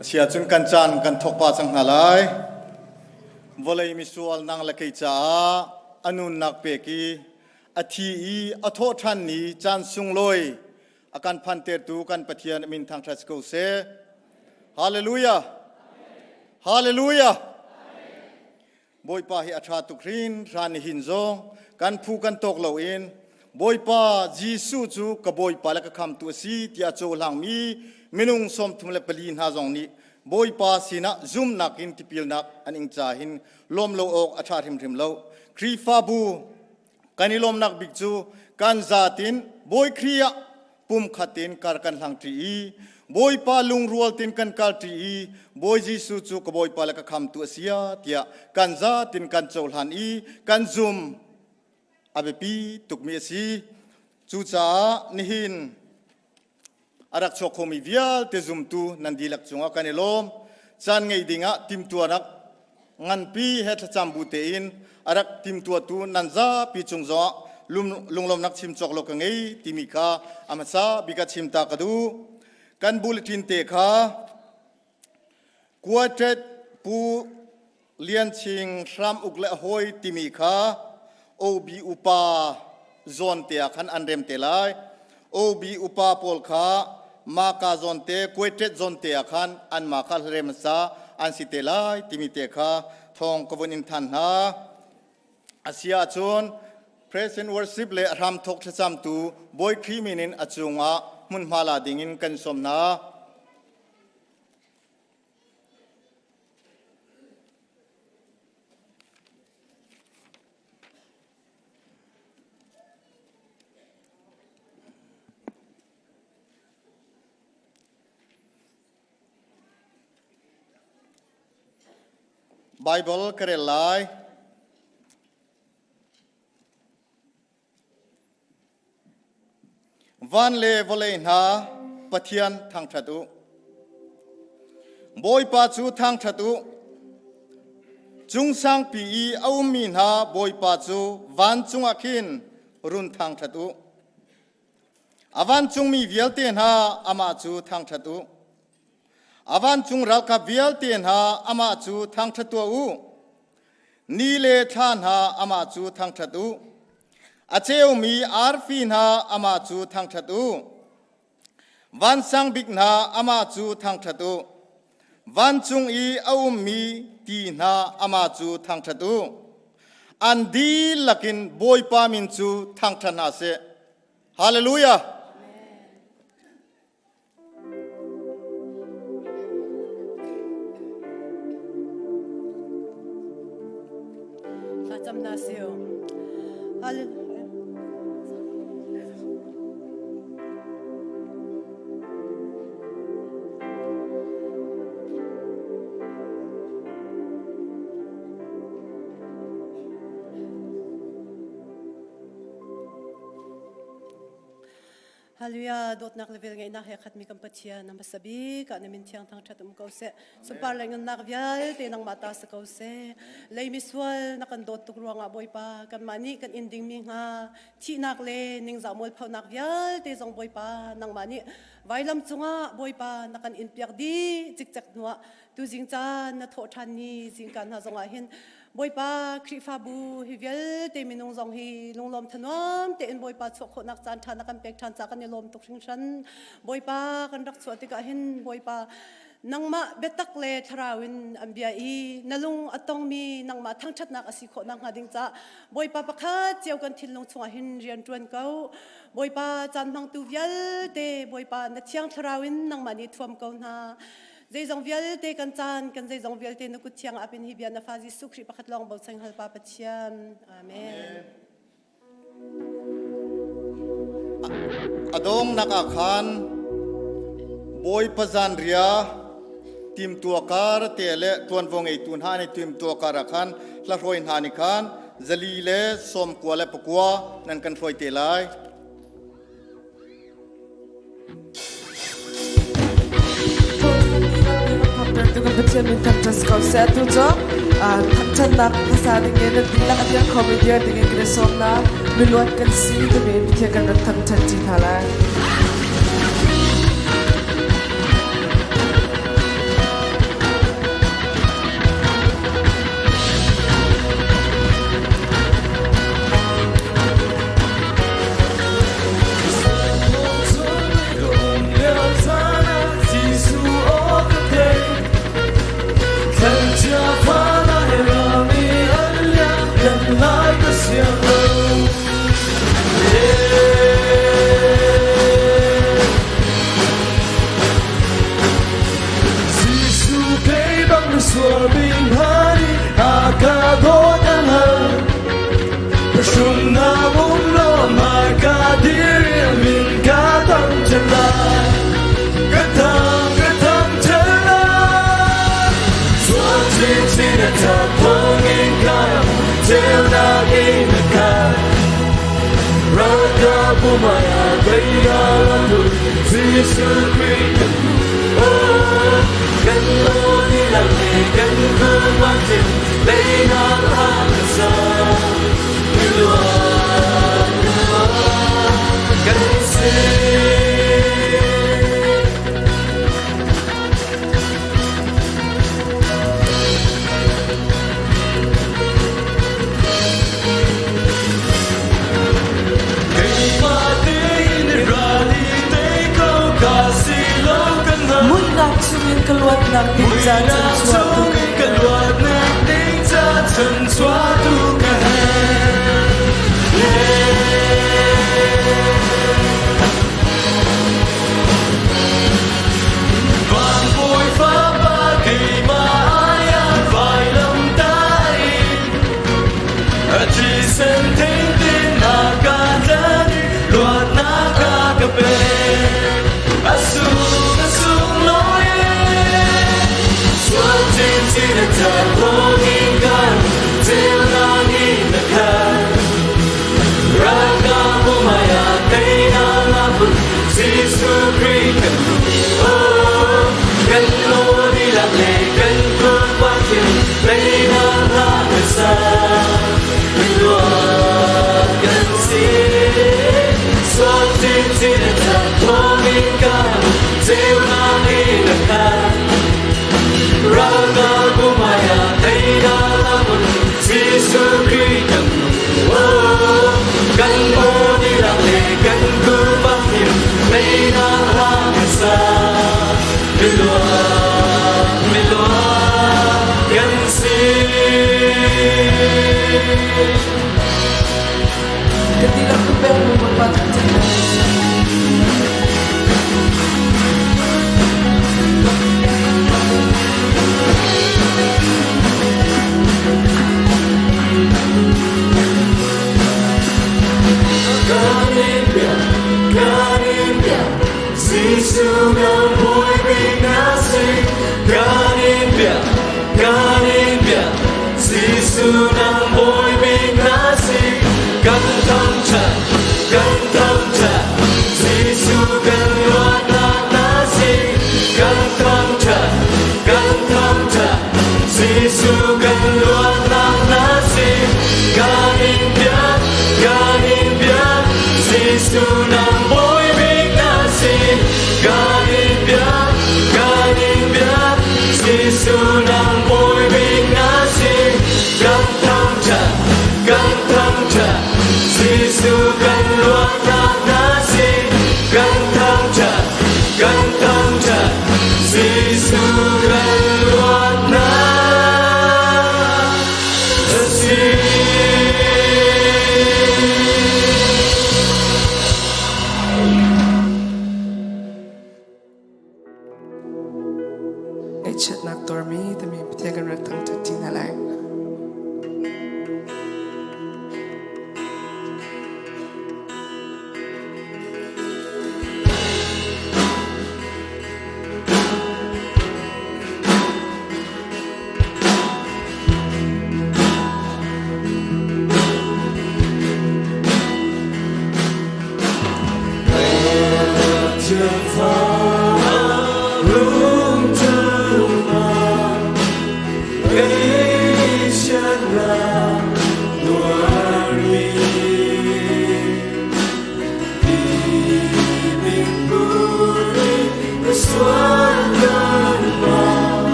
Asia cun kan caan kan thawk pa cang hna lai. Vawlei misual nang le kei caah a nunnak pek i a thi i a thawh ṭhan ni caan sunglawi a kan phantertu kan Pathian min thangṭhat ko seh. Hallelujah! Hallelujah! Bawipa hi a ṭha tuk hrinhran nihin zong kan phu kan tawk loin Bawipa Jesuh cu ka Bawipa le ka khamtu a si tiah cohlangmi minung 34 hna zong nih Bawipa sinah zumnak in tipilnak an ing ca hin lawm lo awk a ṭha hrimhrim lo. Khrihfabu kan i lawmnak bik cu kan zatin Bawi Khrih ah pumkhat in kar kan hlangṭi i Bawipa lungrual tin kan kalṭi i Bawi Jesuh cu ka Bawipa le ka khamtu a si tiah kan zatin kan cohlan i kan zum a biapi tukmi a si. Cucaah nihin a rak chuak khomi vialte zumtu nan dihlak cungah kan i lawm. Caan ngei dingah timtuanak nganpi he thlacam bu tein a rak timtuatu nan zapi cung zongah lunglawmnak chim cawk lo ka ngei timi kha a hmasa bik ah chim ta ka duh. Kan bulletin te kha Quartet Pu Lian Ching Hram Uk le a hawi timi kha OB upa zawn te ah khan an rem te lai. OB upa pawl kha maka zawn te Quartet zawn te ah khan an ma kha rem sa an si te lai timi te kha thawng ka vun in than hna. Asia cun praise and worship le a hramthok thlacamtu Bawi Khrih min in a cungah hmunhma la dingin kan sawm hna. Bible ka rel lai. Van le vawlei hna Pathian thangṭhat u. Bawipa cu thangṭhat u. Cung sangpi i a ummi hna Bawipa cu vancung ah khin run thangṭhat u. A vancungmi vialte hna amah cu thangṭhat u. A vancung ralkap vialte hna amah cu thangṭhat tuah u. Ni le thla hna amah cu thangṭhat u. A ceumi arfi hna amah cu thangṭhat u. Vansang bik hna amah cu thangṭhat u. Vancung i a ummi ti hna amah cu thangṭhat u. An dihlak in Bawipa min cu thangṭhat hna seh. Hallelujah! Thlacam na si. Hallelujah. Hallelujah dawtnak le velngeihnak he khatmi kan Pathian na hmasa bik ah na min thiang thangṭhat um ko seh sunpar le ngannak vialte nangmah ta si ko seh lei misual na kan dawt tuk ruangah Bawipa kanmah nih kan in dingmi hnga thihnak le ningzah mualphonak vialte zong Bawipa nangmah nih vailam cungah Bawipa na kan in piak dih cikcek hnuah tuzing caan na thawh ṭhan ni zingka hna zongah hin Bawipa Khrihfabu hi vialte minung zong hi lunglawm thanuam tein Bawipa chuah khawhnak caan ṭha na kan pek ṭhan ca kan i lawm tuk hringhran. Bawipa kan rak chuah tikah hin Bawipa nangmah biatak le thlarau in an bia i na lung a tongmi nangmah thangṭhatnak a si khawh nakhnga ding caah Bawipa pakhat cio kan thinlung chungah hin rian ṭuan ko. Bawipa caan hmangtu vialte Bawipa na thiang thlarau in nangmah nih thuam ko hna. Zeizong vialte kan caan, kan zeizong vialte na kut thiang ah pin hi bia na fa Jesuh Khrih pakhat lawng bochan hal pa Pathian. Amen. A dongnak ah khan Bawipa zanria timtua kar te le tuanvo ngeitu hna nih timtua kar ah khan hlahrawi hna nih khan zali le sawmkua le pakua nan kan hruai te lai. Tu kan Pathian min thangṭhat si ko seh. Tu cu thangṭhatnak hmasa dingin nan dihlak a dir khomi dir dingin kan i sawm hna. Miluat kan si timi Pathian kan rak thangṭhat ṭi hna lai. Muihnak chungin ka luatnak ding ca chanchuahtu ka Ka tilak ka pek mu Bawipa thangṭhat na si. Ngaihchiatnak tuarmi timi Pathian kan rak thangṭhat ṭi hna lai.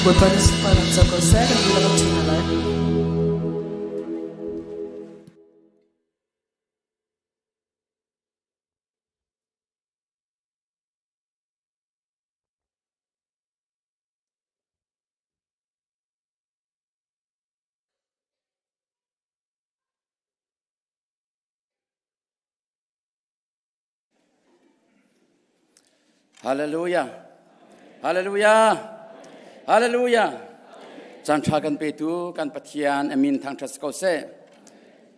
Bawipa nih sunparnak co ko seh kan dihlak in ṭhu hna lai. Hallelujah. Hallelujah. Hallelujah. Caan ṭha kan petu kan Pathian amin thangṭhat ko seh.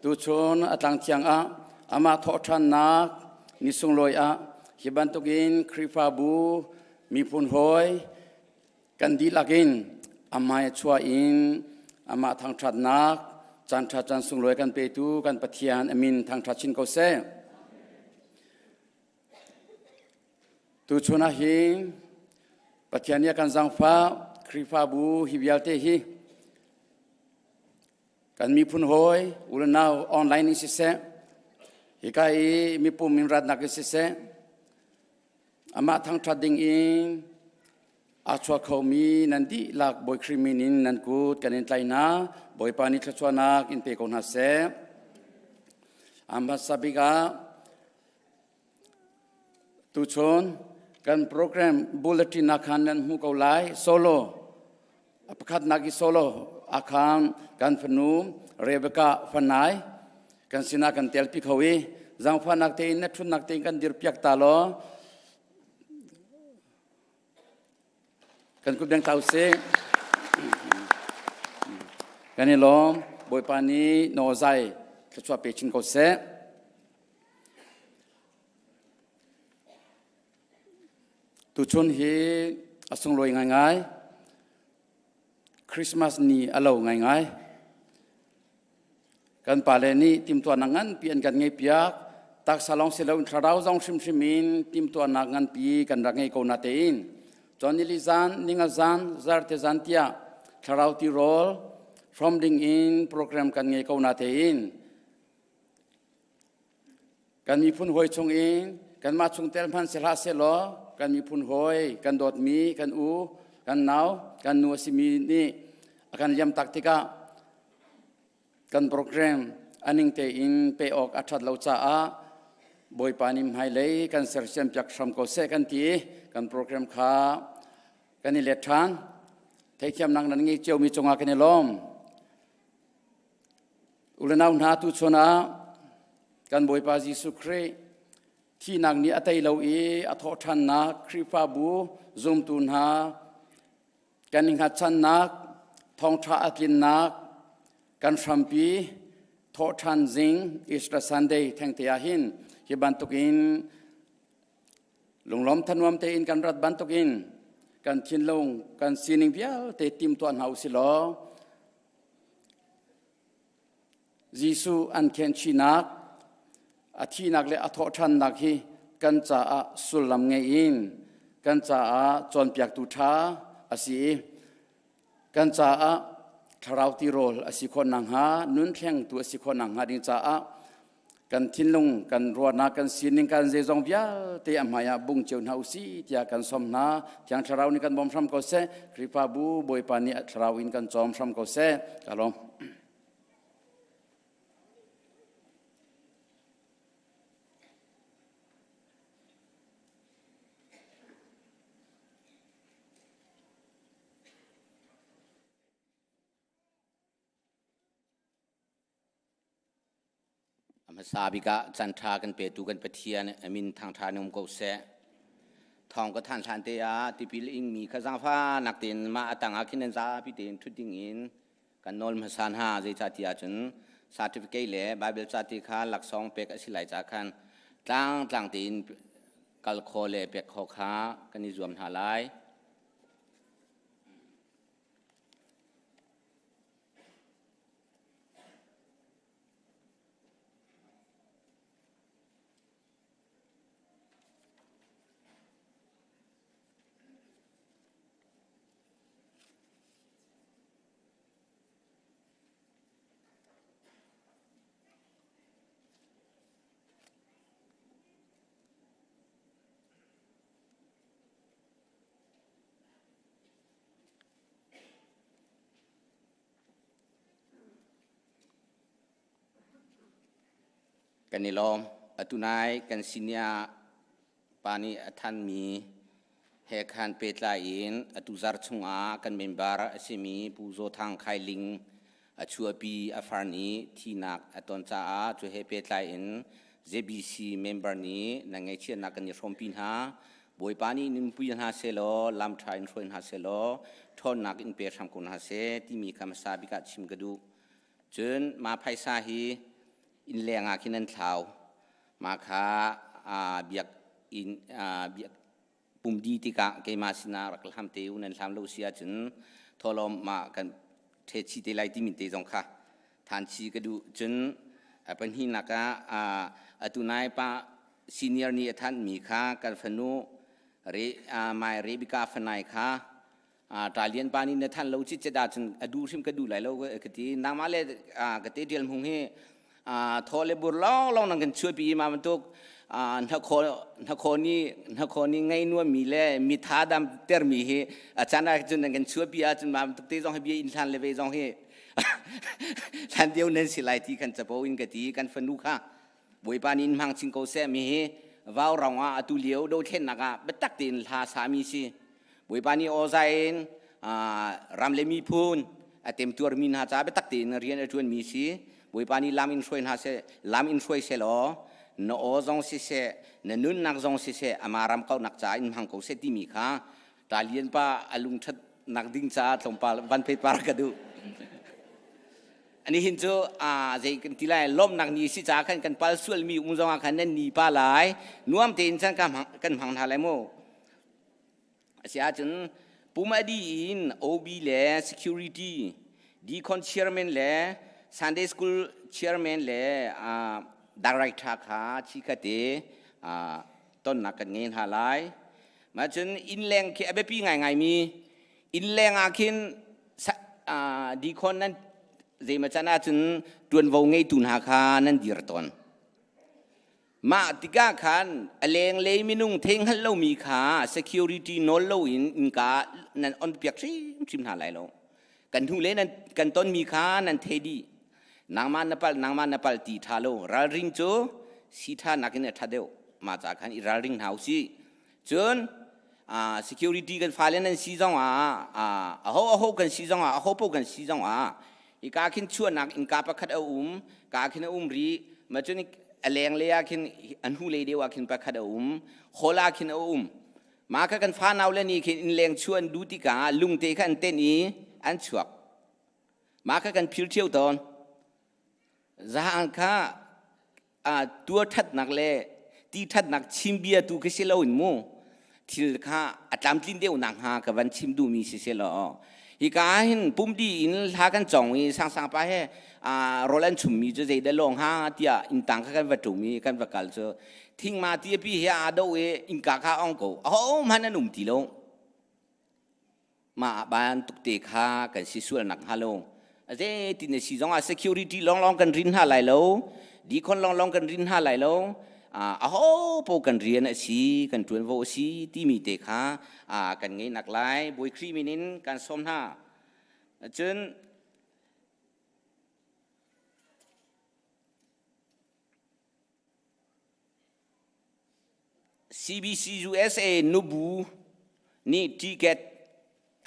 Tuchun a tlang thiang ah amah thawhṭhannak ni sunglawi ah hi bantukin Khrihfabu miphun hawi kan dihlak in amai chuah in amah thangṭhatnak caan ṭha caan sunglawi kan petu kan Pathian amin thangṭhat chin ko seh. Tuchun ah hin Pathian nih a kan zaangfah Khrihfabu hi vialte hi kan miphun hawi u le nau online in siseh hika i mipum in ratnak in siseh amah thangṭhat ding in aa chuak khomi nan dihlak Bawi Khrih min in nan kut kan in tlai hna Bawipa nih thluachuahnak in pe ko hna seh a hmasa bik ah tuchun kan program bulletin ah khan nan hmu ko lai solo pakhatnak i solo akhan kan fanu Rebecca Fanai kan sinah kan telpi kho i zangfahnak tein na thutnak tein kan dirpiak ta law Kan kut beng tlau sih. Kan i lawm. Bawipa nih nawzai thluachuah pe chin ko seh. Tuchun hi a sunglawi ngaingai. Christmas ni a lo ngaingai. Kan pale nih timtuahnak nganpi an kan ngeihpiak. Taksa lawng si loin thlarau zong hrimhrim in timtuahnak nganpi kan rak ngei ko na tein. Cun nili zan, ninga zan, zarte zan tiah thlarau tirawl hrawm ding in program kan ngei ko na tein. Kan miphun hawi chung in kanmah chungtel hmanh si hlah sehlaw kan miphun hawi, kan dawtmi, kan u, kan nau, kan nu a simi nih a kan liam tak tikah kan program A ning tein pe awk a ṭhat lo caah Bawipa nih hmailei kan sersiam piak hram ko seh kan ti i kan program kha kan i let ṭhan. Theithiamnak nan ngei ciomi cungah kan i lawm. Ulenau hna tuchun ah kan Bawipa Jesuh Khrih thihnak nih a tei lo i a thawhṭhannak Khrihfabu zumtu hna kan i hngatchannak thawngṭha a tlinnak kan hrampi thawhṭhan zing Easter Sunday thengte ah hin hi bantukin lunglawm thanuam tein kan rat bantukin kan thinlung kan sining vialte timtuah hna usih law Jesuh an khenchihnak, a thihnak le a thawhṭhannak hi kan caah sullam ngei in kan caah cawnpiaktu ṭha a si i kan caah thlarau tirawl a si khawh nakhnga nun thlengtu a si khawh nakhnga ding caah kan thinlung kan ruahnak kan sining kan zeizong vialte a hmai ah bung cio hna usih tiah kan sawm hna. Thiang Thlarau nih kan bawm hram ko seh. Khrihfabu Bawipa nih a Thlarau in kan cawm hram ko seh. Ka lawm. A hmasa bik ah caan ṭha kan petu kan Pathian a min thangṭha in um ko seh. Thawng ka than hlan te ah tipil ingmi kha zaangfahnak tein mah a tang ah khin nan zapi tein ṭhut ding in kan nawl hmasa hna. Zeicahtiah cun certificate le Bible ca ti kha laksawng pek a si lai ca khan tlangtlang tein kal khawh le pek khawh kha kan i zuam hna lai. Kan i lawm. Atu nai kan senior pa nih a thanmi he khan pehtlai in atu zarh chungah kan member a simi Pu Zaw Thang Khai Ling a chuahpi a far nih thihnak a ton caah cu he pehtlai in JBC member nih nan ngaihchiatnak kan i hrawmpi hna. Bawipa nih nunpui hna sehlaw lam ṭha in hruai hna sehlaw ṭhawnnak in pe hram ko hna seh timi kha hmasa bik ah chim ka duh. Cun mah phaisa hi inn leng ah khin an thlau. Mah kha biak inn biak pum di tikah keimah sinah rak hlam te u nan hlam lo si ahcun thawhlawm mah kan ṭhe te lai timi te zong kha than chi ka duh. Cun a pahnihnak ah atu nai pa senior nih a thanhmi kha kan fanu re mai Rebecca fanai kha Talian pa nih na than lo cit cet ahcun a duh hrim ka duh lai lo ka ti. Nangmah le ka te tial hmung hi thaw le bur lawng lawng nan kan chuahpi ma bantuk hnakhaw nih ngei nuammi le mi tha dam termi hi a caan ah cun nan kan chuahpi ahcun ma bantuk te zong hi bia inn hlan le ve zong hi hlan deu nan si lai ti kan capo in ka ti. Kan fanu kha Bawipa nih in hmang chin ko seh. Mi hi vau rong ah atu lio dothlennak ah biatak tein hla sami si. Bawipa nih awzai in ram le miphun a temtuarmi hna ca biatak tein rian a ṭuanmi si. Bawipa nih lam in hruai hna seh, lam in hruai seh law na aw zong siseh, na nunnak zong siseh, ama ram kauhnak ca in hmang ko seh timi kha Talian pa a lungṭhat nak ding caah tlawmpal van pet par ka duh. Ani hin cu zei kan ti lai lawmhnak ni si caah khan kan pal sualmi um zong ah khan nan ni pa lai nuam tein chan kan hmang hna lai mu. Asi ahcun pum a dih in OB le security, Deacon chairman le Sunday school chairman le director kha chikhat-te tonnak kan ngei hna lai. Mah cun innleng khi a biapi ngaingaimi innleng ah khin deacon nan zeimaw can ahcun ṭuanvo ngeitu hna kha nan dir tawn. Mah tikah khan a lenglei minung thei hngalh lomi kha security nawl loin innka nan on piak hrimhrim hna lai lo. Kan hnu le nan kan tonmi kha nan thei dih. Nangmah na palh, nangmah na palh ti ṭha lo. Ralring cu si ṭha nakin a ṭha deuh. Mah ca khan i ralring hna usih. Cun security kan fale nan si zong ah aho aho kan si zong ah aho paoh kan si zong ah hika khin chuahnak innka pakhat a um ka khin a um rih ma cun a leng lei ah khin a hnu lei deuh ah khin pakhat a um hall ah khin a um mah kha kan fa nau le nih khin innleng chuah an duh tikah lungte kha an tenh i an chuak mah kha kan phil ṭheo tawn zahan kha tua ṭhatnak le ti ṭhatnak chim bia tu khi si loin mu thil kha a tlamtlin deuh nak hnga ka van chim duhmi si si law hika hin pumdi in hla kan cong i sangsang pa he rawl an chummi cu zei dah lawng ha tiah inntang kha kan va ṭum i kan va kal cu thingma ti a pi he aa do i innka kha ong ko ahohmanh an um ti lo mah bantuk te kha kan si sual nak hnga lo zeitin na si zongah security lawnglawng kan rin hna lai lo deacon lawnglawng kan rin hna lai lo aho po kan rian a si kan ṭuanvo a si timi te kha kan ngei nak lai Bawi Khrih min in kan sawm hna cun CBC USA nubu nih ticket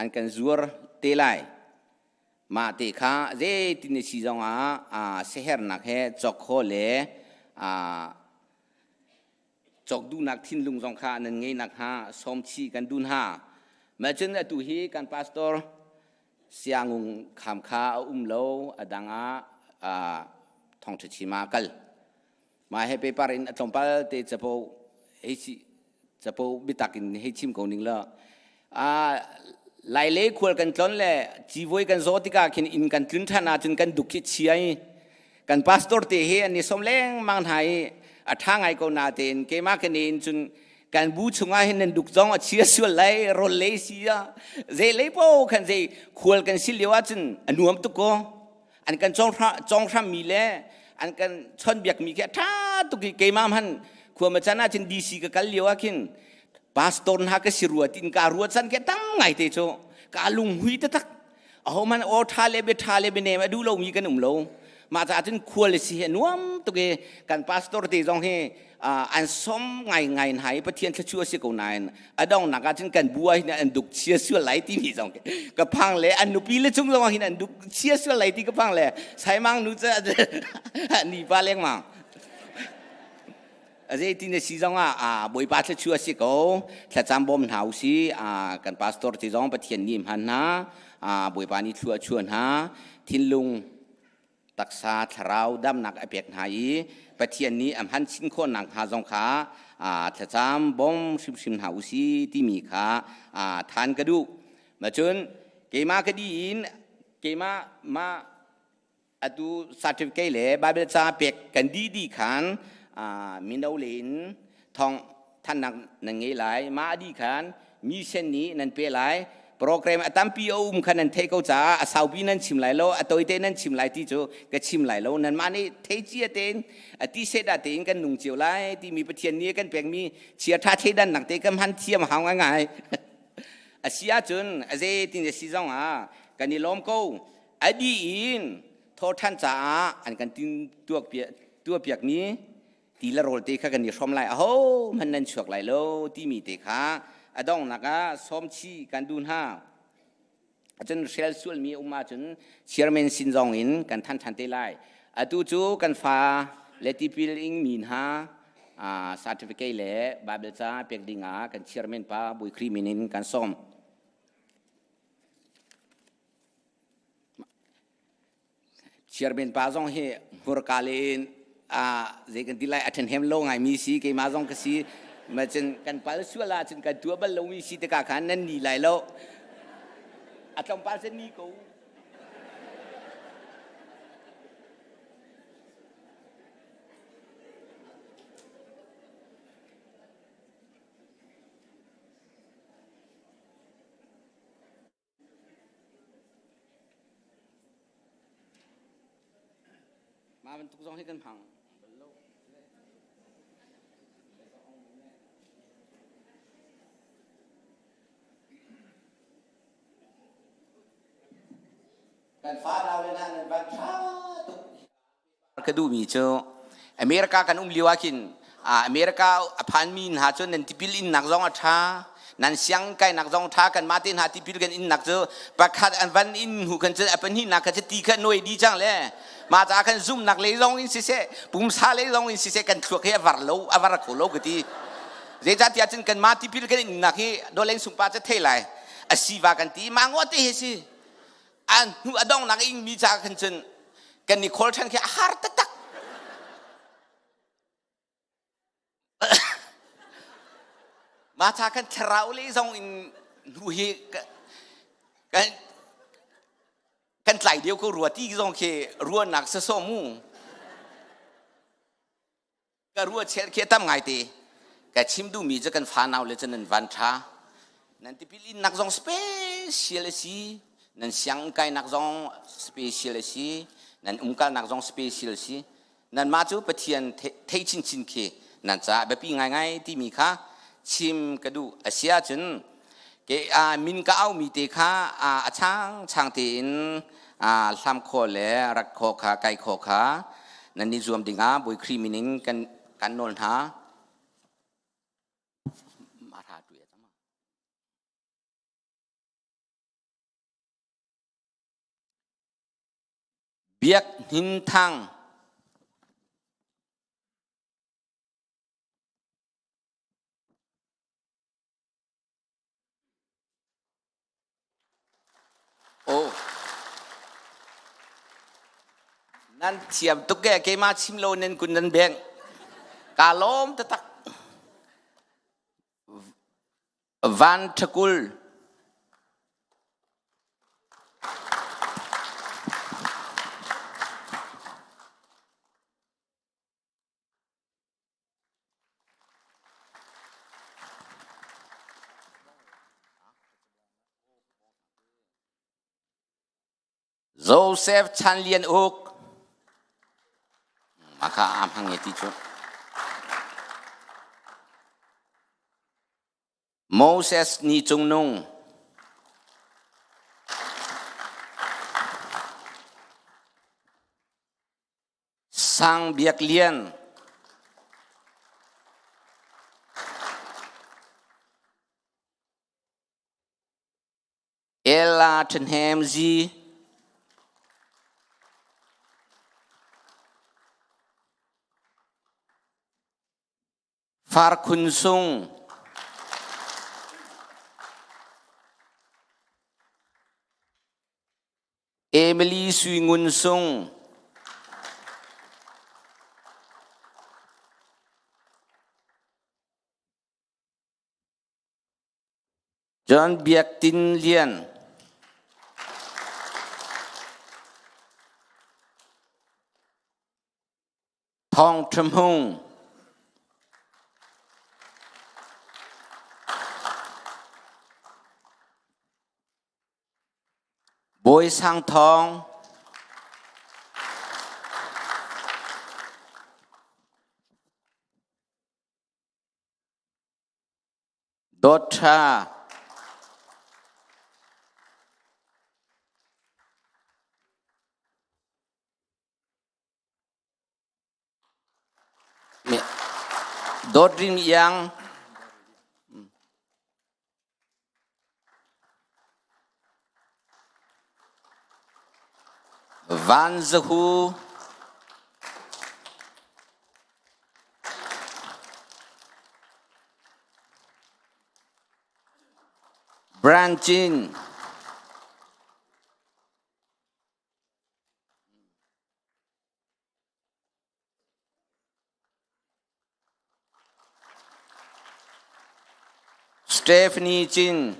an kan zuar te lai. Mah te kha zeitin na si zongah siaherhnak he cawk khawh le cawk duhnak thinlung zong kha nan ngei nakhnga sawm chih kan duh hna. Mah cun atu hi kan pastor Siangung Kham kha a um lo, a dang ah thawngṭha chim ah a kal. Mah he paper in a tlawmpal te capo hei si capo biatak in hei chim ko ning la lai le khual kan tlon le civuai kan zaw tikah khin inn kan tlun ṭhan ahcun kan duk khi chia i kan pastor te he an i som lengmang hna i a ṭha ngai ko na tein keimah ka ne in cun kan bu chungah hin nan duk zong a chia sual lai rol lei si a zei lei po khan zei khual kan si lio ahcun a nuam tuk ko an kan conghrammi le an kan chawnbiakmi khi a ṭha tuk i keimah hman khua ma chan ahcun DC ka kal lio ah khin pastor hna ka si rua tin ka rua chan khi tam ngai te cu ka lunghui taktak aho man aw ṭha le bia ṭha le bia nem a duh lomi kan um lo mah caah cun khual si hi a nuam tuk i kan pastor te zong hi an som ngai ngai hna i Pathian thluachuah a si ko nain a donghnak ah cun kan bu ah hin an duk chia sual lai timi zong ka phang le an nupi le chung zong hin an duk chia sual lai ti ka phang le saimang nu cu ni pa lengmang a zei ti na si zong ah Bawipa thluachuah a si ko thlacam bawm hna u si kan pastor te zong Pathian nih hman hna Bawipa nih thlua chuah hna thinlung taksa thlarau damnak a pek hna i Pathian nih a hman chin khawh nakhnga zong kha thlacam bawm hrimhrim hna u si timi kha than ka duh. Macun keimah ka di in keimah mah atu certificate le Bible ca pek kan di di khan mino le in thawng thannak nan ngei lai mah a dih khan mission nih nan pe lai program a tampi a um kha nan theih ko caah a saupi nan chim lai lo a toite nan chim lai ti cu ka chim lai lo nanmah nih thei cia tein a ti set ah tein kan nung cio lai timi Pathian nih kan pekmi chia tha thleidan nak te kan hman thiam hau ngai a si ahcun a zei tin a si zong ah kan i lawm ko a dih in thawṭhan caah an kan tin tuak tuahpiak mi ti le rawl te kha kan i hrawm lai aho hmanh nan chuak lai lo timi te kha a donghnak ah sawm chih kan duh hna cun hrial sualmi um ahcun chairman sin zong in kan than than te lai atu cu kan fa le tipil ing mi hna certificate le bible ca pek ding ah kan chairman pa Bui Khrih min in kan sawm Chairman pa zong hi hmurka le in zei kan ti lai a ṭhenhem lo ngaimi si keimah zong ka si ma cun kan pal sual ahcun kan tuah bal lomi si tikah khan nan ni lai lo a tlawmpal cun ni ko Mah bantuk zong hi kan hmang bal lo. Kan fa nau le hna nan van ṭha tuk. ka duhmi cu America kan um lio ah khin America a phanmi hna cu nan tipil innak zong a ṭha nan siang kainak zong ṭha kan mah te hna tipil kan innak cu pakhat an van in hnu khan cun a pahnihnak kha cu ti kha nuai di cang le mah caah khan zumnak lei zong in siseh pumsa lei zong in siseh kan thluak hi a var lo a var kho lo ka ti zeicahtiah cun kan mah tipil kan innak hi dolen sungpa cu thei lai a siva kan ti mah ngawt te hi si an hnu a dongnak ing mi ca khan cun kan i khawl ṭhan khi a har taktak mah ca kan thlarau le zong in hnu hi kan kan tlai deuh ko rua ti zong khi ruahnak sasawh mu Ka ruah chel khi a tam ngai te. Ka chim duhmi cu kan fanau le cu nan van ṭha. Nan tipil innak zong special a si. Nan sianginn kainak zong special a si. Nan umkalnak zong special a si. Nanmah cu Pathian thei chinchin khi nan caah biapi ngaingai timi kha chim ka duh. A si ahcun ke min ka aumi te kha a changchang tein hlam khawh le rat khawh kha kai khawh kha nan i zuam dingah Bawi Khrih min in kan kan nawl hna. Biak Hnin Thang Oh. Nan thiam tuk e keimah chim lo nan kun nan beng. Ka lawm taktak. Van Thakul. Joseph Chan Lian Uk maka am hang ti cu Moses ni cung nung Sang Biak Lian Ella Ṭhahnem Zi Farkhun Sung Emily Sui Ngun Sung John Biak Tin Lian Thawng Ṭha Hmung Bawi Sang Thawng Dawt Ṭha Dawt Rin Iang Van Zahu Branching Stephanie Chin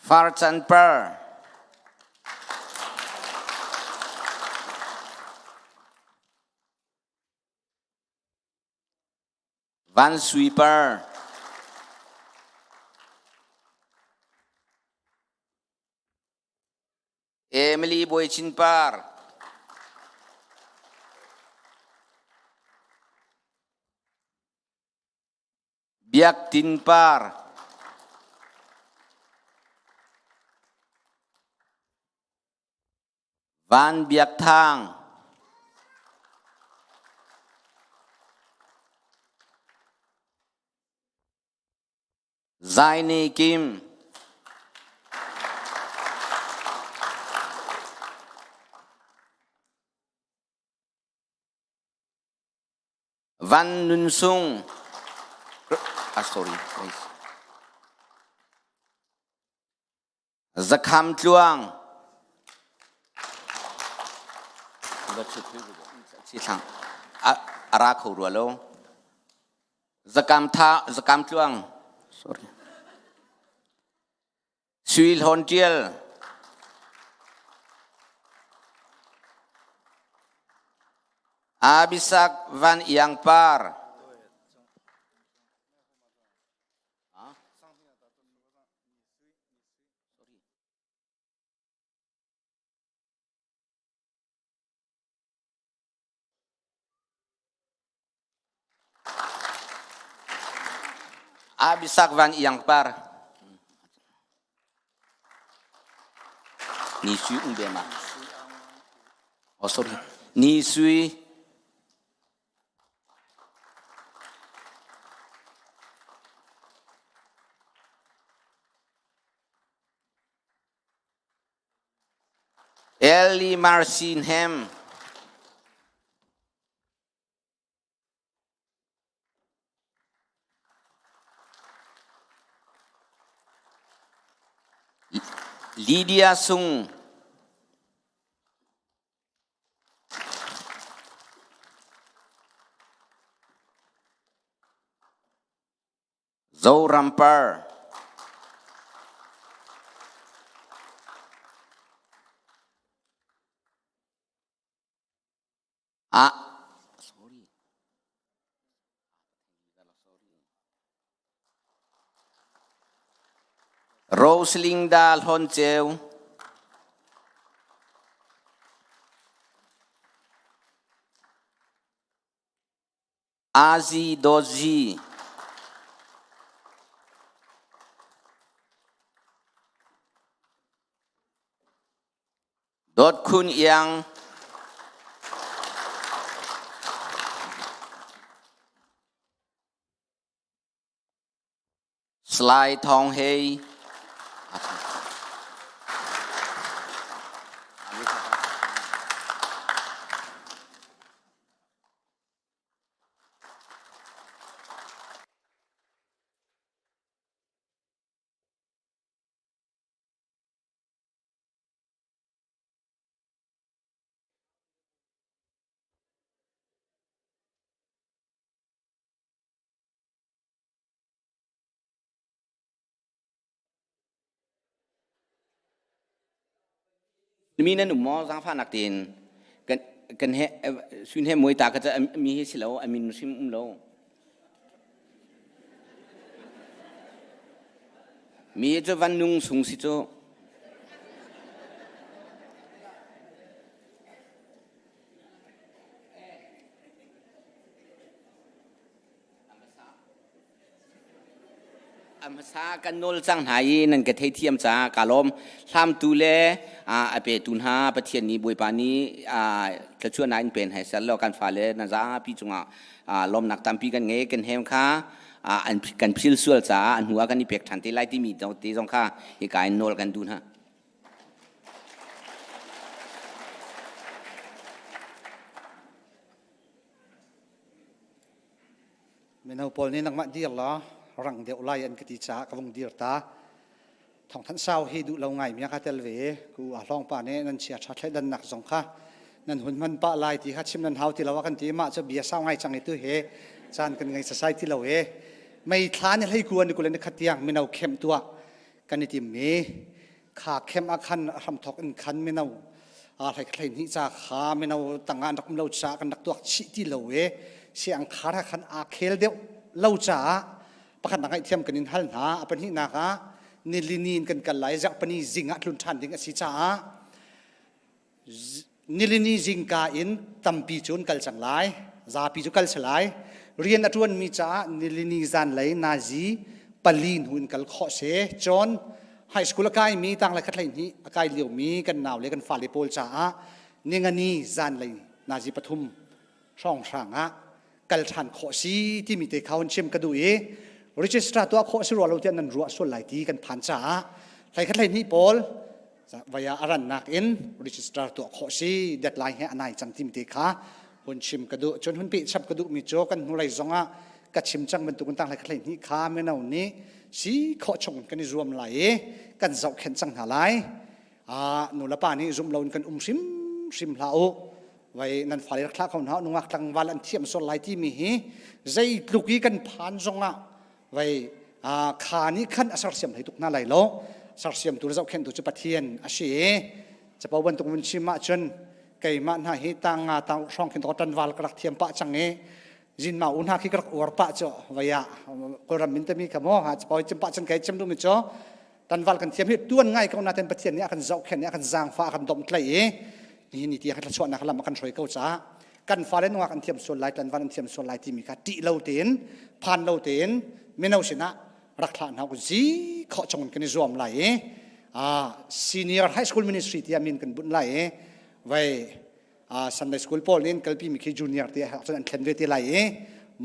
Farcan Par Van Sui Par Emily Bawi Chin Par Biak Tin Par. Van Biak Thang. Zaini Kim. Van Nun Sung. Ah, sorry. Zakham Tluang. A ra kho rua lo. Zakam Tha Zakam Tluang. Sorry. Sui Hlawn Ṭial. Abisak Van Iang Par. Abisak van iang par. Ni sui ung be ma. Oh sorry. Ni sui Ellie Marcin Hem. Lydia Sung. Zoram Par. Ah, sorry. Roslinda Hlawn Ceu. Azi Dozi. Dawt Khun Iang. Salai Thawng Hei. Mi nan um maw zaangfahnak tein kan kan he sun he muai ta ka ca mi hi si lo a min hrim um lo mi cu van nung sung si cu A hmasa kan nawl cang hna i nan ka theithiam caah kaa lawm. Hlamtu le a petu hna Pathian nih Bawipa nih thluachuahnak in pen hei seh law kan fale na zapi cungah lawmnak tampi kan ngei. Kan hem kha kan phil sual caah a hnu ah kan i pek ṭhan te lai timi te zong kha hika in nawl kan duh hna. Mino pawl nih nangmah dir law rang deuh lai an ka ti caah ka vung dir ta. Thawngthanh sau hi duh lo ngai mi ka tel ve. Ku a hlawng pa nih nan chia tha thleidannak zong kha nan hun hman pah lai ti kha chim nan hau ti lo a kan ti mah cu bia sau ngai cang i tu he caan kan ngei sasai ti lo e. Mei thla ni hlei ku an ni kul ni khat tiang mino khem tuah kan i tim mi kha khem ah khan hramthok in khan mino hlei hlei hnih ca kha mino tangah an rak um lo caah kan rak tuak chih ti lo e siang khar ha khan aa khel deuh lo caah pakhat nak ngaihthiam kan in hal hna a pahnihnak ah nilini in kan kal lai zarhpani zing ah tlun ṭhan ding a si caah Nilini zingka in tampi cu an kal cang lai. Zapi cu kal si lai. Rian a ṭuanmi caah nilini zanlei nazi pali hnu in kal khawh si. Cun High school a kaimi tang le khat hlei hnih a kai liomi kan nau le kan fale pawl caah ningani zanlei nazi pathum hrawnghrang ah kal ṭhan khawh si timi te kha hun chim ka duh i register tuah khawh si rua lo tiah nan ruah sual lai ti kan phan caah hlei khat hlei hnih pawl vaya a rannak in register tuah khawh si deadline he a nai cang timi te kha hun chim ka duh. Cun hun peh chap ka duhmi cu kan hnulei zongah ka chim cang bantukin tang hlei khat hlei hnih kha mino nih si khawh chung kan i zuam lai i kan zohkhenh cang hna lai. Nu le pa nih zum loin kan um hrim hrim hlah u. Vai nan fale rak thlah ko hna nungak tlangval an thiam sual lai timi hi zeitluk i kan phan zongah vai kha nih khan a sersiam hlei tuk hna lai lo. Sersiam tu le zohkhenh tu cu Pathian a si i capo bantuk vun chim ahcun keimah hna hi tang nga tang hrawng khin to tanwal ka rak thiam pah cang i zinma u hna khi ka rak uar pah cu vaya kawlram min tami kha mo ha chapo chim pah chan kai chim du mi cho tanwal kan thiam hi tuan ngai ko na ten pathian nih a kan zohkhen nih a kan zaangfa a kan dom tlai i ni ni ti kan thlachuah nak lam a kan hroi ko ca kan fale nungak an thiam sual lai tanwal an thiam sual lai timi kha ṭih lo tein phan lo tein mino sinah rak thlah hna kun si khawh chung kan i zuam lai i senior high school ministry tiah min kan bunh lai i vai Sunday school pawl nih kalpi mi khi junior ti cun an thlen ve te lai i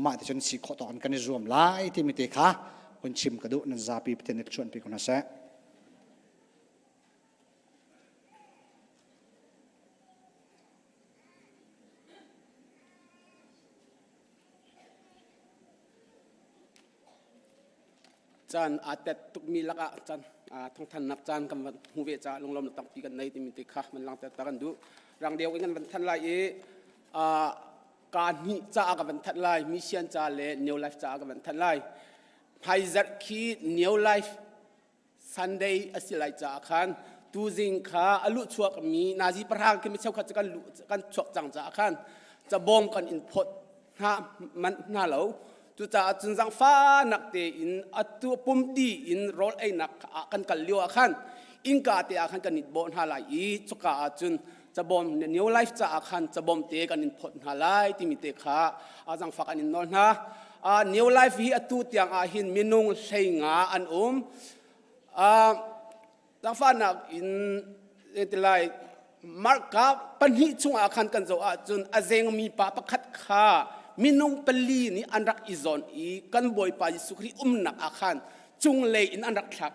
mah ti cun si khawh tawk in kan i zuam lai timi te kha hun chim ka duh. Nan zapi Pathian nih chuan pi ko hna seh. Caan aa tet tukmi lakah caan thawngthannak caan kan van hmu ve caah lunglawmnak tampi kan nei timi te kha van langhter ta kan duh. Rang deuh in kan van thanh lai i kaa hnih caah ka van thanh lai, mission ca le New Life caah ka van thanh lai. Hmaizarh khi New Life Sunday a si lai caah khan tuzing kha a luh chuakmi nazi pahrang khi mi cheukhat cu kan luh kan chuak cang caah khan cabawm kan in phawt hna manh hna lo. Cucaah cun zangfahnak tein atu pumdi in rawl einak ah kan kal lio ah khan innka te ah khan kan i bawh hna lai i cuka ah cun cabawm New Life caah khan cabawm te kan in phawt hna lai timi te kha zangfak an in nawl hna. New Life hi atu tiang ah hin minung 15 an um. Zangfahnak in lai Marka pahnih chungah khan kan zoh ahcun a zengmi pa pakhat kha minung pali nih an rak i zawn i kan Bawipa Jesuh Khrih umnak ah khan cunglei in an rak thlak.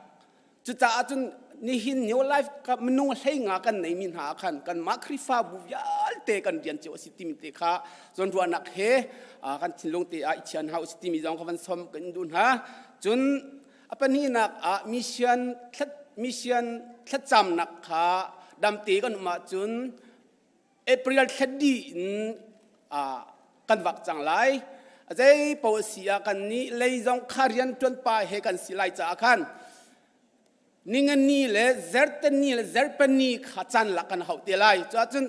Cucaah cun nihin New Life minung 15 kan neimi hna ah khan kanmah Khrihfabu vialte kan rian cio a si timi te kha zawnruahnak he kan thinlung te ah i chian hau a si timi zong kha van som kan duh hna. Cun a pahnihnak ah mission mission thlacamnak kha damte kan um ahcun April thla dih in kan vak cang lai. Zei paoh si ah kan nih lei zong kha rian ṭuan pa he kan si lai caah khan ningani le zertani le zerpani kha caan lak kan hauh te lai. Cuahcun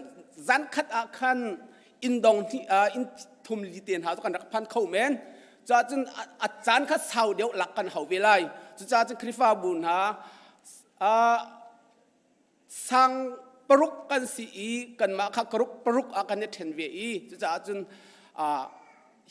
zan khat ah khan inn dong inn thum li te hna cu kan rak phan kho men. Cuahcun a caan kha sau deuh lak kan hau ve lai. Cucaah cun Khrihfabu hna sang paruk kan si i kanmah kha karuk paruk ah kan i ṭhen ve i cucaah cun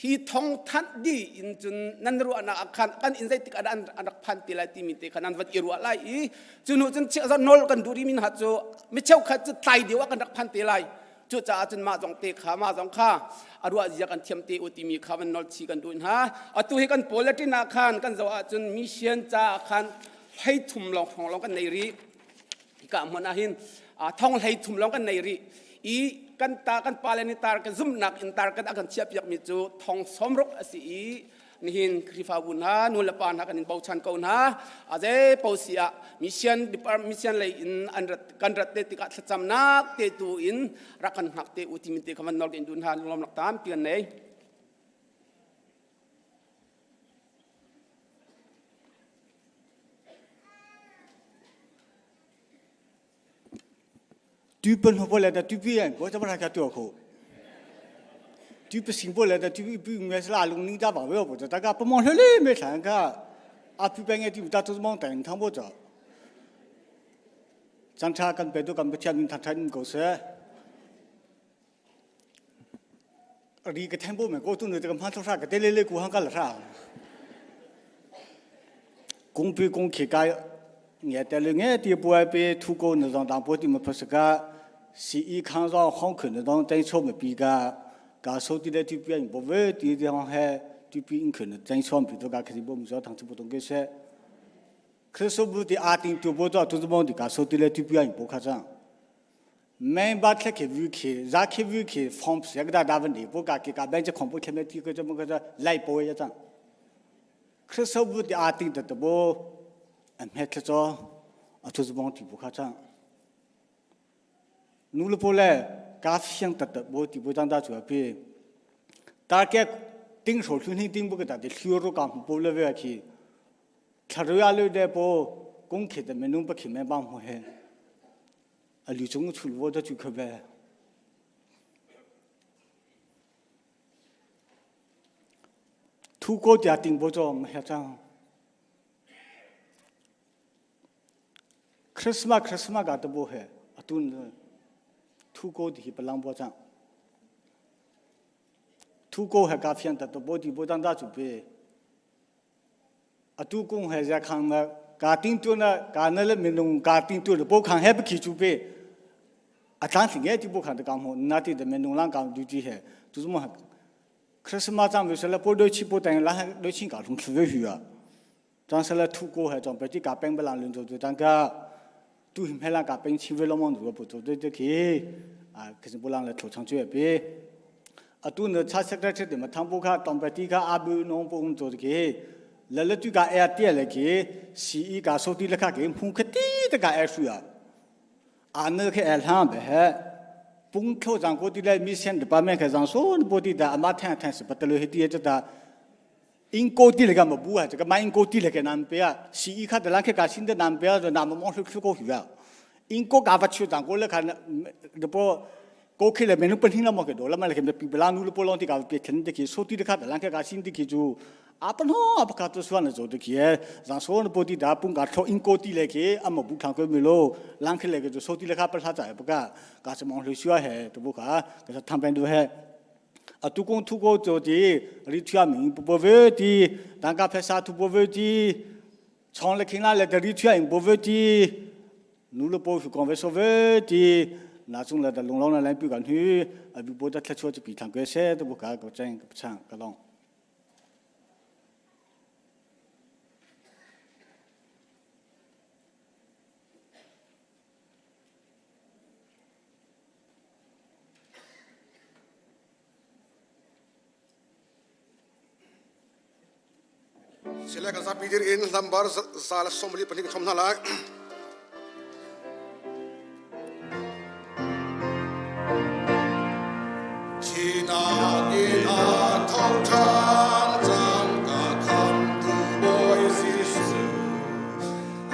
hi thong thanh dih in cun nan ruahnak ah khan kan inn zeitik ah an rak phan ti lai timi te kha nan van i ruah lai i cu hnu cun nawl kan duh rimi hna cu mi cheukhat cu tlai deuh ah kan rak phan te lai. Cucaah cun mah zong te kha mah zong kha a ruah zia kan thiam te u timi kha van nawl chi kan duh hna. Atu hi kan politin ah khan kan zoh ahcun mission caah khan 33 lawng hrawng lawng kan nei rih. Hika hmun ah hin thong 33 lawng kan nei rih i kan ta kan pale nih tar kan zumhnak in tar kan a kan chiahpiak mi cu thong 60 a si i nihin Khrihfabu hna nu le pa hna kan in bochan ko hna. A zei po si ah mission department mission lei in an rat kan rat te tikah thlacamnak te tu in rak kan hngak te u timi te kha van nawl kan duh hna. Lawmnak tampi kan nei. Tu pen ho le da tu pi an bo ta ba ka tu kho tu pi sing bo le da tu pi nge la lung ning da ba we bo ta ka pa mong le le me thang ka a pi pe nge ti ta tu mong tang thang bo cha chang tha kan pe tu kan pathian min thang than ko se ri ka theng bo me ko tu ne ka ma tho ra ka te le le ku hang ka la ra kung pi kung khi kai. nge te le nge ti buai pe thu ko na zong dang po ti ma phasaka CE khang zong hong khun na dong teng chom pi ka ka so ti le ti pi bo ve ti de hong he ti pi in khun na teng chom pi to ka khasi bo mu zo thang chu bo tong ke se Kristo bu ti a ting tu bo to tu mo ti ka so ti le ti pi an bo kha chang 没把他给武器，让给武器放屁个大大问题，不搞给搞边就恐怖前面提个这么个这来播一张。可是我的阿丁的的不，没吃着，啊就是往地不夸张。努力不来，咖啡香的的，我地不长大主要比，大概顶手春天顶不个大的，修路刚不了不去，吃肉呀肉的不，公开的没弄不去没办法嘿。啊，吕中出我的就可呗。土国家顶不着，没讲。Christmas Christmas 个都不会，啊，都土国的不啷不讲。土国还咖啡的都不地不当大准备。 atu kung he ja khang na ka ting tu na ka na le minung ka ting tu le bo khang he bi chu pe a tlang thing ye ti bo khang de kam ho na ti de minung lang kam du ti he tu mo Christmas chang se la po do chi po tang la do chin ka thung thu ve hu ya chang se la thu ko he chang pe ti ka peng ba lang lun zo tang ka tu him he la ka peng chi ve lo mong du po zo de de ki a khis bo lang le tho chang chu pe atu ne cha secretary de ma thang bu kha tong pe ti kha a bu nong po un zo ke le le tu ka e tie le ke si i ka so ti le kha ke phung kha ti de ka e su ya a ne ke e hlang be he pung kho jang ko ti le mission department kha jang so bo ti da ama than than se pa te le he ti e da 因高地那个么不啊，这个买因高地那个南边啊，西医看的啷个个新的南边啊，就那么往出去过去啊。因国家不去，但过来看那不过去了，没人本听了么个多，那么那个比不拉努了不啷的个别听的去，说地的看的啷个个新的去就。阿不喏，阿不卡都算了做的去，让所有的玻璃大蹦个超因高地来去，阿么不看过没咯，啷个来个就说地来看不他在不个，个是忙去学嘿，都不看，可是他们都嘿。atu kong thu ko cho ti ri thua ming pu bo ve ti tang ka phe sa thu bo ve ti chong le khing la le ri thua ing bo ve ti nu le po hu kong ve so ve ti na chung la da long long na lai pu kan hu a bu bo da thla chua chi pi thang ke se to bu ka ko cheng ka chang ka long Sila kan zapi dir in lambar za le 42 kan chom hna lai. Thihnak in a tho ṭhan cang ka khamtu Bawi Jesuh.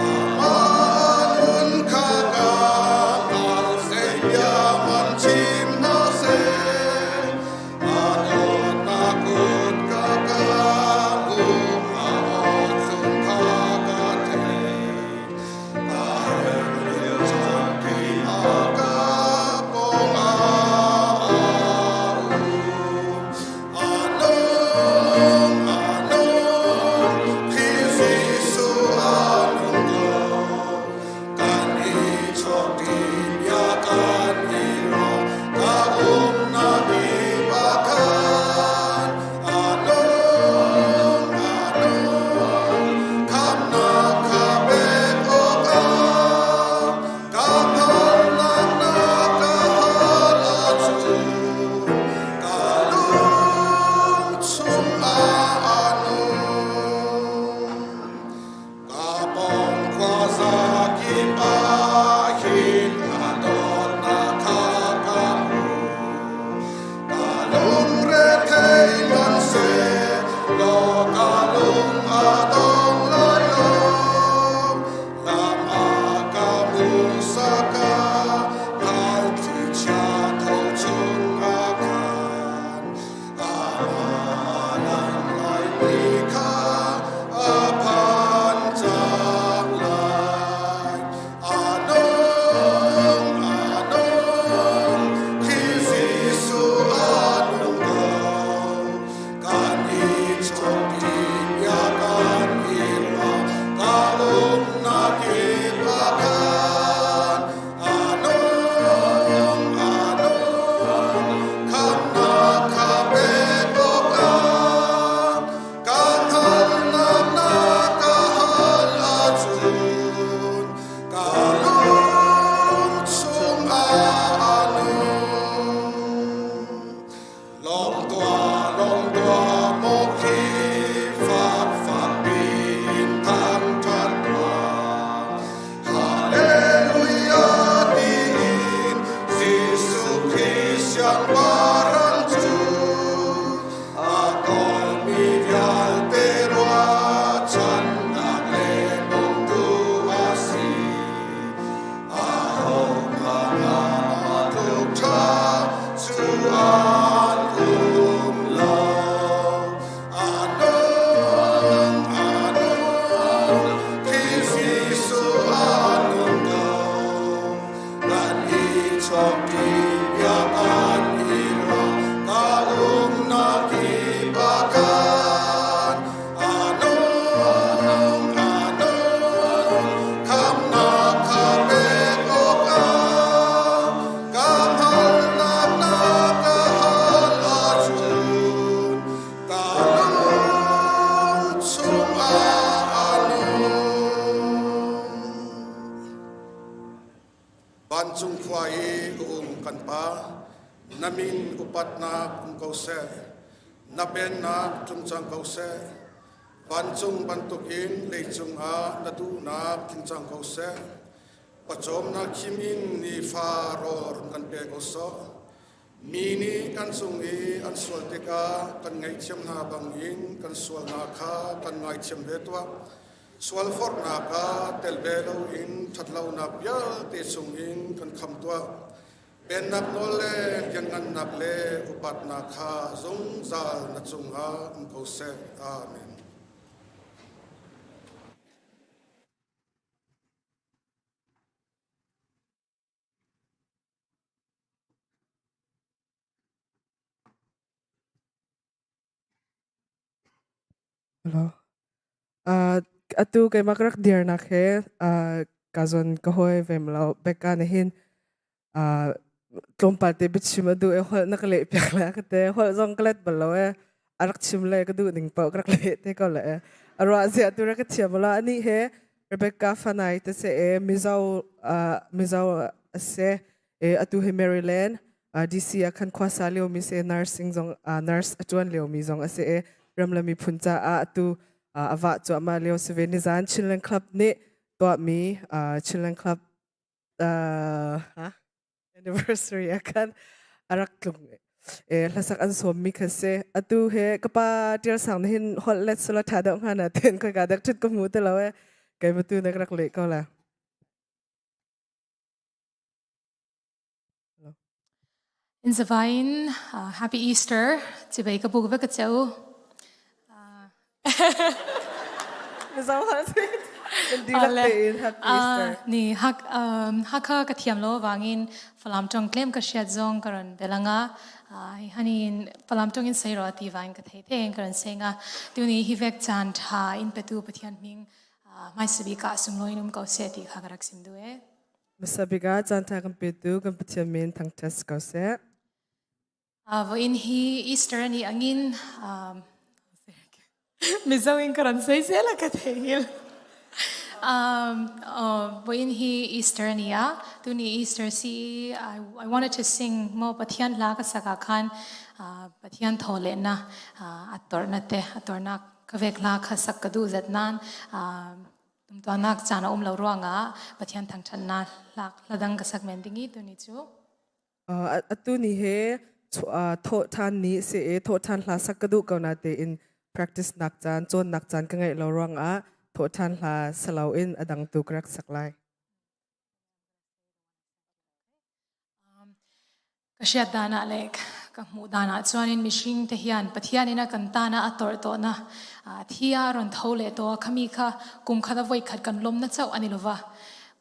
Amah nun kha ka hngal, zei bia hmanh chim hna seh. A dawtnak kut ka ka hmuh, a aw thlum kha ka theih. Ka herh lio caan keimah ka pawngah a um. A nung. siangpahrang cu a kawlmi vialte ruahchannak le bawmtu a si. Ahohmanh amah tluk ṭha cu an um lo. A nung, a nung, Khrih Jesuh a nung ko. Kan i chawk i bia kan i ruah, ka umnak kip ah khan. A nung, a nung, khamnak kha pek awkah ka hngalhnak na ka hal ahcun ka lung chungah a nung. Vancung khua i um kan Pa, na min upatnak um ko seh. Na pennak tlung cang ko seh. Vancung bantukin leicung ah na duhnak tling cang ko seh. Pawcawmnak khim in nifa rawl kan pe ko sawh. Mi nih kan cung i an sual tikah kan ngaihthiam hna bangin kan sualnak kha kan ngaithiam ve tuah. Sualforhnak ah tel ve loin ṭhatlonak vialte chungin kan kham tuah. Pennak nawl le lianngannak le upatnak kha zungzal na cungah um ko seh. Amen. Hello. Uh, atu keimah ka rak dirnak he uh, ka zon ka hoi vem lo beka na hin uh, tlawmpal te biachim a duh e holh na ka leh piak le ka te holh zong ka let bal lo e a rak chim le ka duh ning paoh ka rak leh te ko le e a ruah zia tu rak ka thiam lo ani he Rebecca Fanai te se e Mizo uh, Mizo se e atu he Maryland DC ah khan khuasa liomi si nursing zong nurse a ṭuan liomi zong a si i ramle miphun caah atu a vah cuahmah lio si ve. Nizan Chinland Club nih tuahmi Chinland Club anniversary ah khan a rak tlung e hlasak an sawmmi kha si. Atu he ka pa Ṭial Sang nih hin holh let sula ṭha deuh hnga na ten khoi ka dek ṭhut ka hmu ti lo e kei matu na ka rak leh ko la. In zavain happy Easter chibai ka buk ve ka cheu. Happy Easter. Ni hak hakha ka thiam lo wangin falam tong tlem ka hriat zong ka ron belanga hanin falam tong in sei ro ti wain ka thei te ka ron senga tuni hi vek chan tha in petu pathian ming mai sabi ka sungloin um ko se ti kha ka rak sim du e. Hmasa bik ah caanṭha kan petu kan Pathian min thangṭhat si ko seh. Voin hi Easter ni angin Mizo in karan sei sela ka thehil. Voin hi Easter ni a tuni Easter si I, I wanted to sing mo Pathian hla ka saka khan Pathian thole na ator na te ator na ka vek hla kha sak ka du zat nan Tumtuahnak caan a um lo ruangah Pathian thangṭhatnak hla dang ka sak men ding i tuni cu. Atu ni he thawhṭhan ni si i thawhṭhan hla sak ka duh ko na tein practice nak caan cawnnak caan ka ngeih lo ruangah thawhṭhan hla sa loin a dang tu ka rak sak lai. Ka hriat danah le ka hmuh danah chuanin mihring te hian Pathian in a kan tana a tawrh tawhna thi a rawn tho leh tawh a khami kha kum khat a voikhat kan lawmna chauh a ni lova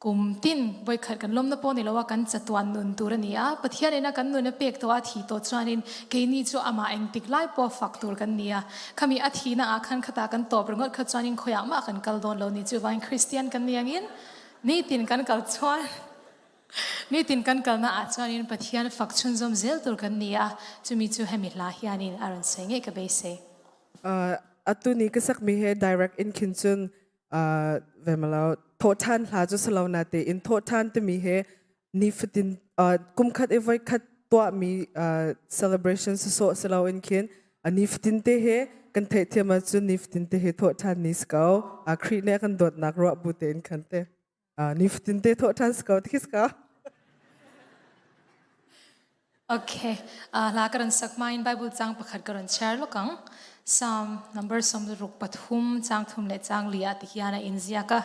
kum tin voikhat kan lawmna pawh ni loa kan chatuan nun tur a ni a Pathian in a kan nun a pek tawh a thi tawh chuanin keini chu amah engtik lai pawh fak tur kan ni a khami a thihna ah khan khata kan tawp ringawt kha chuanin khawiah mah kan kal dawn lo ni chu vain Christian kan ni angin nitin kan kal chuan Nitin kan kalnak ah chuan Pathian fak chunzawm zel tur kan ni a, chumi chu hemi hla hianin a rawn sawi ngei ka beisei. Atu ni ka sakmi he direct in khin cun vemalo thawhthan hla cu salo na te in thawhthan timi he nifatin kumkhat i voikhat tuahmi celebration sawsawh silo in khin nifatin te he kan theihthiam ahcun nifatin te he thawhthan ni si ko. Khrih nih a kan dawtnak ruah bu tein khan te. Nifatin te thawh ṭhan si ko ti khi si ko. Okay. Hla ka ran sak ma in Bible chang pakhat ka ran share lokang. Psalm number som ruk pathum chang thum le chang lia ti hian a in ziak a.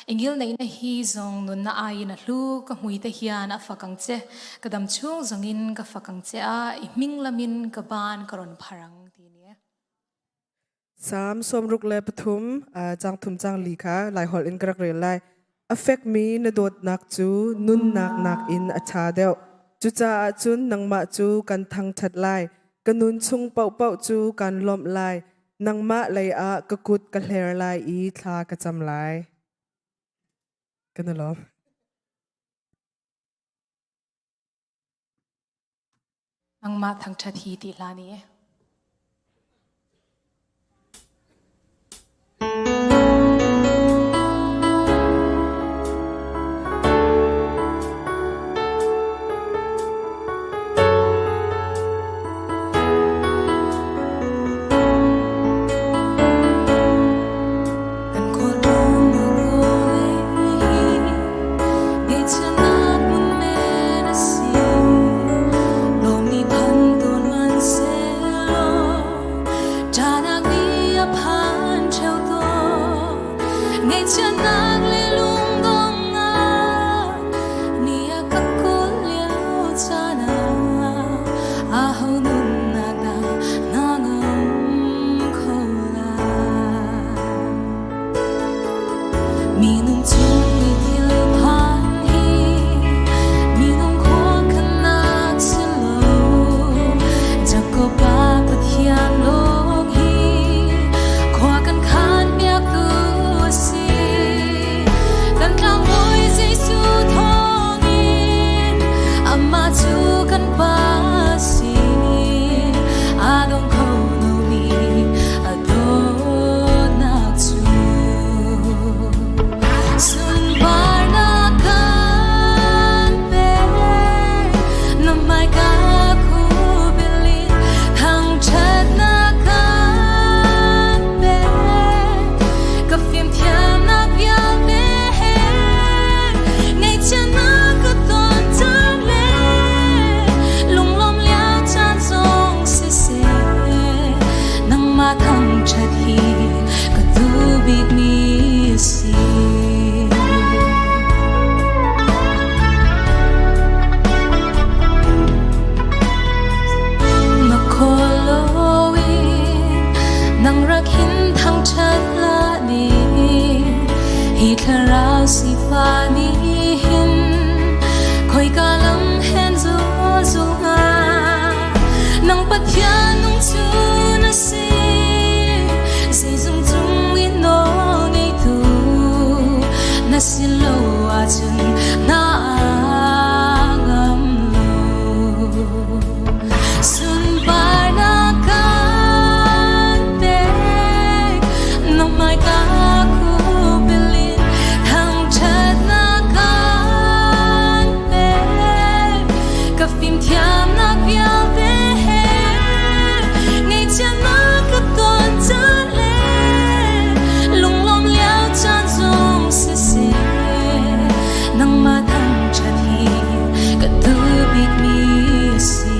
Engil nei na hi zong nun na ai in a hlu ka hmui te hian a fakang che. Ka dam chung zong in ka fakang che a i hming lamin ka ban ka ron pharang ti ni. Salm 63 caang thum caang li kha Laiholh in ka rak rel lai. A fekmi na dawtnak cu nunnak nakin a ṭha deuh. Cucaah cun nangmah cu kan thangṭhat lai. Ka nun chung paohpaoh cu kaan lawmh lai. Nangmah lei ah ka kut ka hler lai i thla ka cam lai. Kan i lawm. Nangmah thangṭhat hi ti hlah ni. Kan kawlram a kawl hi Ngaihchiatnak hmun men a si. Lawmmi phan tawn hmanhsehlaw ṭahnak ni a phan ṭheo tawn. Ngaihchiatnak le lungdonghnak ni a ka kawl lio caan ah aho nunnak dah na ngam kho lai? Minung chung i thil phan hi minung khuakhannak si lo. Jakob pa Pathian lawng hi khua kan khan piaktu a si. Kan tlangbawi Jesuh thawngin amah cu kan Pa a si. Aa dong kho lomi a dawtnak cu. Sunparnak kan pek, na hmaika khubil in thangṭhatnak kan pek. Ka fimthiamnak vialte he ngaihchiatnak ka ton cang le lunglawm lio caan zong siseh, nangmah thangṭhat hi ka duh bikmi a si. Na khawlo in nang rak hin thangṭhat hlah ning hi thlarau sifah nih hin khoika lam hen zul hnga nang Pathian nung cu na si zeizong cung in nawl ngeitu na si lo ahcun na ngam lo sunparnak kan pek nangmah ka khubil in thangṭhatnak kan pek ka fimthiamnak vialte he ngaihchiatnak ka ton caan le lunglawm lio caan zong siseh nangmah thangṭhat hi ka duh bikmi a si.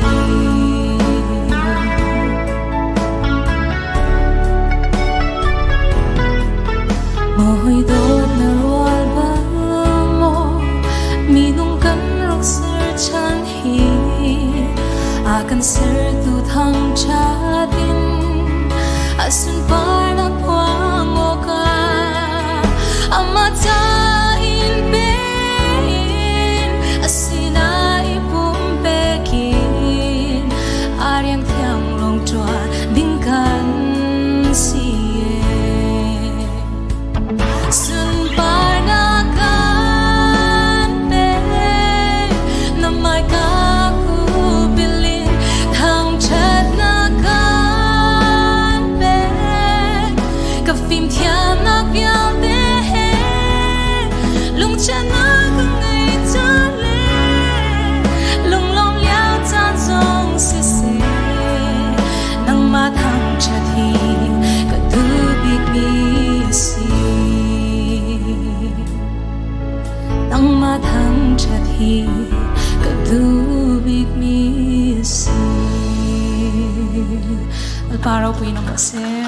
Mawi dawt na rual bal maw minung kan rak ser chan hi a kan sertu thangṭhat in a sunparnak phuang awkah amah ca in pein a sinah i pumpek in a riang thiang lawng ṭuan ding kan si. Sunparnak kan pek, na hmaika kupil in thangṭhatnak kan pek. Lalpa ropui in um rawh seh.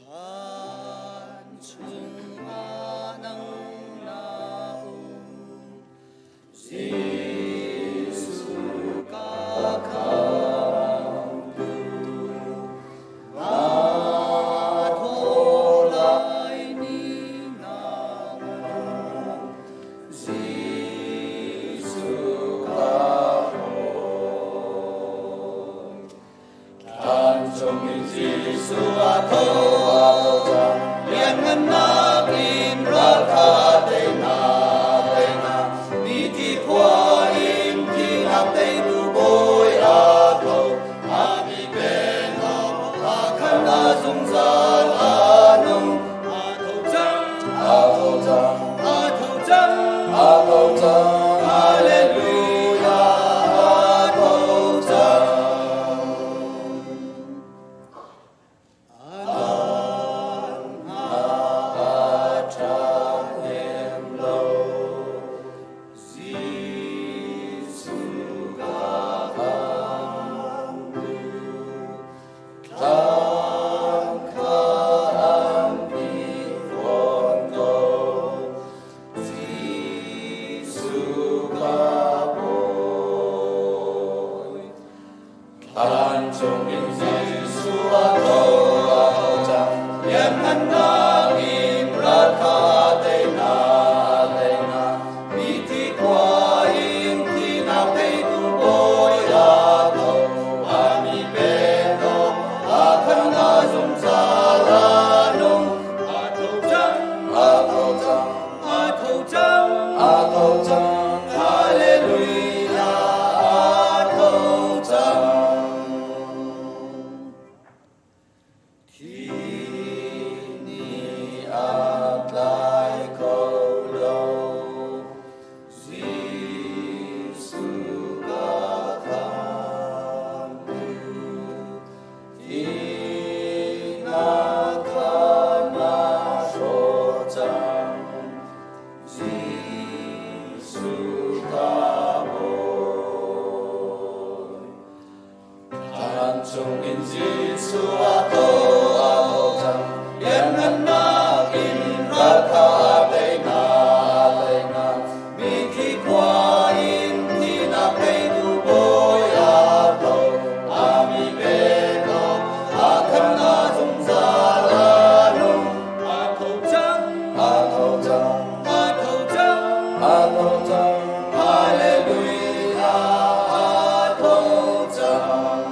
Thlan chungah nang na um, Jesuh ka khamtu. Na tho lai ni nang Jesuh ka hawi. Thlan chungin Jesuh a tho a tho cang, lianngannak in ral kha teinak teinak, mithi khua in thihnak teitu Bawi a tho, a mi pennak a khan a zungzal a nung, a tho cang, a tho cang, a tho cang, a tho cang, Hallelujah, a tho cang. An hna a ṭha hnem lo, Jesuh ka khamtu. Thlan kha an phih fawn ko, Jesuh ka Bawi. Thlan chungin Jesuh a tho a tho cang, lianngannak in ral kha teinak teinak, mithi khua in thihnak teitu Bawi a tho, a mi penawk a khan a zungzal a nung, a tho cang, a tho cang, a tho cang, a tho cang, Hallelujah, a tho cang. Thi nih a tlai kho lo, Jesuh ka khamtu. Thihnak kha na hrawh cang, Jesuh ka Bawi. Thlan chungin Jesuh a tho a tho cang, lianngannak in ral kha teinak teinak, mithi khua in thihnak teitu Bawi a tho, a mi penawk a khan a zungzal a nung, a tho cang, a tho cang, a tho cang, a tho cang, Hallelujah, a tho cang.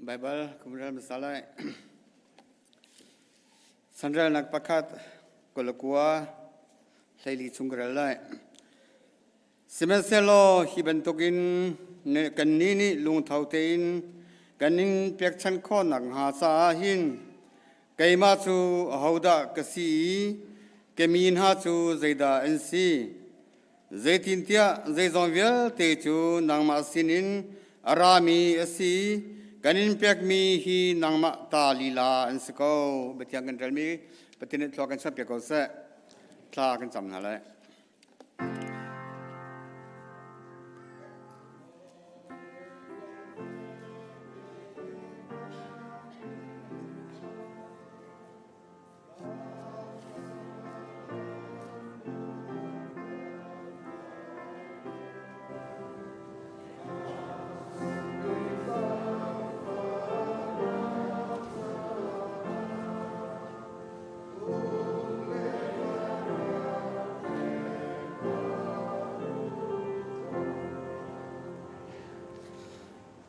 Baibal kumral masalai sanrelnak pakhat kolakua hleili chung ka rel lai. Sihmanhsehlaw hi bantukin kannih nih lungtho tein kan in pekchanh khawh nakhnga caah hin keimah cu ahodah ka si i ka mi hna cu zeidah an si? Zeitintiah zeizong vialte cu nangmah sinin a rami a si i kan in pekmi hi nangmah ta lila an si ko. Biathiang kan ṭialmi Pathian nih thlua kan chuahpiak ko seh. Thla kan cam hna lai.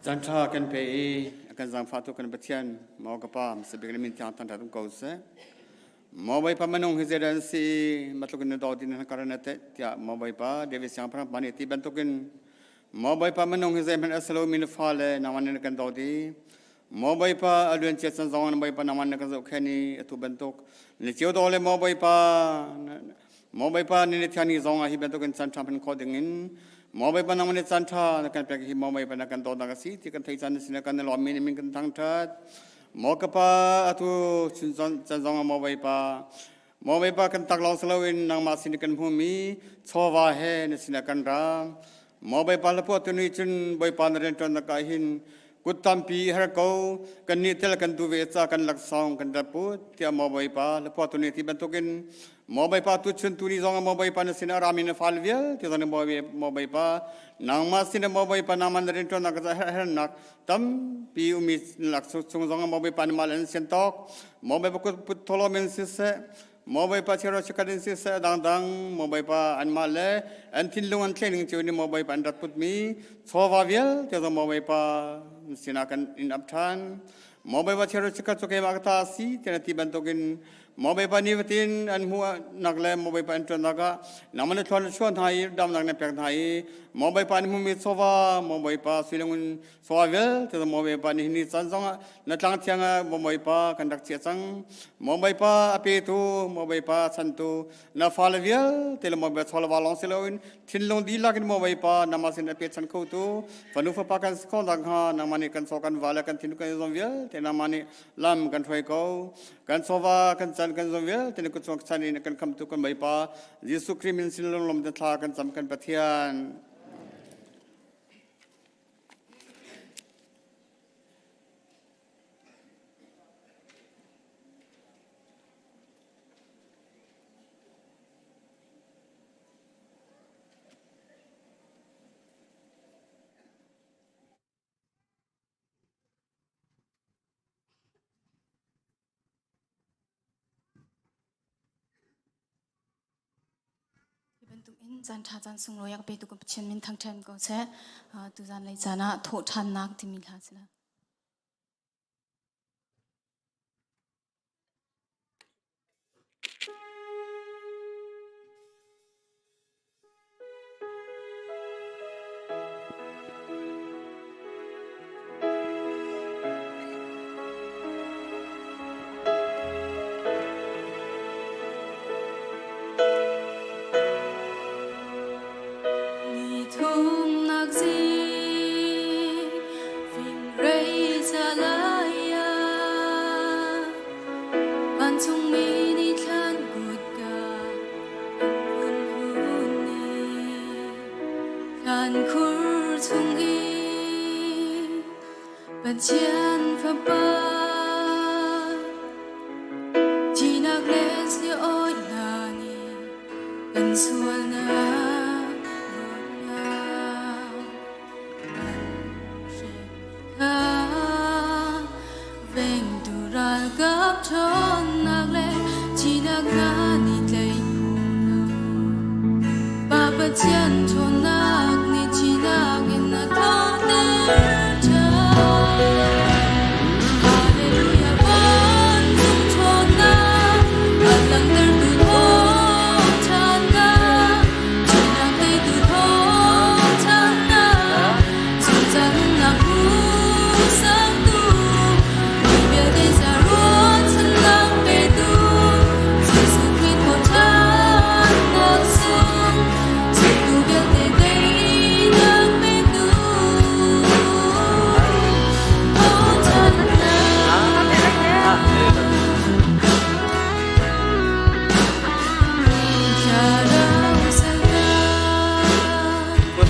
Caan ṭha kan pe i a kan zaangfahtu kan Pathian maw ka Pa hmasabik le min thiang thangṭhat um ko seh. Maw Bawipa minung hi zeidah an si i matluk in na daw ti na kar na teh tiah maw Bawipa David siangpahrang pa nih ti bantukin maw Bawipa minung hi zeihmanh a si lomi na fale nangmah nih na kan dawt i Maw Bawipa a luancia chan zong na Bawipa nangmah na kan zohkhenh i atu bantuk na cio daw le Maw Bawipa Maw Bawipa ni le thiang ni zong ah hi bantuk in caan ṭha hman khawh ding in Maw Bawipa nangmah nih caan ṭha na kan pek hi Maw Bawipa na kan dawtnak a si ti kan theih caan na sin kan i lawmmi nih min kan thangṭhat Maw ka pa atu chun chan zong ah Maw Bawipa Maw Bawipa kan tak lawng si loin nangmah sin kan hmumi chawva he na sinah kan ra Maw Bawipa hlapuah tu nih cun Bawipa na rianṭuannak ah hin kut tampi har ko kan nih tel kan duh ve ca kan laksawng kan rat put tiah maw Bawipa hlapuah tu nih ti bantukin maw Bawipa tu chun tu ni zong maw Bawipa na sinah rami na fal vialte zong maw Bawipa nangmah sinah maw Bawipa nangmah na rianṭuannak ca hernak tampi umi lak chung zong maw Bawipa na mal an sian tawk maw Bawipa kut put tholom in siseh Maw Bawipa chero chikat in siseh dangdang Maw Bawipa anmah le an thinlung an thlening cio nih Maw Bawipa an rat putmi chawva vialte zong Maw Bawipa sinah kan in ap ṭhan. Maw Bawipa chero chikat cu keimah ka ta a si tiah na ti bantukin Maw Bawipa nifatin an hmuhnak le Maw Bawipa an ṭuannak ah nangmah na thluan na chuah hna i damnak na pek hna i Maw Bawipa an hmumi chawva Maw Bawipa sui le ngun Sawa vialte maw Bawipa nihin ni caan zongah na tlang thiang ah maw Bawipa kan rak chiah cang. Maw Bawipa a petu, maw Bawipa a chantu, na fale vialte le maw Bawipa chawlava lawng si loin thinlung dihlak in maw Bawipa nangmah sin a pechan khotu fanu fapa kan si kho nakhnga nangmah nih kan chaw kan va le kan thinlung kan zong vialte nangmah nih lam kan hruai ko. Kan chawva kan chan kan zong vialte na kut chan in kan khamtu kan Bawipa Jesuh Khrih min sin lunglawm te thla kan cam kan Pathian. Hi bantuk in caan ṭha caan sunglawi a ka petu kan Pathian min thangṭhat ko seh. Tuzan lei caan ah thawhṭhannak timi hla si la. Ni thumnak zing fingrei calai ah vancungmi nih thlan kutka an vun hun i thlan khur chung i Pathian Fapa thihnak le si-awi hna nih kan sualnak ruangah kan hremmi kha vengtu ralkap ṭhawnnak le thihnak hna nih tlaih khawh lo. Pa Pathian ṭhawnnak nih thihnak in a thawhter ṭhan. Hallelujah, vancung ṭhawnnak a langhtertu thawhṭhannak, thihnak teitu thawhṭhannak.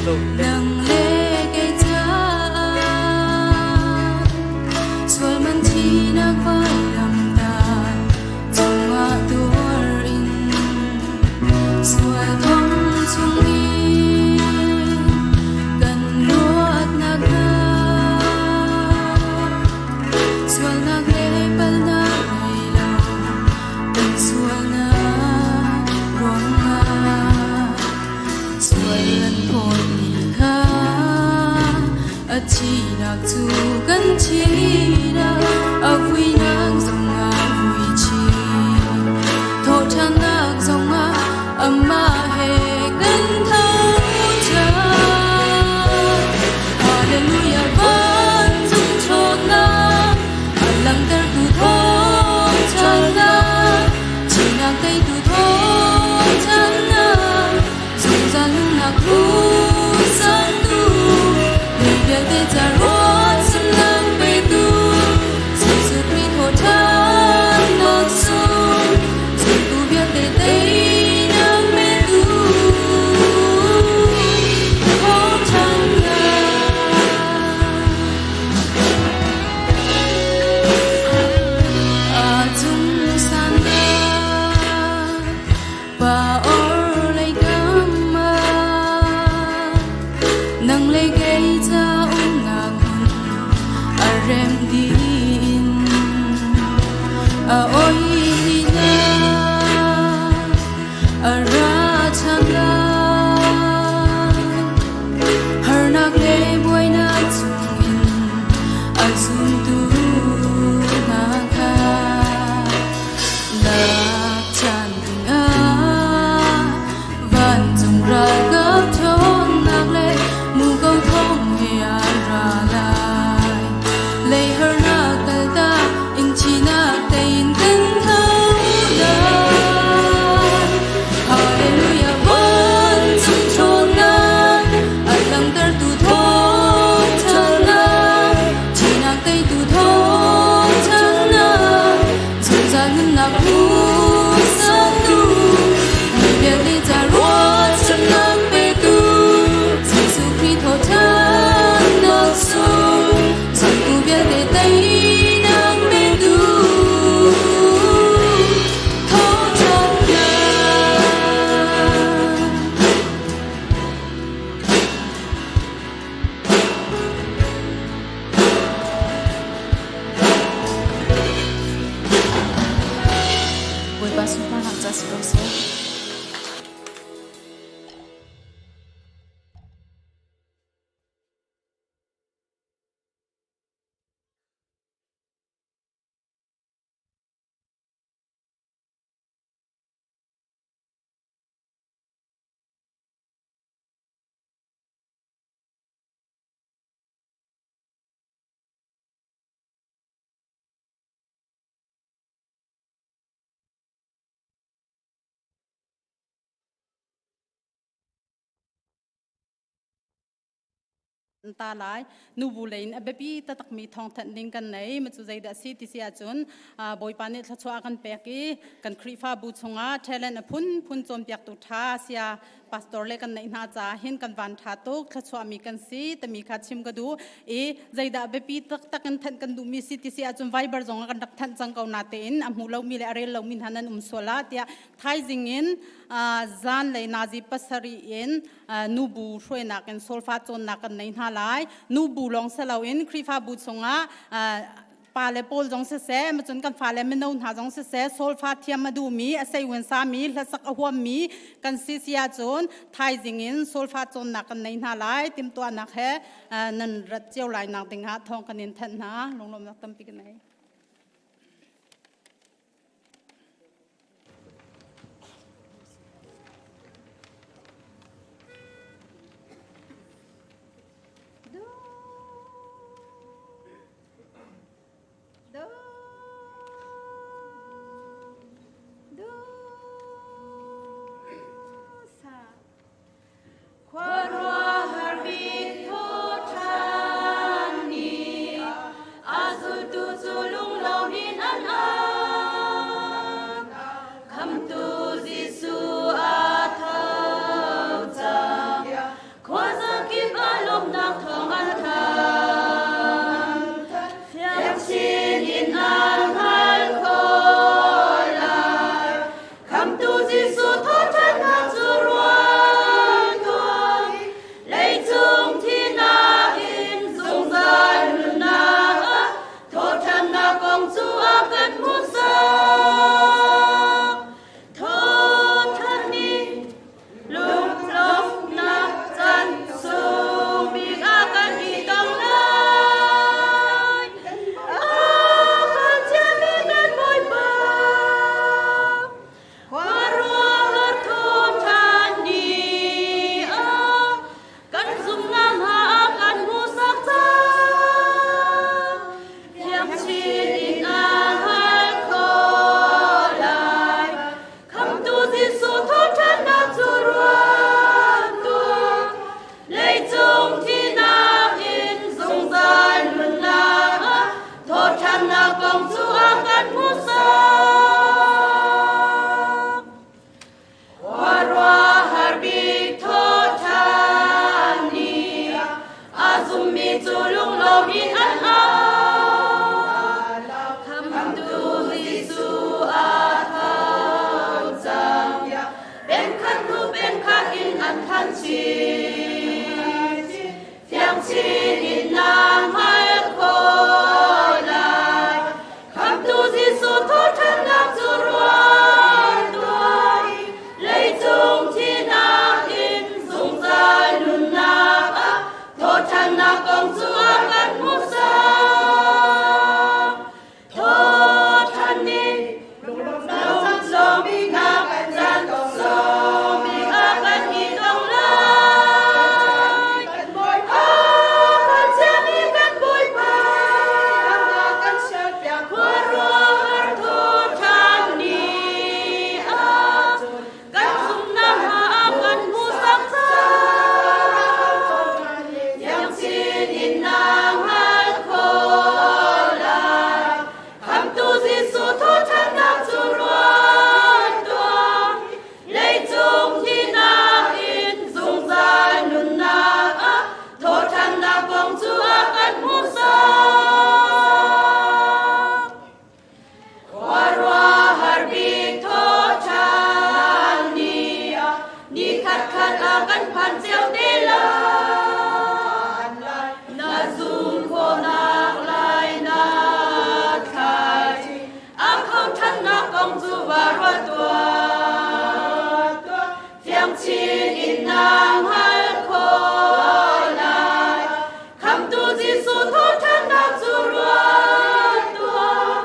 Nang le kei caah sual man thinak vailamtah cungah tuar in sual thong chungin kan luatnak hnga sualnak le palhnak ngei lo kan sualnak ruangah sual an phawtmi kha a thihnak cu kan thihnak a vuinak zongah vui chih thawhṭhannak zongah amah he kan tho ṭhan. Hallelujah vancung ṭhawnnak a langhtertu thawngṭhannak thihnak teitu thawngṭhannak zungzal nunnak hmuhsaktu mi vialte ca ruahchannak petu Jesuh Khrih thawhṭhannak sung zumtu vialte teinak petu thawhṭhannak. A cung sannak pa or lei kam ah nang le kei ca umnak hmun a rem dih in a oi na a ra ṭhan lai. Harnak le buainak chungin a zumtu hna kha lak ṭhan dingah vancung ralkap ṭhawnnak le muko thawng he a ra lai. Lei harnak kaltak in thihnak tein kan tho lai. Hallelujah vancung ṭhawnnak a langhtertu thawngṭhannak thihnak teitu thawngṭhannak zungzal nunnak hmuhsaktu mi vialte ca ruahchannak petu Jesuh Khrih thawhṭhannak sung zumtu vialte teinak petu thawhṭhannak. Bawipa sunparnak ca si ko seh. Ta lai nubu lei in a biapi taktakmi thawngthanh ding kan nei. Ma cu zeidah si ti si ahcun, Bawipa nih thluachuah a kan pek i kan Khrihfabu chungah talent a phunphun cawnpiaktu ṭha sia pastor le kan neih hna caah hin kan van ṭha tuk, thluachuahmi kan si timi kha chim ka duh i, zeidah biapi taktak in thanh kan duhmi si ti si ahcun, Viber zong ah kan rak thanh cang ko na tein a hmu lomi le a rel lomi hna nan um sual ah tiah, thaizing in zan lei nazi 7 in nubu hruainak in solfa cawnnak kan nei hna lai. Nubu lawng si loin Khrihfabu chungah pa le pawl zong siseh, macun kan fale mino hna zong siseh, solfa thiam a duhmi, a seiwen sami, hlasak a huammi kan si si ahcun thaizing in solfa cawnnak kan nei hna lai. Timtuahnak he nan rat cio lai nak dingah thawng kan in thanh hna. Lunglawmnak tampi kan nei. Do, do, sa. Khuaruahhar bik thawhṭhan ni ah a zultu cu Hmunkhat ah kan phan cio te lai. Na zum khawhnak lai na thlai. A thawngṭhannak kong cu va ruat tuah. Fiang chin in na hngalh khawh lai. Khamhtu Jesuh thawhṭhannak cu ruat tuah.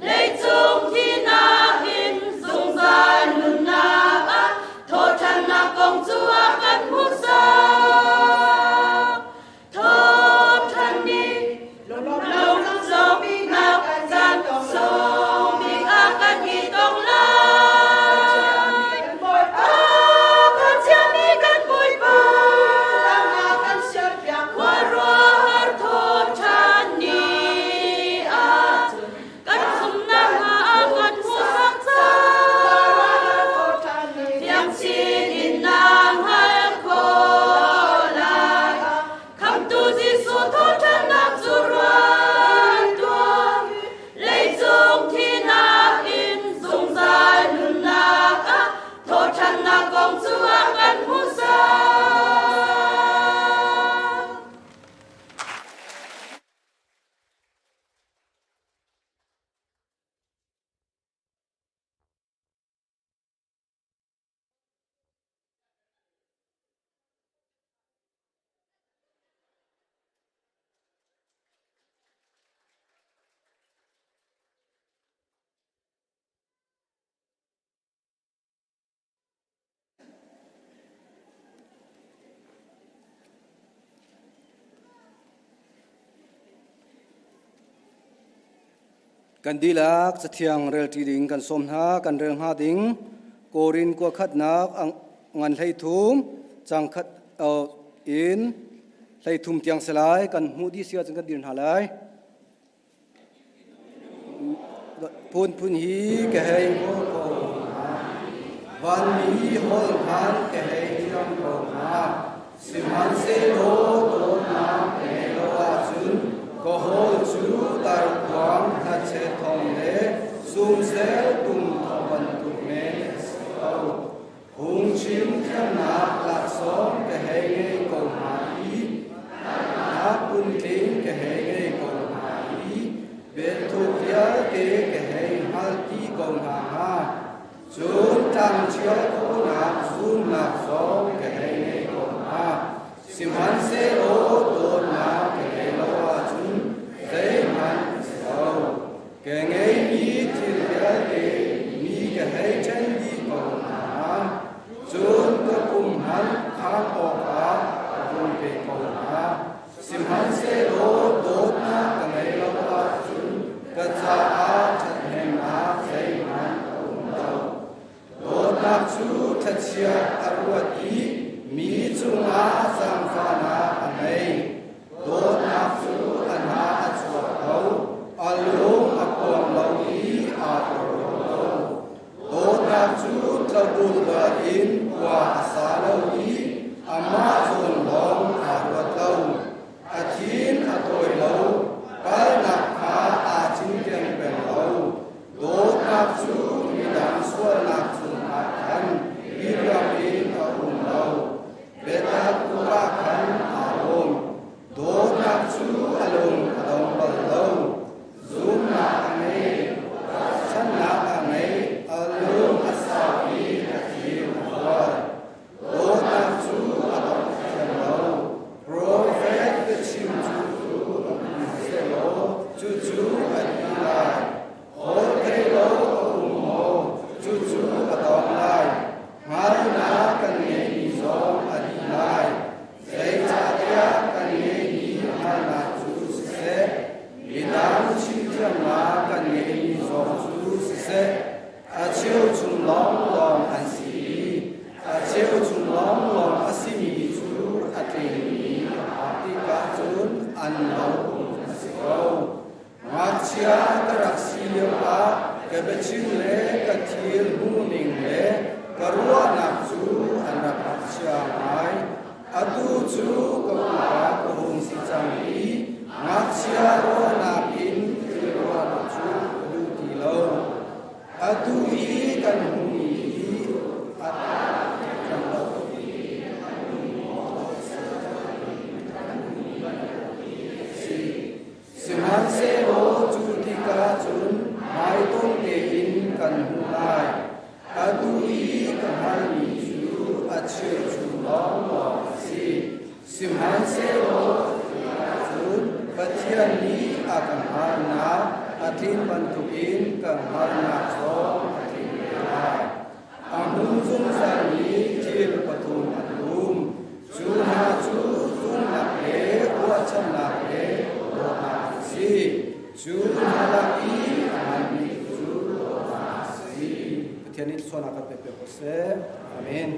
Leicung thihnak in zungzal nunnak ah thawhṭhannak kong cu a kan hmuhsak. Thawhṭhan ni lawmhnak caan sung bik ah kan i tong lai. A kan chiami kan Bawipa khuaruahhar thawhṭhan ni ah Kan zumhnak hna a kan hmuhsak cang. Fiang chin in na hngalh khawh lai. Khamhtu Jesuh thawhṭhannak cu ruat tuah. Leicung thihnak in zungzal nunnak ah thawhṭhannak kong cu a kan hmuhsak. Kan dihlak cathiang relṭi ding kan sawm hna, kan rel hnga ding Korin kua khatnak ngan 13 cang khat in 13 tiang si lai kan hmuh dih si ahcun kan dir hna lai. Phunphun hi ka hei hmu ko hna. Vanmi holh hmanh ka hei thiam ko hna. Sihmanhsehlaw dawtnak ka ngeih lo ahcun ka hawl cu darkhuang hnachet thawng le sumsel tum thawng bantuk men a si ko. Phungchim thiamnak laksawng ka hei ngei ko hna i hngalhnak phuntling ka hei ngei ko hna i biathuk vialte ka hei hngal ti ko hna hnga. Cun tlangṭhial khawhnak zumnak zong ka hei ngei ko hna. Sihmanhsehlaw dawtnak ka ngei lo ahcun zeihmanh a si lo. Ka ngeimi thil vialte mi ka hei ṭhen dih ko hna. Cun ka pum hmanh khang awkah ka vun pe ko hna. Sihmanhsehlaw dawtnak ka ngei lo ahcun ka caah ṭhathnemnak zeihmanh a um lo. Dawtnak cu thlachiat a ruat i mi cungah zaangfahnak a ngei. Dawtnak cu a hna a chuak lo, a lung a puam lo i aa porhlaw lo. Dawtnak cu tlabulbal in khua a sa lo i amah zawn lawng aa ruat lo. A thin a tawi lo, palnak kha aa cinken peng lo. Dawtnak cu midang sualnak cungah khan diriam in a um lo. Biatak tu ah khan aa lawm. Dawtnak cu a lung a dong bal lo. Zumnak a ngei, channak a ngei, a lung a sau i a thin a hual. Dawtnak cu a dong thiam lo. Profet biachim cu um sehlaw cucu a dih lai. Hawl thei lo a um maw? Cucu a dong lai. Hngalhnak kan ngeihmi zong a dih lai. Zeicahtiah kan ngeihmi hngalhnak cu siseh, midang chimthiamnak kan ngeihmi zong cu siseh, a cheuchum lawnglawng an si i a cheuchum lawnglawng a simi cu a tlingmi a phak tikah cun an lo a si ko. Ngakchia ka rak si lioah ka biachim le ka thil hmuhning le ka ruahnak cu an rak ngakchia ngai. Atu cu ka upa ka hung si cang i ngakchia ruahnak in thil ruahnak cu ka duh ti lo. Atu i kan hmuhmi hi a kan lo. Sihmanhsehlaw cu tikah cun hmaitonh tein kan hmuh lai. Atu i ka hngalhmi cu a cheuchum lawnglawng a si. Sihmanhsehlaw cu tikah cun Pathian nih a ka hngalhnak a tlin bantukin ka hngalhnak zong a tling ve lai. A hmun zungzalmi thil pathum an um. Cu hna cu zumhnak le ruahchannak le dawtnak an si. Cu hna lak i a nganmi cu dawtnak a si. Pathian nih thluachuahnak kan pek piak ko seh. Amen.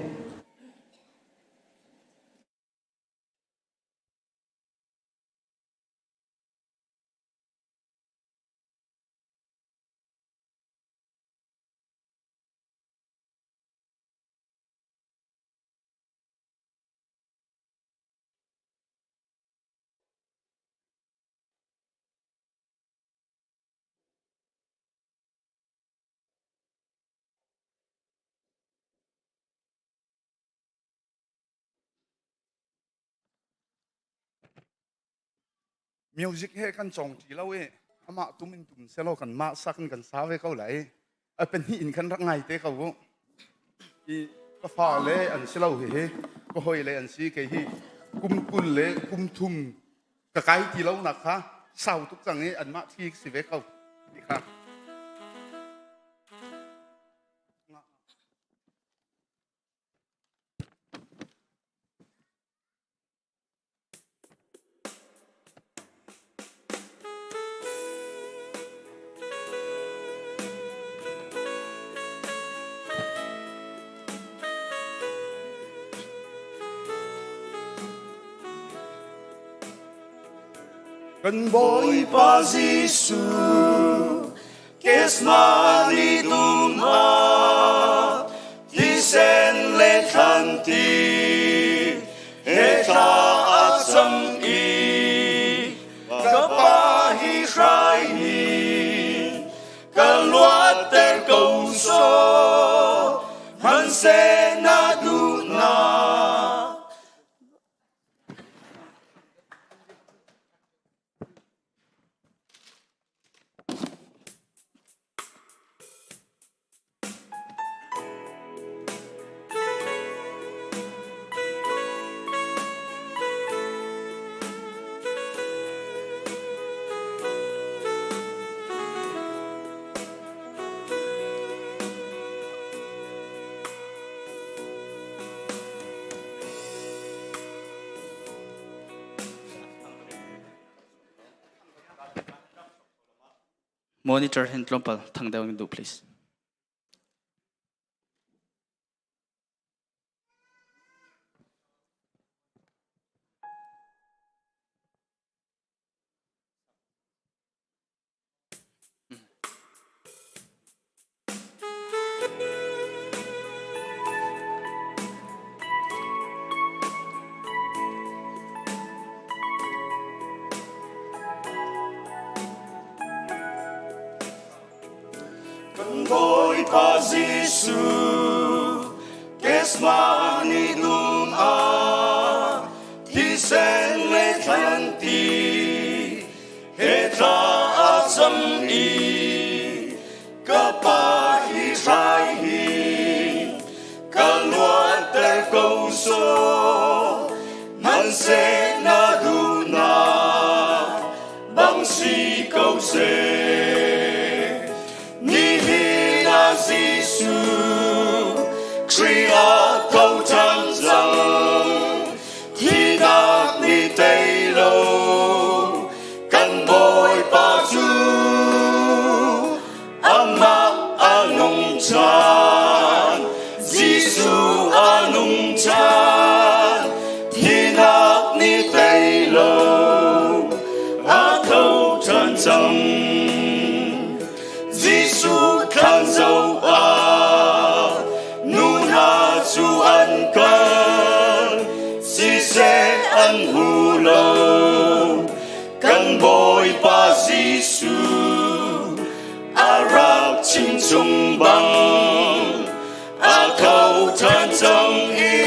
Music he kan cawng ṭi lo i amah tum in tum selaw kan mah sak in kan sa ve ko lai. A pahnih in khan rak ngai te ko u. I ka fa le an si lo hi hi ka hoi le an si kei hi kum 20 le kum thum ka kai ti lo nak kha sau tuk cang i anmah thli si ve ko ti kha. Kan Bawipa Jesuh Kesmani dum ah thisen le thlanti he thla a cam i ka pa hi hrai ni ka luatter ko sawh hmanhseh na duhnak. Monitor hin tlawmpal thang deuh in duh please. Kan Bawipa Jesuh Kesmani dum ah thisen le thlanti he thla a cam i ka pa hi hrai hi ka luatter ko sawh hmanhseh na duhnak bang si ko seh nihin ah Jesuh Khrih ah tho ṭhan cang Thihnak nih tei lo kan Bawipa cu amah a nung ṭhan. Jesuh a nung ṭhan. Thihnak nih tei lo a tho ṭhan cang. Jesuh thlan zoh ah nu hna cu an kal, siseh an hmu lo. Kan Bawipa Jesuh a rak chim chung bang a tho ṭhan cang i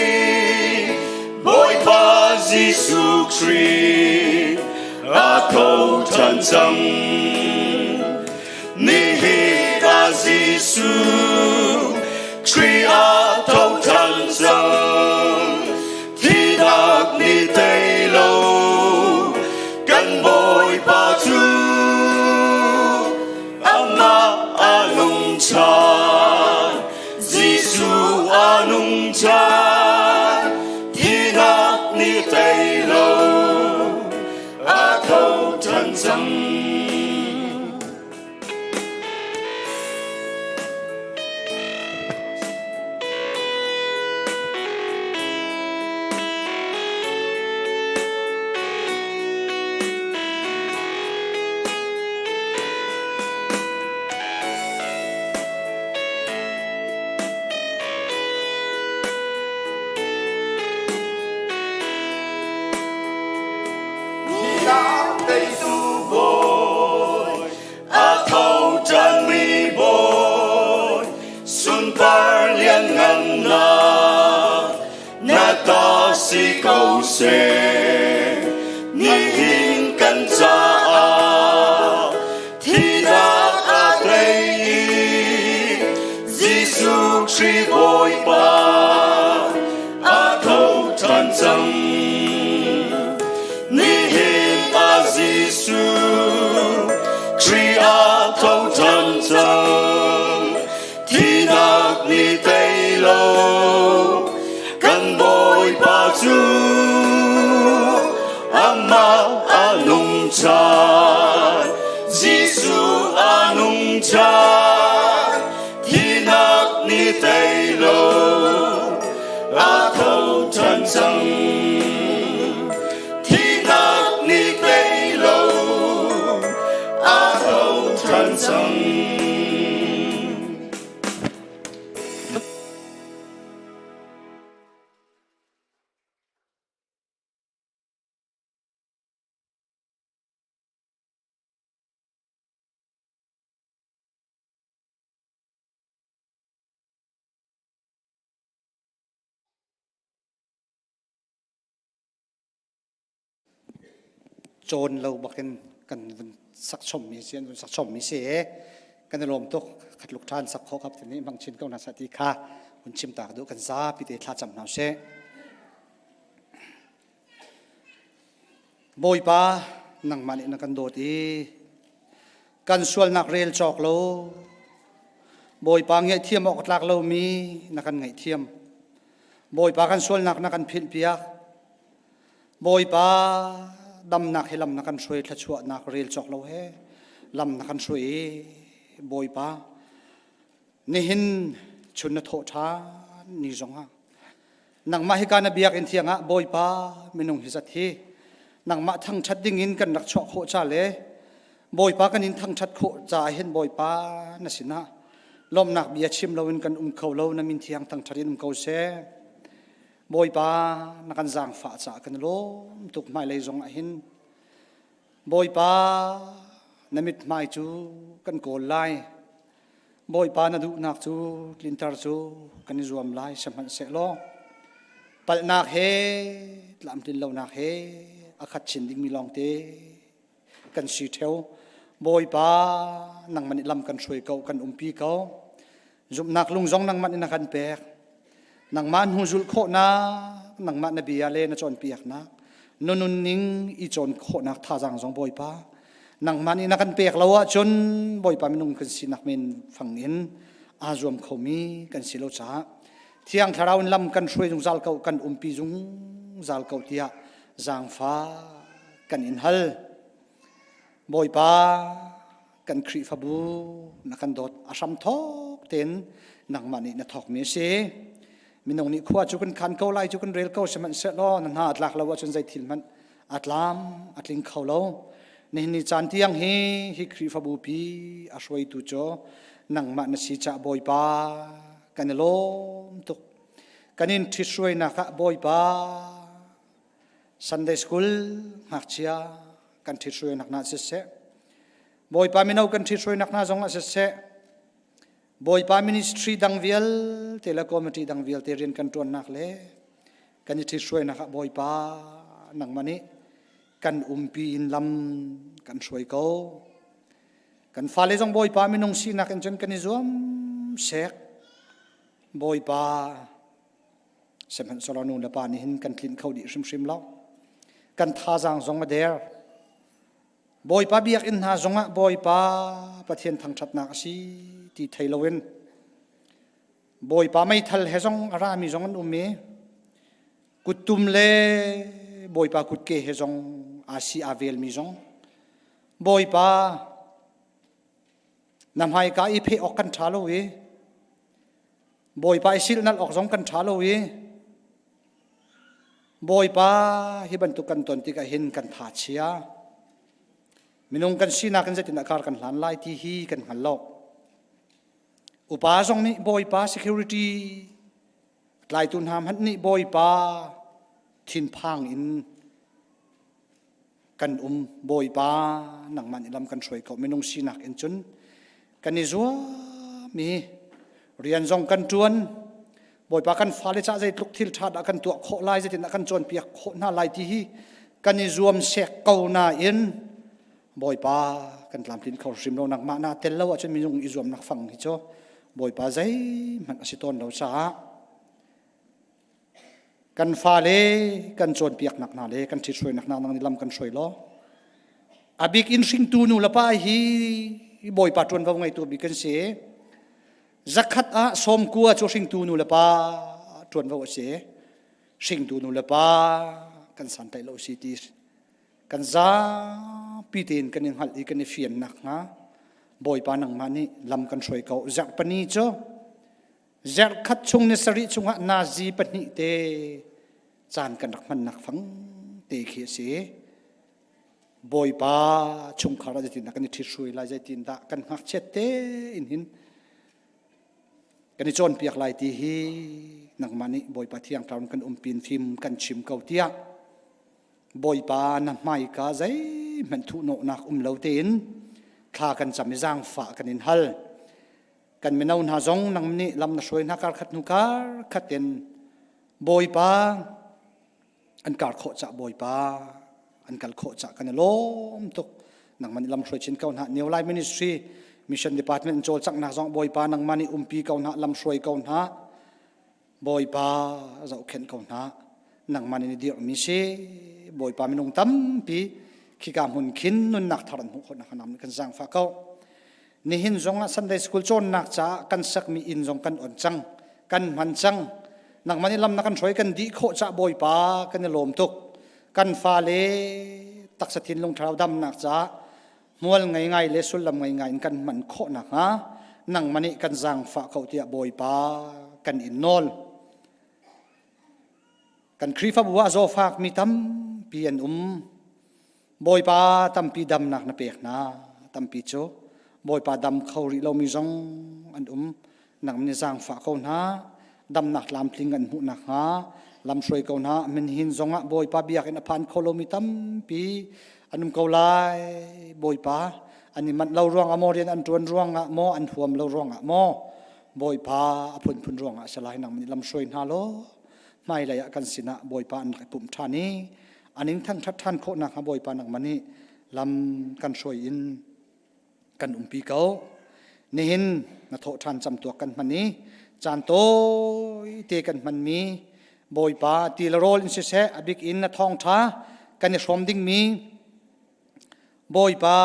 Bawipa Jesuh Khrih. A tho ṭhan cang. Nihin ah Jesuh Khrih a tho ṭhan cang. Thihnak nih tei lo kan Bawipa cu amah a nung ṭhan. Jesuh a nung ṭhan. Thihnak nih tei lo a tho ṭhan cang. Teitu Bawi, a tho ṭhanmi Bawi, sunpar lianngannak na ta si ko seh. Nihin kan caah thihnak a tei i Jesuh Khrih Bawipa a tho ṭhan cang. Nihin ah Jesuh Khrih a tho ṭhan cang. Thihnak nih tei lo kan Bawipa cu amah a nung ṭhan. Jesuh a nung ṭhan. Thihnak nih tei lo a tho ṭhan cang. Thihnak nih tei lo a tho ṭhan cang. Cawn lo bakin kan vun sak chommi si an vun sak chommi si kan i lawm tuk khatluk ṭhan sak khawh kap tini mang chin ko na sa ti kha hun chim ta ka duh kan zapi te thla cam hna sih. Bawipa nangmah nih na kan dawt i kan sualnak rel cawk lo Bawipa ngaihthiam awk tlak lomi na kan ngaihthiam Bawipa kan sualnak na kan philhpiak Bawipa damnak he lam na kan hruai thluachuahnak rel cawk lo he lam na kan hruai i Bawipa nihin chun na thawh ṭhan ni zongah nangmah hika na biakinn thiang ah Bawipa minung hi zat hi nangmah thangṭhat dingin kan rak chuah khawh ca le Bawipa kan in thangṭhat khawh caah hin Bawipa na sinah lawmhnak bia chim loin kan um kho lo na min thiang thangṭhat in um ko seh Bawipa na kan zaangfah caah kan i lawm tuk hmailei zong ah hin Bawipa na mithmai cu kan kawl lai Bawipa na duhnak cu tlinter cu kan i zuam lai sihmanhsehlaw palhnak he tlamtlin lonak he a khat chin dingmi lawngte kan si ṭheo. Bawipa nangmah nih lam kan hruai ko kan umpi ko. Zumhnak lung zong nangmah nih na kan pek. Nangmah hnu zulh khawhnak, nangmah na bia le na cawnpiaknak, na nunning i cawn khawhnak thazaang zong Bawipa nangmah nih na kan pek lo ahcun Bawipa minung kan sinak men fang in aa zuam khomi kan si lo caah Thiang Thlarau in lam kan hruai zungzal ko kan umpi zungzal ko tiah zaangfa kan in hal. Bawipa kan Khrihfabu na kan dawt a hram thawk tein nangmah nih na thawkmi a si. Minung nih khua cu kan khan ko lai cu kan rel ko sihmanhsehlaw na hna a tlak lo ahcun zei thil hmanh a tlam a tling kho lo. Nihin ni caan tiang hi hi Khrihfabu pi a hruaitu cu nangmah na si cah Bawipa kan i lawm tuk. Kan in ṭhithruainak ah Bawipa Sunday School ngakchia kan ṭhithruainak hna siseh, Bawipa mino kan ṭhithruainak hna zong ah siseh, Bawipa ministry dang vialte le committee dang vialte rian kan ṭuannak le kan i ṭhithruainak ah Bawipa nangmah nih Kan umpi in lam kan hruai ko. Kan fale zong Bawipa minung sinak in cun kan i zuam sek. Bawipa sihmanhsehlaw nu le pa nih hin kan tlinh kho dih hrimhrim lo. Kan thazaang zong a der. Bawipa biakinn hna zongah Bawipa Pathian thangṭhatnak a si ti thei loin Bawipa meithal he zong a rami zong an um i kuttum le Bawipa kutke he zong aa si aa velmi zong Bawipa na hmaika i pheh awk kan ṭha lo i Bawipa i silhnalh awk zong kan ṭha lo i Bawipa hi bantuk kan ton tikah hin kan tha chia. Minung kan sinak in zeitindah kar kan hlan lai ti hi kan hngal lo. Upa zong nih Bawipa security tlaitu hna hmanh nih Bawipa thinphang in kan um. Bawipa nangmah nih lam kan hruai ko. Minung sinak in cun kan i zuam i rian zong kan ṭuan. Bawipa kan fale cah zeitluk thil ṭha dah kan tuah khawh lai, zeitindah kan cawnpiak khawh hna lai ti hi kan i zuam sek ko nain Bawipa kan tlamtlin kho hrim lo nangmah na tel lo ahcun minung i zuamnak fang hi cu Bawipa zeihmanh a si tawn lo caah kan fale kan cawnpiaknak hna le kan ṭhithruainak hna nang nih lam kan hruai law a bik in hringtu nu le pa hi Bawipa ṭuanvo ngeitu bik kan si. Zakhat ah 90 cu hringtu nu le pa ṭuanvo a si. Hringtu nu le pa kan santlaih lo si ti kan zapi tein kan i hngalh i kan i fian nakhnga Bawipa nangmah nih lam kan hruai ko. Zarhpini cu zarhkhat chung ni sarih chungah nazi pahnih te caan kan rak hmannak fang te khi a si. Bawipa chungkhar ah zeitindah kan i ṭhithruai lai, zeitindah kan ngakchiat te in hin kan i cawnpiak lai ti hi nangmah nih Bawipa Thiang Thlarau kan umpin fim kan chim ko tiah Bawipa na hmaika zeihmanh thuhnawhnak um lo tein thla kan cam i zaangfah kan in hal. Kan mino hna zong nang nih lam na hruai hna kar khat hnu kar khat in Bawipa an kar khawh cah Bawipa an kal khawh cah kan i lawm tuk. Nangmah nih lam hruai chin ko hna. New Life Ministry Mission Department in cawlcanghnak zong Bawipa nangmah nih umpi ko hna, lam hruai ko hna. Bawipa zohkhenh ko hna. Nangmah nih na dirhmi si. Bawipa minung tampi khika hmun khin nunnak thar an hmuh khawh nakhnga nang nih kan zaangfah ko. Nihin zong ah Sunday School cawnnak caah kan sakmi inn zong kan on cang, kan hman cang. Nangmah nih lam na kan hruai kan dih khawh cah Bawipa kan i lawm tuk. Kan fale taksa thinlung thlarau damnak caah hmual ngei ngai le sullam ngei ngai in kan hman khawh nakhnga nangmah nih kan zaangfah ko tiah Bawipa kan in nawl. Kan Khrihfabu ah zawfak mi tampi an um. Bawipa tampi damnak na pek hna. Tampi cu Bawipa dam kho rih lomi zong an um. Nang nih zaangfah ko hna. Damnak tlamtling an hmuh nakhnga lamhruai ko hna. Min hin zongah Bawipa biakinn a phan kho lomi tampi an um ko lai. Bawipa an i manh lo ruangah maw rian an ṭuan ruangah maw an huam lo ruangah maw Bawipa a phunphun ruangah a si lai. Nang nih lamhruai hna law hmailei ah kan sinah Bawipa an rak i pumh ṭhan i an in thangṭhat ṭhan khawh nakhnga Bawipa nangmah nih lam kan hruai in kan umpi ko. Nihin na thawh ṭhan camtuak kan hman i caan tawite kan hmanmi Bawipa ti le rawl in siseh a bik in na thawngṭha kan i hrawm dingmi Bawipa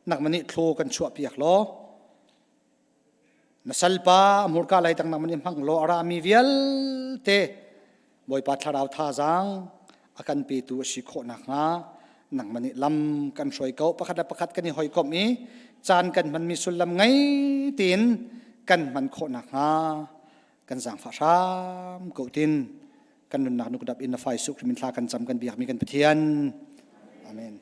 nangmah nih thlu kan chuahpiak law na salpa a hmurka lei tang nangmah nih hmang law a rami vialte Bawipa thlarau thazaang a kan petu a si khawh nakhnga nangmah nih lam kan hruai ko. Pakhat le pakhat kan i hawikomh i caan kan hmanmi sullam ngei tein kan hman khawh nakhnga kan zaangfah hram ko tin kan nunnak nukdap in na fai suk min thla kan cam kan biakmi kan Pathian. Amen.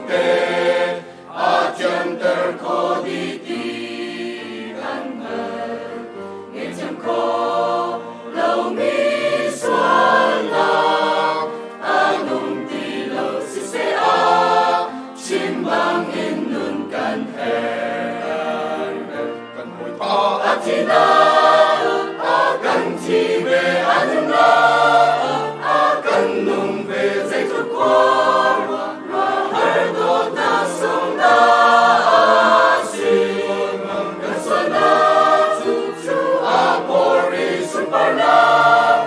te a thianter kho dih ti kan hngalh. Ngaihthiam khawh lomi sualnak a nung ti lo siseh a chim bangin nun kan herh. Kan Bawipa a thihnak a kan thi ve a nunnak a kan nung ve zeitluk khua ruahhar dawtnak sung dah a si. Kan sualnak cu cu a phor i sunparnak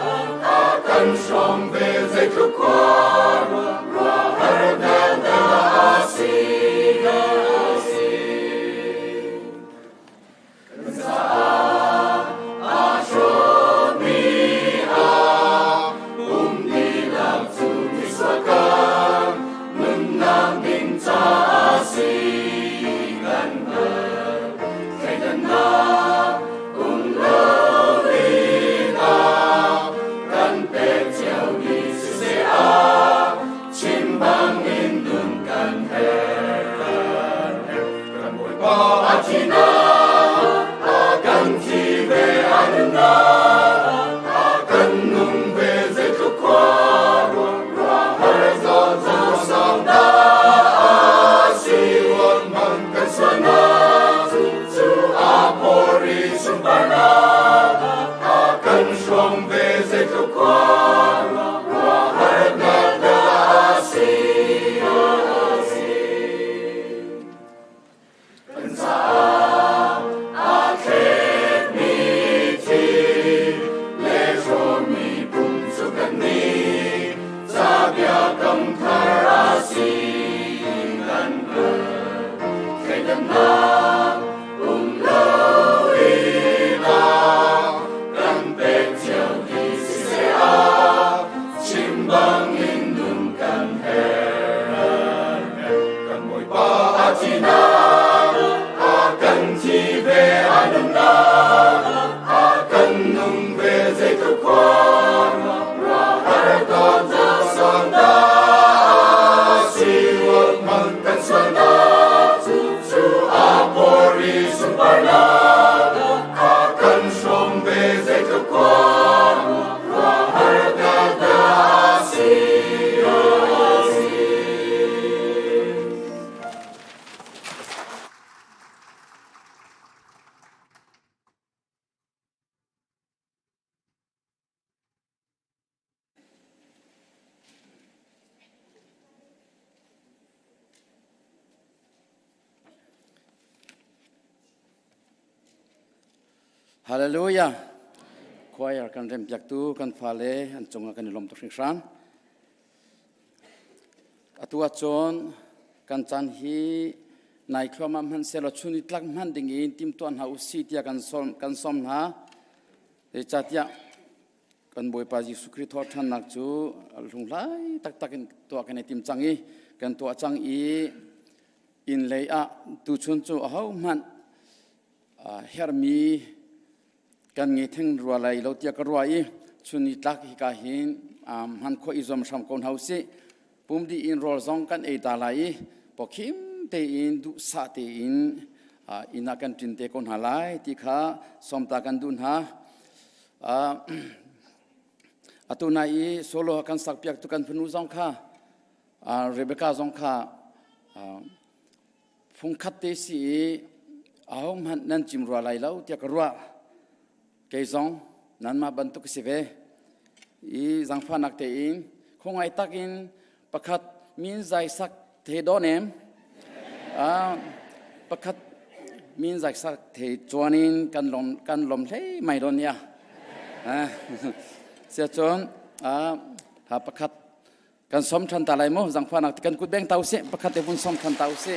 a kan hrawm ve zeitluk khua ruahhar dah a si. Kan caah aa hrawmmi ah um dihlak cu misual kan nunnak ding caah si kan hngalh. Thleidannak um loin ah kan pek ciomi siseh a chim bangin nun kan herh. Kan Bawipa a thihnak a kan thi ve a nunnak a kan nung ve zeitluk khua ruahhar zawn zawn dah a si ruat hmang kan sualnak cu a phor i sunparnak a kan hrawm ve zeitluk khua ruahhar dah a si. Kan caah aa thletmi thi le hrawmmi pum cu kannih ca biakam thar a si kan hngalh. Thleidannak um loin a kan pek cio dih siseh a chim bangin nun kan herh. Kan Bawipa a thihnak a kan thi ve a nunnak a kan nung ve zeitluk khua ruahhar dawtnak sang dah a si ruat hmang kan sualnak cu a phor i sunparnak a kan hrawm ve zeitluk khua ruahhar dah a si. Hallelujah. Choir kan rempiaktu kan fale an cungah kan i lawm tuk hringhran. Atu ahcun kan caan hi nai thluahmah hmanh sehlaw chun i tlak hman ding in timtuah hna usih tiah kan sawm, kan sawm hna. Zeicahtiah kan Bawipa Jesuh Khrih thawhṭhannak cu hlunghlai taktak in tuah kan i tim cang i kan tuah cang i inn lei ah tuchun cu ahohmanh herhmi kan ngei theng rua lai lo tiah ka ruah i chun ni tlak hika hin hman khawh i zuam hram ko hna usih. Pum dih in rawl zong kan ei ta lai i pawkhim tein duhsah tein inn ah kan ṭin te ko hna lai ti kha sawmta kan duh hna. Atu nai i solo kan sakpiak tu kan fanu zong kha Rebecca zong kha fungkhat te si i ahohmanh nan cim rua lai lo tiah ka ruah. Kei zong nanmah bantuk ka si ve. I zangfahnak tein khawngai takin pakhat min zai sak the daw nem pakhat min zai sak the chuan in kan lom kan lom hlei mai don ya sia cun ha pakhat kan som than ta lai mu zangfahnak kan kut beng tau si pakhat te vun som than tau si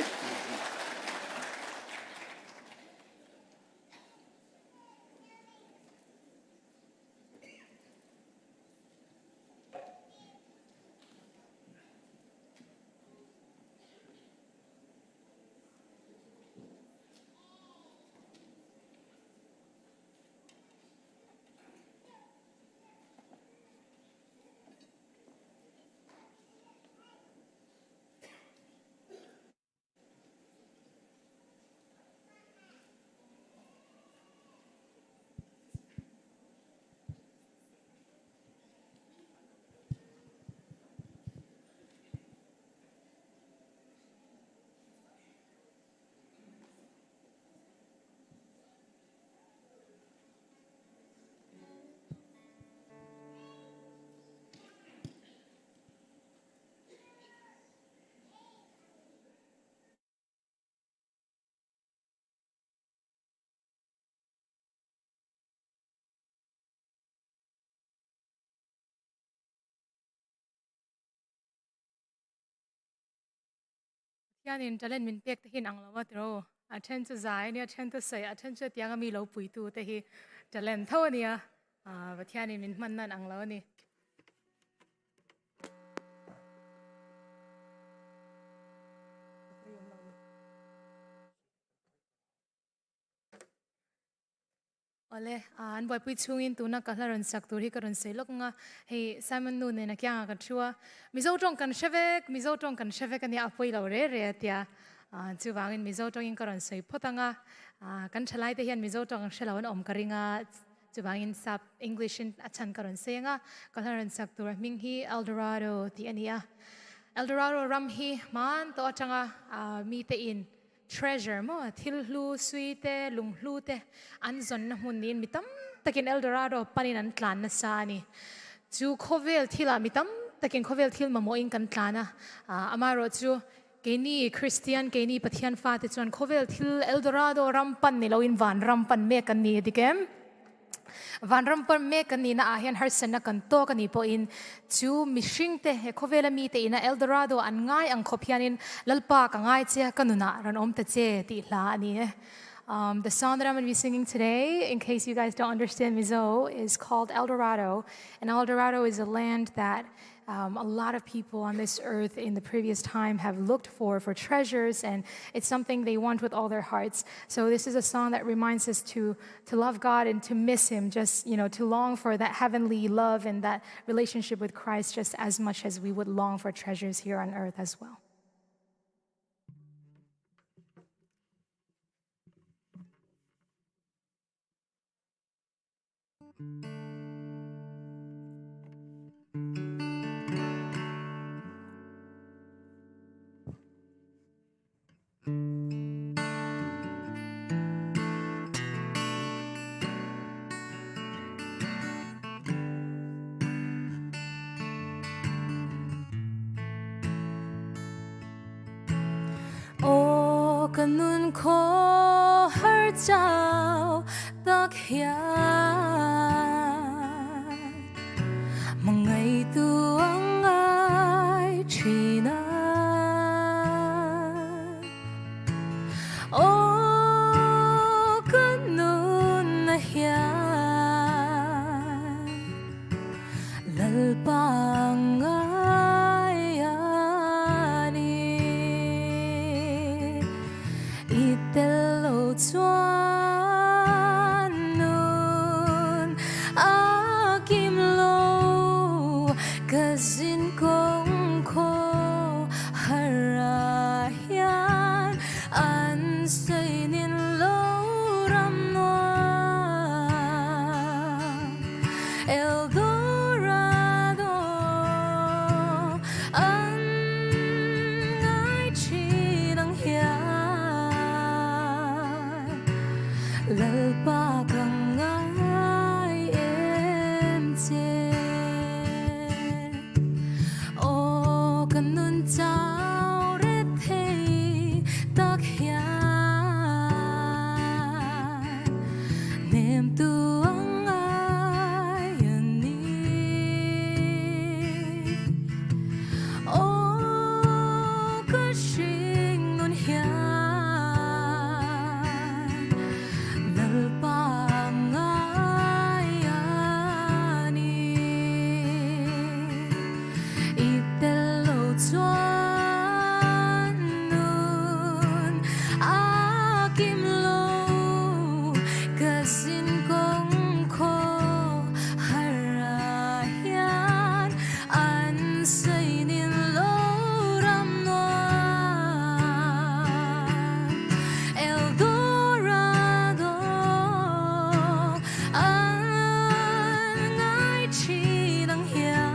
Pathian in talent min pek te hin ang lo tro. A then chu zai nia, then tu sei, a then chu tiang ami lo pui tu te hi talent tho ania. Pathian in min hman nan ang lo ani. Awle, an buaipui chhungin tuna ka hla rawn sak tur hi ka rawn sawi lawk ang a, hei Simon nu nen a kiangah kan thu a, Mizo tawng kan hre vek, Mizo tawng kan hre vek a nia, a pawi lo re re a tia, chuvangin Mizo tawngin ka rawn sawi phawt ang a, kan thalaite hian Mizo tawng an hre lo an awm ka ring a, chuvangin sap English in a chhan ka rawn sawi ang a, ka hla rawn sak tur a hming hi Eldorado tih a ni a, Eldorado ram hi hman tawh atanga mite in Treasure maw, thil hlu, sui te, lung hlu te an zawnna hmun niin mi tam takin El Dorado panin an tlan nasa a ni. Chu khawvel thilah mi tam takin khawvel thil mamawhin kan tlan a, amaherawh chu keini Kristian, keini Pathian fate chuan khawvel thil El Dorado ram pan ni loin van ram pan mek kan ni a dik em? Vanram pan mek kan nihna ah hian harsatna kan tawk a nih pawhin chu mihring te he khawvela mite ina El Dorado an ngai ang khawp hianin Lalpa ka ngai che ka nunah rawn awm ta che tih hla a ni e. The song that I'm going to be singing today, in case you guys don't understand Mizo, is called El Dorado. And El Dorado is a land that um, a lot of people on this earth in the previous time have looked for for treasures, and it's something they want with all their hearts. So this is a song that reminds us to to love God and to miss Him, just you know, to long for that heavenly love and that relationship with Christ just as much as we would long for treasures here on earth as well. Aw ka nun kho har chau tak hian Mangai tu ang ai thina Aw ka nun na hian Lalpa ngai a ni I tel lo chuan nun a kim lo ka zin kawng khaw har ah hian an sawi nin lo ram nuam. El Dorado an ngai thin ang hian Lalpa ka ngai em che Aw ka nun chau ret thei tak hian Nem tu ang ngai an ni Aw ka hring nun hian Lalpa ngai a ni I tel lo chuan nun a kim lo ka zin kawng khaw har ah hian an sawi nin lo ram nuam El Dorado an ngai thin ang hian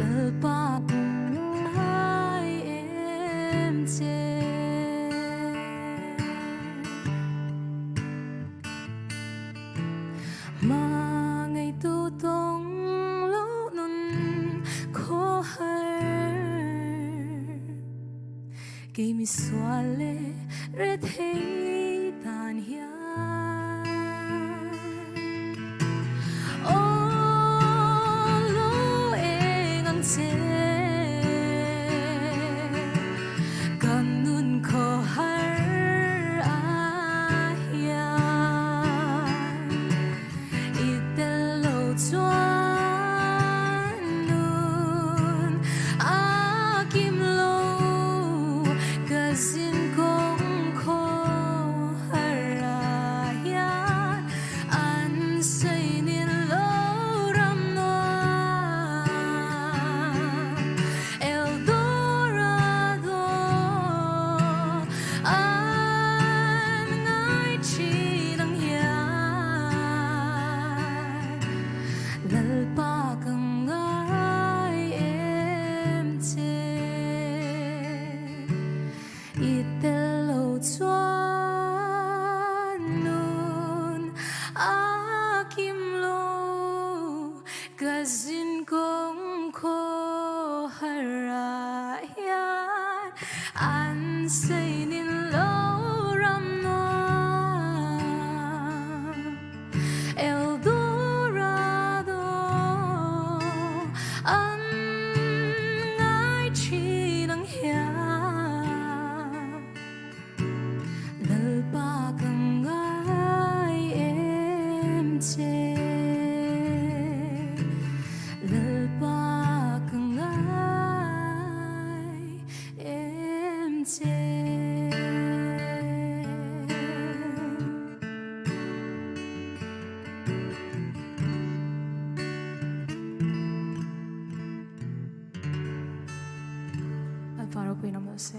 Lalpa ngai em che. Ma ngei tu tong lo nun kho har Kei mi sual le re thei tan hian Aw lo eng ang che. Seinin lo ram nuam El Dorado an ngai chin ang hian Lalpa ka ngai em che Lalpa ka ngai em che Alvaro Pino seh.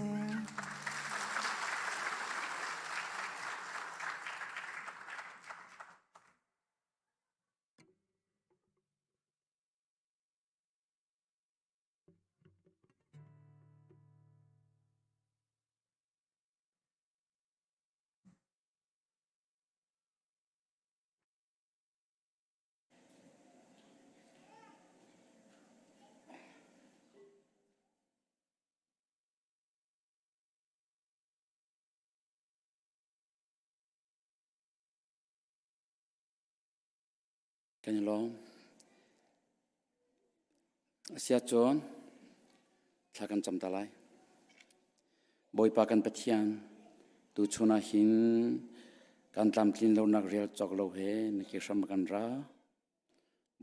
Kan i lawm. Asia cun thla kan cam ta lai. Bawipa kan Pathian, tuchun ah hin kan tlamtlin lonak rel cawk lo he na ke hram kan ra.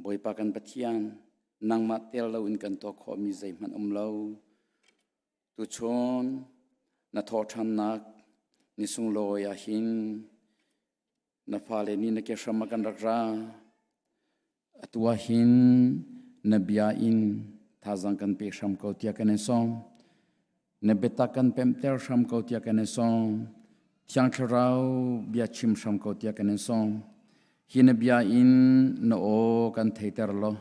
Bawipa kan Pathian, nangmah tel loin kan tuah khawhmi zeihmanh um lo. Tuchun na thawhṭhannak ni sunglawi ah hin na fale nih na ke hram ah kan rak ra. Atu ah hin na bia in thazaang kan pe hram ko tiah kan in sawm. Na biatak kan pemhter hram ko tiah kan in sawm. Thiang Thlarau bia chim hram ko tiah kan in sawm. Hi na bia in na aw kan theiter law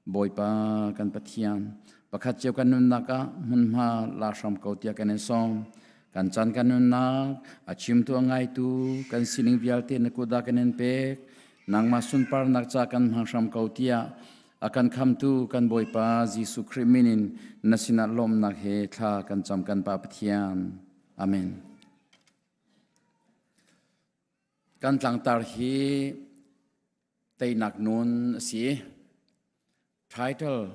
Bawipa kan Pathian pakhat cio kan nunnak ah hmunhma la hram ko tiah kan in sawm. Kan caan kan nunnak a chimtu a ngaitu kan sining vialte na kut ah kan in pek. Nangmah sunparnak ca kan hmang hram ko tiah a kan khamtu kan Bawipa Jesuh Khrih min in na sinah lawmnak he thla kan cam kan Pa Pathian. Amen. Kan tlangtar hi teinak nun a si. Title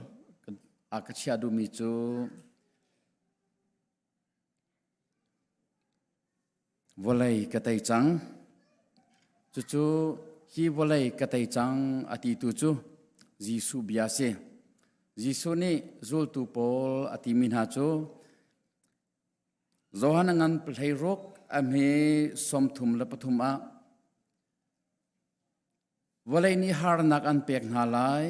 a ka chiah duhmi cu Vawlei ka tei cang. Cucu hi vawlei ka tei cang a ti tu cu Jesuh bia a si. Jesuh nih zultu pawl a timi hna cu Johan a ngan 16 a hme 33 ah vawlei nih harnak an pek hna lai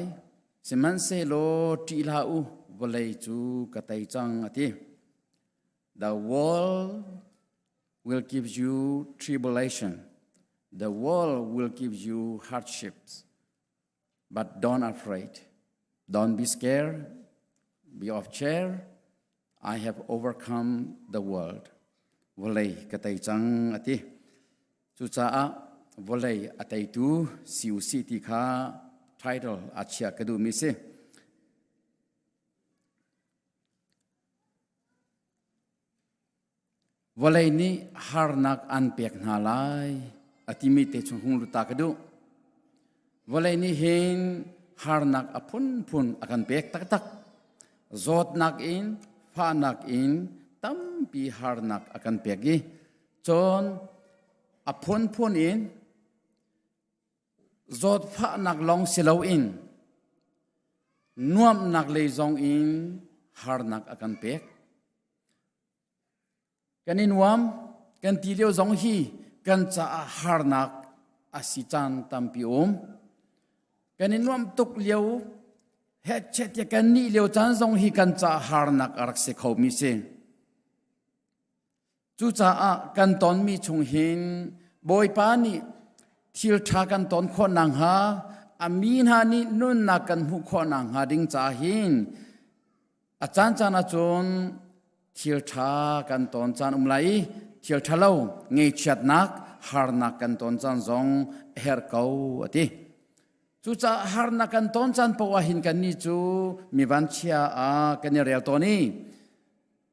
sihmanhsehlaw ṭih hlah u vawlei cu ka tei cang a ti The world will give you tribulation the world will give you hardships but don't afraid don't be scared be of cheer I have overcome the world. Vawlei ka tei cang a ti. Cucaah vawlei a teitu si u si ti kha title a chia ka duhmi si. Vawlei nih harnak an pek hna lai a timi te chung hung luta ka duh. Vawlei nih hin harnak a phunphun a kan pek taktak. Zawtnak in, fahnak in tampi harnak a kan pek i cun a phunphun in zawtfahnak lawng si loin nuamhnak lei zong in harnak a kan pek. Kan i nuam, kan ti lio zong hi kan caah harnak a si caan tampi um. Kan i nuam tuk lio hechet tiah kan nih lio caan zong hi kan caah harnak a rak si khomi si. Cucaah kan tonmi chung hin Bawipa nih thil ṭha kan ton khawh nakhnga a mi hna nih nunnak kan hmuh khawh nakhnga ding caah hin A caancaan ahcun thil ṭha kan ton caan um lai i thil ṭhalo ngeichiatnak harnak kan ton caan zong a herh ko a ti. Cucaah harnak kan ton caan paoh ah hin kannih cu mi vanchia ah kan i rel tawn i.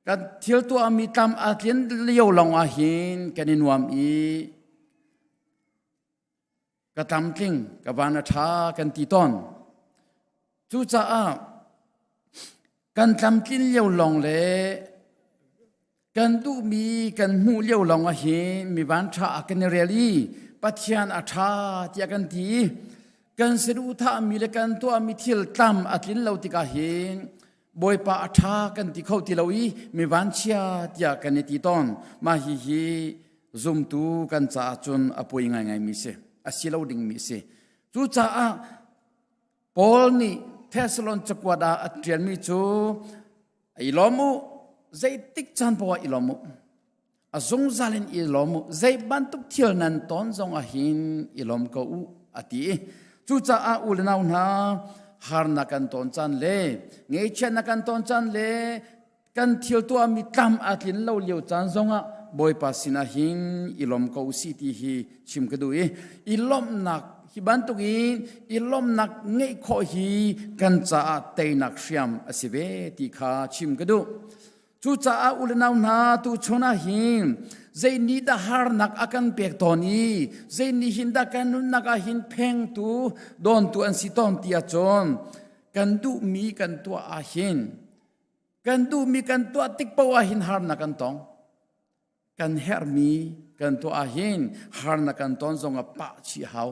Kan thil tuahmi tlam a tlin lio lawng ah hin kan i nuam i ka tlamtling ka van a ṭha kan ti tawn. Cucaah kan tlamtlin lio lawng le kan duhmi kan hmuh lio lawng ah hin mi van ṭha ah kan i rel i Pathian a ṭha tiah kan ti i kan saduhthahmi le kan tuahmi thil tlam a tlin lo tikah hin Bawipa a ṭha kan ti kho ti lo i mi vanchia tiah kan i ti tawn. Mah hihi zumtu kan caah cun a poi ngaingaimi si, a si lo dingmi si. Cucaah Paul nih Thessalon cakuat ah a ṭialmi cu i lawm u, zeitik caan paoh ah i lawm u. A zungzal in i lawm u. Zei bantuk thil nan ton zong ah hin i lawm ko u a ti. Cucaah u le nau hna harnak kan ton caan le ngaihchiatnak kan ton caan le kan thil tuahmi tlam a tlin lo lio caan zongah Bawipa sinah hin i lawm ko u sih ti hi chim ka duh i i lawmhnak hi bantukin i lawmhnak ngeih khawh hi kan caah teinak hriam a si ve ti kha chim ka duh. Cucaah u le nau hna tuchun ah hin zei nih dah harnak a kan pek tawn i zei nih hin dah kan nunnak ah hin phengtu dawntu an si tawn ti ahcun kan duhmi kan tuah ah hin kan duhmi kan tuah tik paoh ah hin harnak kan tong. Kan herhmi kan tuah ah hin harnak kan ton zong ah pah chih hau.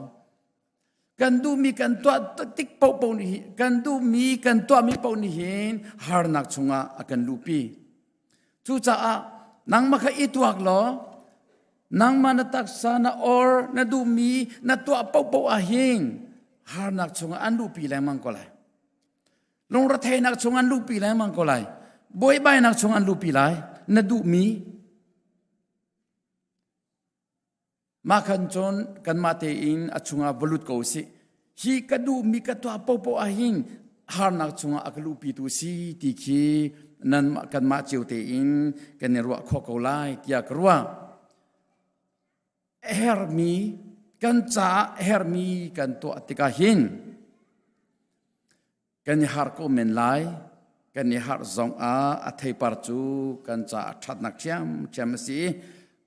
Kan duhmi kan tuah tik paohpaoh nih hin kan duhmi kan tuahmi paoh nih hin harnak chungah a kan luhpi. Cucaah nangmah kha i tuak law nangmah na taksa na or na duhmi na tuah paohpaoh ah hin harnak chungah an luhpi lengmang ko lai. Lungretheihnak chung an luhpi lengmang ko lai. Buaibainak chung an luhpi lai. Na duhmi Mah khan cun kanmah tein a chungah va lut ko usih. Hi ka duhmi ka tuah paohpaoh ah hin harnak chungah a ka luhpitu si ti khi nan kanmah cio tein kan i ruah khawh ko lai tiah ka ruah. A herhmi kan caah a herhmi kan tuah tikah hin Kan i harh ko men lai. Kan i harh zongah a theipar cu kan caah ṭhatnak ṭhiamṭhiam a si.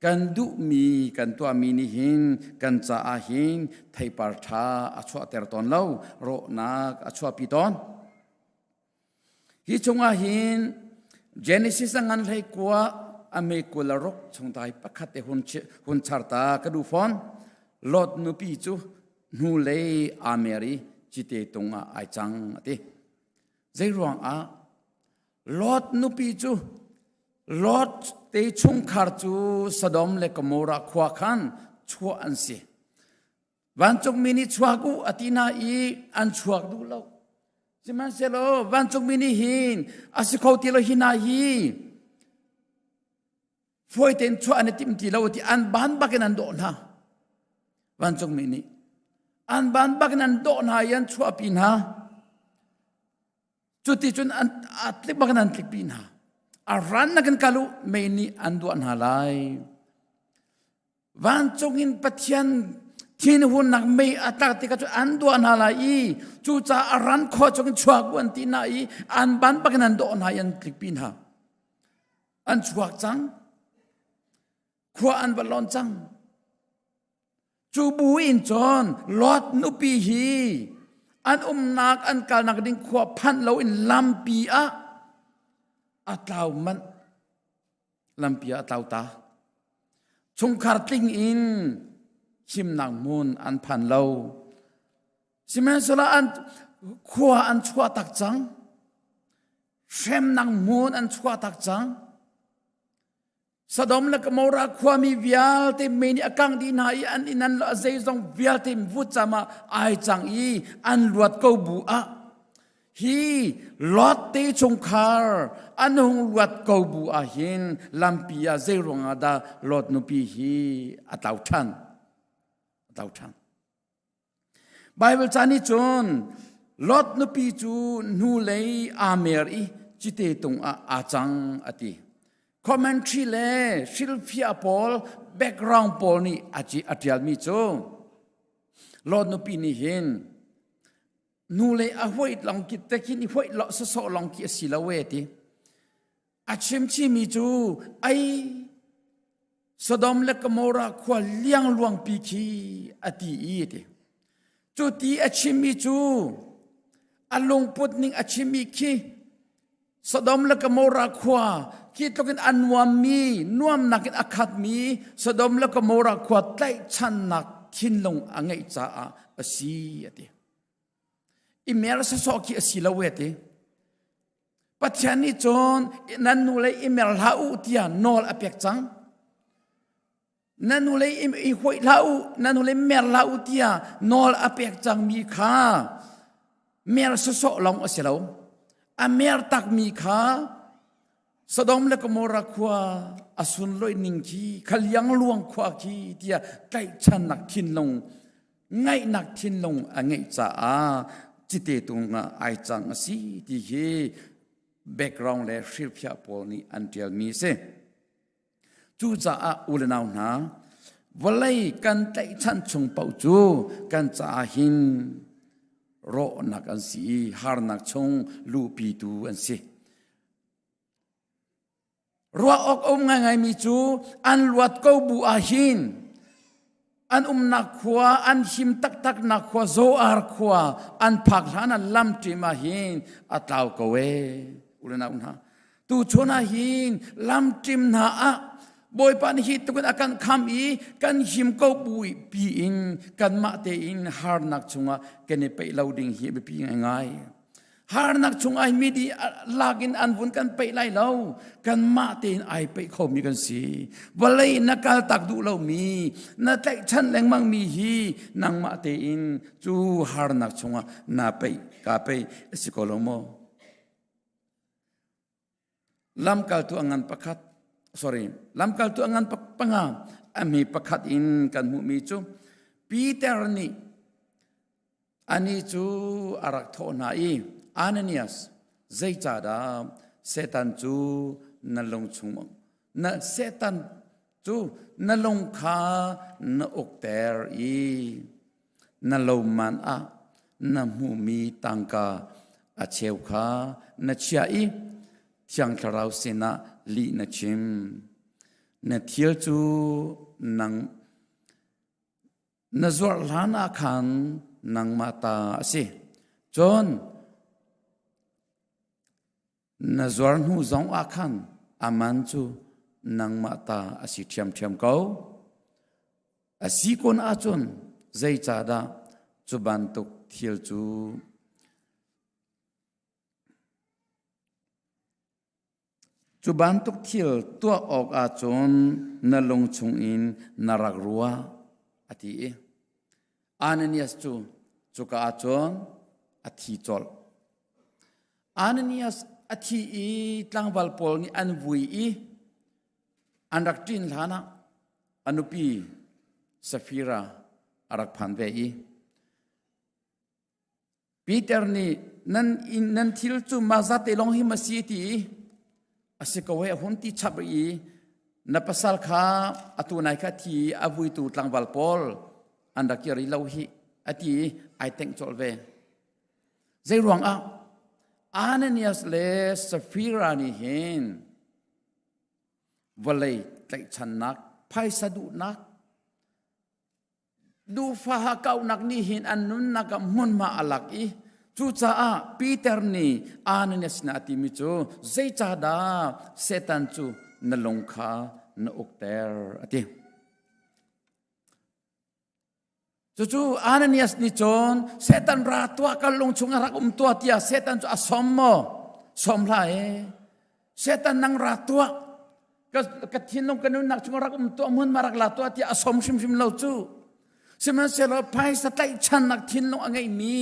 Kan duhmi kan tuahmi nih hin kan caah hin theipar ṭha a chuahter tawn lo, rawhnak a chuahpi tawn. Hi chungah hin Genesis a ngan hlei kua a me 26 chungtai pakhat te hun hun char ta ka duh fawn. Lot nupi cu hnulei aa mer i cite tung ah ai cang a ti. Zei ruang ah Lot nupi cu Lot te chungkhar cu Sodom le Gomorrah khua khan chuah an si. Vancungmi nih chuak u a ti hna i an chuak duh lo. Sihmanhsehlaw vancungmi nih hin a si kho ti lo hi hna hi fawi tein chuah an i tim ti lo ti an ban bak in an dawh hna vancungmi nih an ban bak in an dawh hna i an chuahpi hna cuti cun an a tlik bak in an tlikpi hna a ran nak in kal u mei nih an duah hna lai Vancung in Pathian thinhunnak mei a tlak tikah cu an duah hna lai i cucaah a ran khua chung in chuak u an ti hna i an ban bakin an dawh hna i an tlikpi hna. An chuak cang. Khua an va lon cang. Cu bu in cun Lot nupi hi an umnak an kalnak ding khua phanh loin lampi ah a tlau manh. Lampi ah a tlau ta. Chungkhar tling in himnak hmun an phan lo. Sihmanhsehlaw an khua an chuah tak cang. Hremnak hmun an chuah tak cang. Sodom le Gomorrah khuami vialte mei nih a kangh dih hna i an inn an zeizong vialte vutcam ah ai cang i an luat ko bu ah Hi Lot te chungkhar an hung luat ko bu ah hin lampi ah zei ruangah dah Lot nupi hi a tlau ṭhan? A tlau ṭhan. Bible ca nih cun Lot nupi cu hnulei aa mer i cite tung ah aa cang a ti. Commentary le hrilhfiah pawl background pawl nih a ṭialmi cu Lot nupi nih hin nu le a huai long ki te khin i huai lo sawsawh long ki a si lo e ti. A chimchimi cu ai Sodom le Gomorrah khua liangluangpi khi a ti i a ti. Cu ti a chimmi cu a lungput ning a chimmi khi Sodom le Gomorrah khua khi tluk in a nuammi nuamnak in a khatmi Sodom le Gomorrah khua tlaihchannak thinlung a ngeih caah a si a ti. I mer sawsawh khi a si lo e ti. Pathian nih cun nan nu le i mer hlah u tiah nawl a pek cang. Nan nu le i huaih hlah u, nan nu le mer hlah u tiah nawl a pek cangmi kha mer sawsawh lawng a si lo. A mer takmi kha Sodom le Gomorrah khua a sunlawih ning khi khaliang luang khua khi tiah tlaihchannak thinlung ngaihnak thinlung a ngeih caah cite tung ah ai cang a si ti hi background le hrilphiah pawl nih an ṭialmi a si. Cucaah u le nau hna, vawlei kan tlaihchan chung paoh cu kan caah hin rawhnak an si i harnak chung luhpitu an si. Ruah awk a um ngaingaimi cu an luat ko bu ah hin an umnak khua an him taktaknak khua Zoar khua an phak hlan ah lamṭim ah hin a tlau ko ee ulenau hna tu chun ah hin lamṭim hna ah Bawipa nih hi tukin a kan kham i kan him ko bu pi in kanmah tein harnak chungah kan i peih lo ding hi a biapi ngaingai. Harnak chung ai mi di lak in an vun kan peih lai lo. Kanmah tein ai peih khomi kan si. Vawlei na kal tak duh lomi, na tlaihchan lengmang mi hi nangmah tein cu harnak chungah na peih ka peih a si ko lo maw? Lamkaltu a ngan pakhat sorry lamkaltu a ngan panga a mi pakhat in kan hmuhmi cu Peter nih ani cu a rak thawh hna i Ananias zeicahdah Satan cu na lung chung na Satan cu na lung kha na ukter i na loman ah na hmuhmi tangka a cheu kha na chiah i Thiang Thlarau sinah lih na chim. Na thil cu nang na zuarh hlan ah khan nangmah ta a si. Cun Na zuar hnu zong ah khan a man cu nangmah ta a si ṭhiamṭhiam ko. A si kun ahcun zeicahdah cu bantuk thil cu cu bantuk thil tuah awk ahcun na lung chungin na rak ruah a ti i Ananias cu cuka ahcun a thi colh. Ananias a thi i tlangval pawl nih an vui i an rak ṭin hlan ah a nupi Safira a rak phan ve i Peter nih nan inn nan thil cu mah zat te lawng hi ma si ti a si ko he a hun ti chap i na pasal kha atu nai kha thi a vuitu tlangval pawl an rak kir lo hi a ti i ai tengh colh ve. Zei ruang ah Ananias le Safira nih hin vawlei tlaihchannak phaisa duhnak duhfaha kaunak nih hin an nunnak ah hmunhma a lak i cucaah Peter nih Ananias sinah a timi cu zeicahdah Satan cu na lung kha na ukter a ti. Cucu Ananias nih cun Satan ra tuah ka lung chung ah rak um tuah tiah Satan cu a som maw? Som hlah e. Satan nang ra tuah ka, ka thinlung ka nunnak chung ah rak um tuah hmun ma rak la tuah tiah a som hrimhrim lo cu. Sihmanhsehlaw phaisa tlaihchannak thinlung a ngeihmi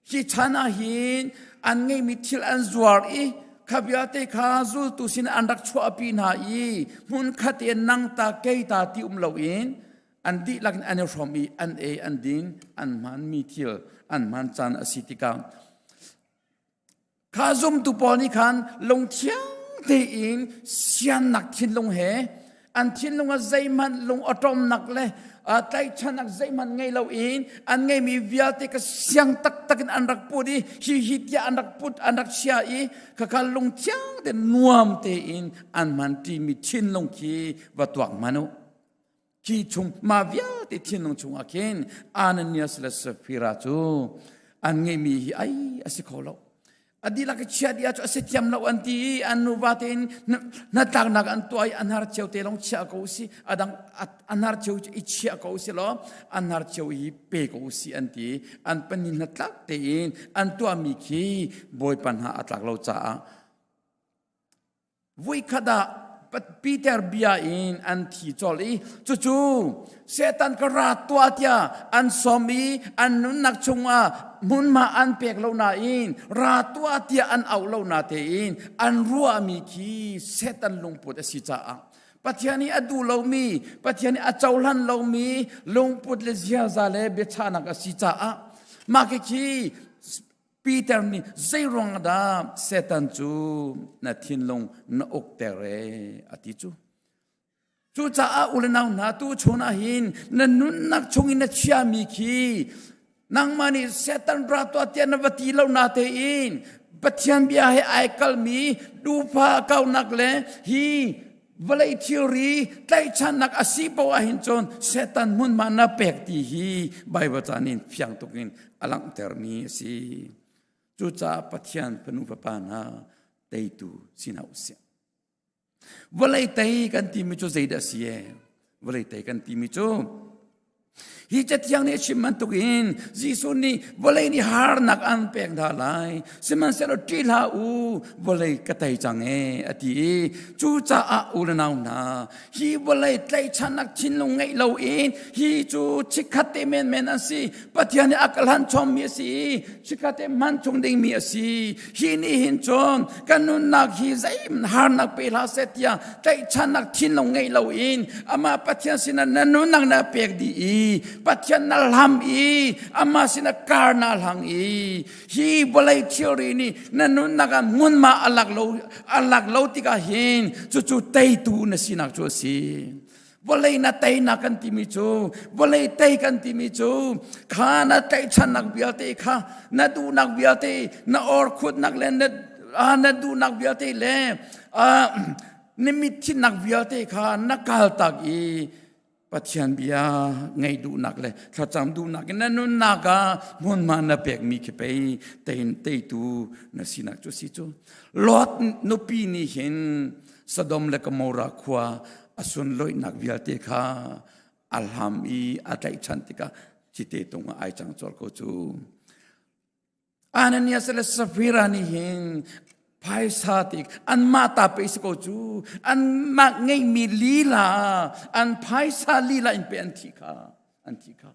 hi chan ah hin an ngeihmi thil an zuar i kha vialte kha zultu sin an rak chuahpi hna i hmun khat in nang ta kei ta ti um loin an dihlak in an i hrawm i an ei an ding an hmanmi thil an hman caan a si tikah kha zumtu pawl nih khan lungthiang tein siannak thinlung he an thinlung ah zeihmanh lung awṭawmnak le Tlaihchannak zeihmanh ngei loin an ngeimi vialte ka siang taktak in an rak put i hi hi tiah an rak put an rak chia i khakha lungthiang te nuam tein an hman ṭimi thinlung khi va tuak hmanh u. Khi chung mah vialte thinlung chungah khin Ananias le Safira cu an ngeihmi hi ai a si kho lo. A dihlak i chia dih ah cu a si thiam lo an ti i an nuva tein hnatlaknak an tuah i an har cio te lawng chia ko si a dang an har cio i chia ko si law an har cio i pe ko si an ti an panin hnatlak tein an tuahmi khi Bawipa hna a tlak lo caah Voikhat ah Peter bia in an thi colh i cucu Satan ka ra tuah tiah an sawm i an nunnak chungah hmunhma an pek lo nain ra tuah tiah an auh lo na tein an ruahmi khi Satan lungput a si caah Pathian nih a duh lomi Pathian nih a cohlan lomi lungput le ziaza le biachahnak a si caah mah khi Peter nih zeiruang dah Satan cu na thinlung na ukter e a ti cu. Cucaah u le nau hna tu chun ah hin na nunnak chung in na chiami khi nangmah nih Satan ra tuah tiah na va ti lo na tein Pathian bia he ai kalmi dufa kaunak le hi vawlei thilri tlaihchannak a si poah hin cun Satan hmunhma na pek ti hi Bible ca nih fiang tuk in a langhtermi a si. Cucaah Pathian fanu fapa hna teitu si hna usih. Vawlei tei kan timi cu zeidah a si e? Vawlei tei kan timi cu Hi cathiang nih a chim bantukin Jesuh nih vawlei nih harnak an pek hna lai. Sihmanhsehlaw ṭih hlah u, vawlei ka tei cang e, a ti i cucaah u le nau hna, hi vawlei tlaihchannak thinlung ngeih loin hi cu chikkhat te menmen an si. Pathian nih a ka hlan chommi a si i chikkhat te hman chung dingmi a si. Hi nih hin cun kan nunnak hi zeihmanh harnak pe hlah seh tiah tlaihchannak thinlung ngeih loin amah Pathian sinah na nunnak na pek dih i Pathian na hlam i amah sinah kar na hlang i hi vawlei thilri nih na nunnak ah hmunhma a lak lo a lak lo tikah hin cucu teitu na sinak cu a si. Vawlei na teinak kan timi cu vawlei tei kan timi cu kha na tlaihchannak vialte kha na duhnak vialte na orkhutnak le na na duhnak vialte le na mitthinnak vialte kha na kaltak i Pathian bia ngaih duhnak le thlacam duhnak in na nunnak ah hmunhma na pekmi khi pei teitu na sinak cu si cu Lot nupi nih hin Sodom le Gomorrah khua a sunlawihnak vialte kha a hlam i a tlaihchan tikah cite tung ah ai cang cawr ko cu. Ananias le Safira nih hin phaisa tik anmah ta pe si ko cu anmah ngeihmi lila an phaisa lila in pe an thi kha an thi kha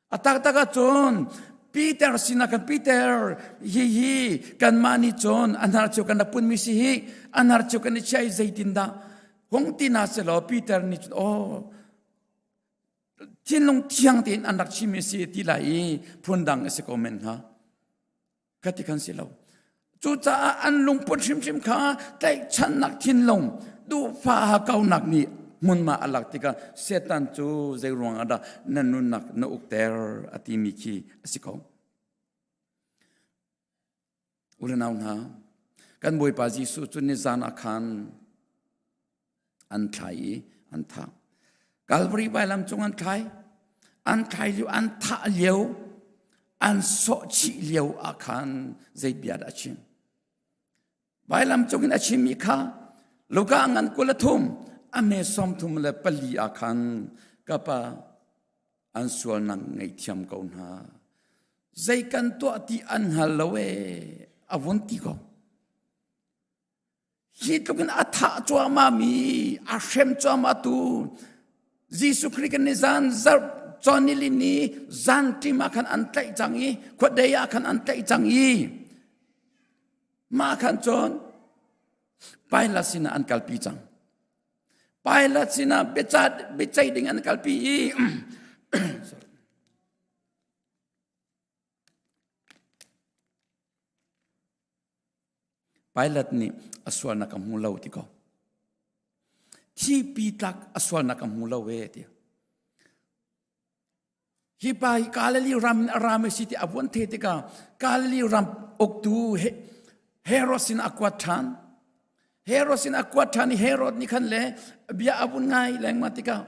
A taktak ahcun Peter sinah kan Peter hihi kanmah nih cun a hnar cu kan rak punmi si hi a hnar cu kan i chia i zeitindah hung ti hna selaw Peter nih cun aw thinlung thiang tein an rak chimmi si ti lai i phundang a si ko men hnga. Ka ti khan si lo. Cucaah an lungput hrimhrim kha tlaihchannak thinlung duhfa kaunak nih hmunhma a lak tikah Satan cu zei ruang ah dah na nunnak na ukter a timi khi a si ko. U le nau hna, kan Bawipa Jesuh cu nizan ah khan an thlai i an thah. Calvary vailam cung an thlai. An thlai lio, an thah lio, an sawh chih lio ah khan zei bia dah a chim? Vailam cung in a chimmi kha Luka ngan 23 a me 34 ah khan ka pa an sualnak ngaihthiam ko hna. Zei kan tuah ti an hngal lo ee a vun ti ko. Hi tluk in a thah cuahmah mi, a hrem cuahmah tu Jesuh Khrih kan nizan zarh cawnili ni zan ṭim ah khan an tlaih cang i khuadei ah khan an tlaih cang i mah khan cun Pilate sinah an kalpi cang. Pilate sinah biaceih ding an kalpi i Pilate nih a sualnak ka hmu lo ti ko. Thipi tlak a sualnak ka hmu lo e ti. Hi pa hi Galilee ram in a rami si ti a vun the tikah Galilee ram uktu Herod sin a kuat ṭhan. Herod sin a kuat ṭhan i Herod nih khan le bia a vun ngai lengmang tikah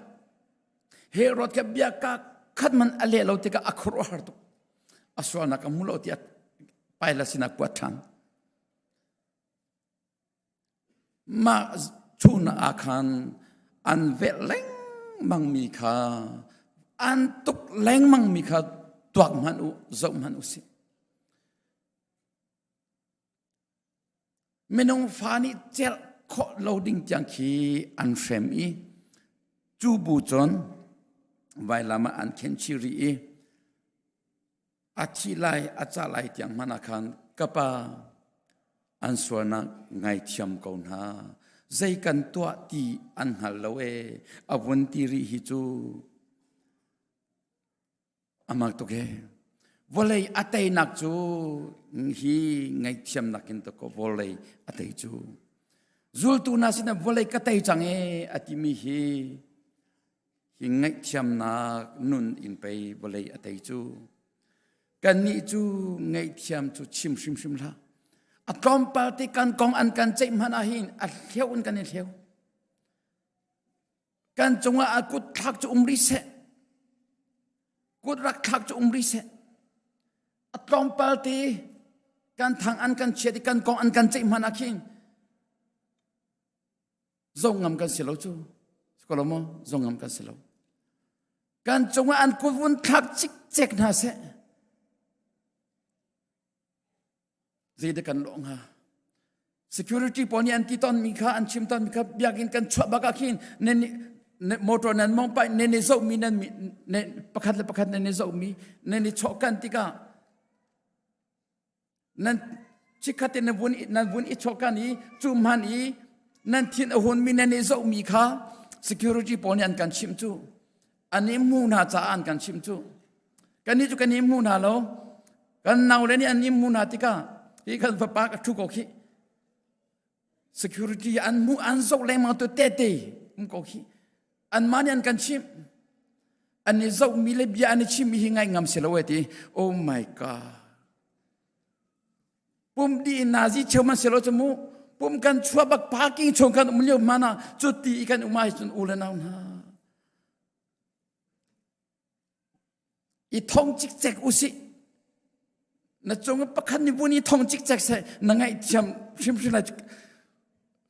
Herod kha bia ka khat man a leh lo tikah a khuaruahhar tuk. A sualnak a hmu lo tiah Pilate sin a kuat ṭhan. Mah chun ah khan an velh lengmangmi kha an tuk lengmangmi kha tuak hmanh u zoh hmanh u sih. Minung fa nih celh khawh lo ding tiang khi an hrem i cu bu cun vailam ah an khen chih rih i A thi lai, a cah lai tiang hmanh ah khan ka pa an sualnak ngaithiam ko hna. Zei kan tuah ti an hngal lo ee. A vun ti rih hi cu a mak tuk ee. Vawlei a teinak cu hi ngaihthiamnak in to ko vawlei a tei cu. Zultu hna sinah vawlei ka tei cang ee a timi hi Hi ngaihthiamnak nun in pei vawlei a tei cu. Kannih cu ngaihthiam cu chim hrimhrim hlah. A tlawmpal te kan kong an kan ceih hmanh ah hin a hleu in kan i hleu. Kan cungah a kut thlak cu um rih seh. Kut rak thlak cu um rih seh. A tlawmpal te kan thang an kan chiat i kan kong an kan ceih hmanh ah khin Zo ngam kan si lo cu. Ko maw? Zo ngam kan si lo. Kan cungah an kut vun thlak cikcek hna seh. Zeidah kan lawh hnga? Security pawl nih an ti tawnmi kha an chim tawnmi kha biakinn kan chuah bak ah khin nan motor nan mong pai nan i zohmi nan pakhat le pakhat nan i zohmi nan i chawh kan tikah Nan chikkhat in nan vun nan vun i chawhkan i cu hman i nan thin a hunmi nan i zohmi kha security pawl nih an kan chimh cu. An i hmu hna caah an kan chimh cu. Kannih cu kan i hmu hna lo. Kan naule nih an i hmu hna tikah hi kan fapa ka ṭhu ko khih. Security an hmu an zoh lengmang tu tete um ko khih. Anmah nih an kan chimh. An i zohmi le bia an i chimmi hi ngaih ngam si lo e ti. Oh my God. Pum di in nazi cheu man si lo cu mu. Pum kan chuah bak parking chung kan um lio hmanh ah cu ti i kan um ah cun u le nau hna. I thong cikcek usih. Na cung pakhat nih vun i thong cikcek seh na ngaihthiam hrimhrim lai.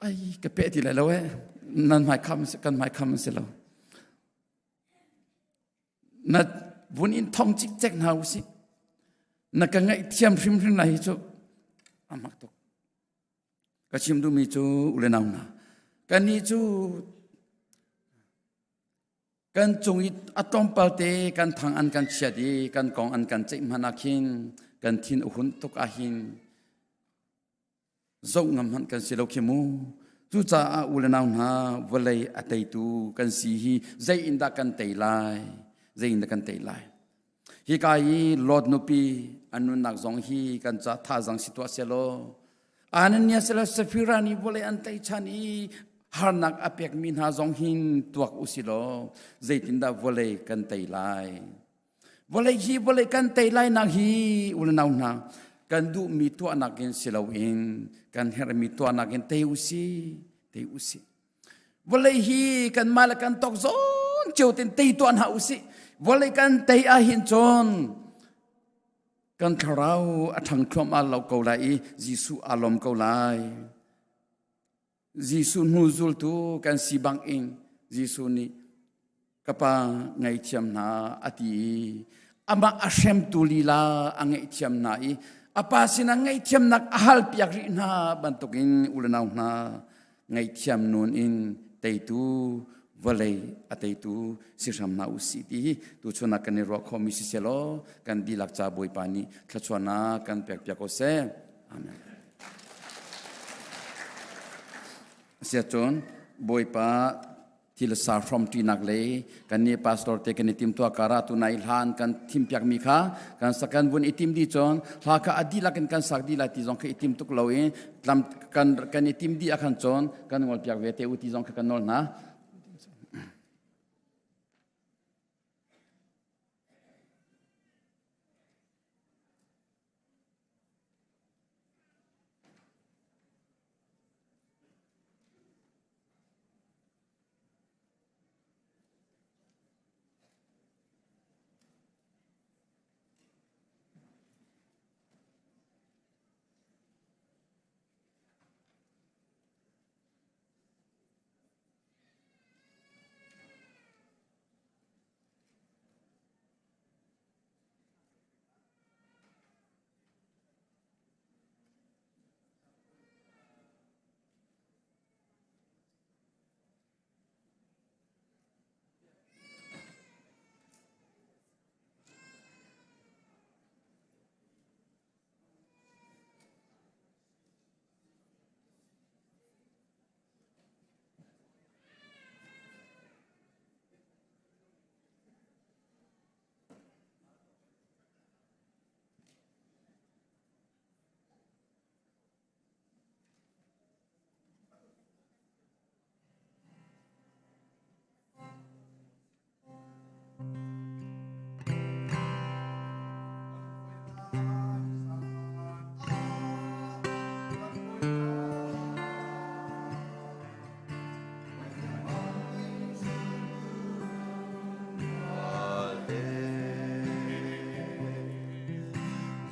Ai ka pe ti lai lo eh. Nan hmai kham kan hmai kham si lo. Na vun in thong cikcek hna usih. Na ka ngaihthiam hrimhrim lai hi cu a mak tuk. Ka chim duhmi cu u le nau hna. Kannih cu Kan cung i a tlawmpal te kan thang an kan chiat i kan kong an kan ceih hmanh ah khin kan thin a hun tuk ahhin zoh ngam hmanh kan si lo khi mu. Cucaah u le nau hna vawlei a teitu kan si hi zei in dah kan tei lai? Zei in dah kan tei lai? Hika i Lot nupi an nunnak zong hi kan ca thazang si tuah selaw Ananias le Safira nih vawlei an tlaihchan i harnak a pekmi hna zong hin tuak u si law zeitindah vawlei kan tei lai? Vawlei hi vawlei kan tei lai nak hi u le nau hna kan duhmi tuahnak in si loin kan herhmi tuahnak in tei u si tei u si. Vawlei hi kanmah le kan tawk zawn cio ten tei tuah hna usih. Vawlei kan tei ahhin cun kan thlarau a ṭhang thluahmah lo ko lai i Jesuh aa lawm ko lai. Jesuh hnu zultu kan si bang in Jesuh nih ka pa ngaihthiam hna a ti i amah a hremtu lila a ngaihthiam hna i a pa sinah ngaihthiamnak a halpiak rih hna bantukin u le nau hna ngaihthiam nun in teitu vawlei a teitu si hram hna u sih ti hi tuchun ah kan i ruah khawhmi si selaw kan dihlak ca Bawipa nih thluachuahnak kan pek piak ko seh. Amen. Asiahcun Bawipa thil sa hrawmṭinak lei kan nih pastor te kan i timtuah kar ah tunai hlan kan thimpiakmi kha kan sak kan vun i tim dih cun hla kha a dihlak in kan sak dih lai ti zong kha i tim tuk lo i tlam kan kan i tim dih ah khan cun kan ngolpiak ve te u ti zong kha kan nawl hna.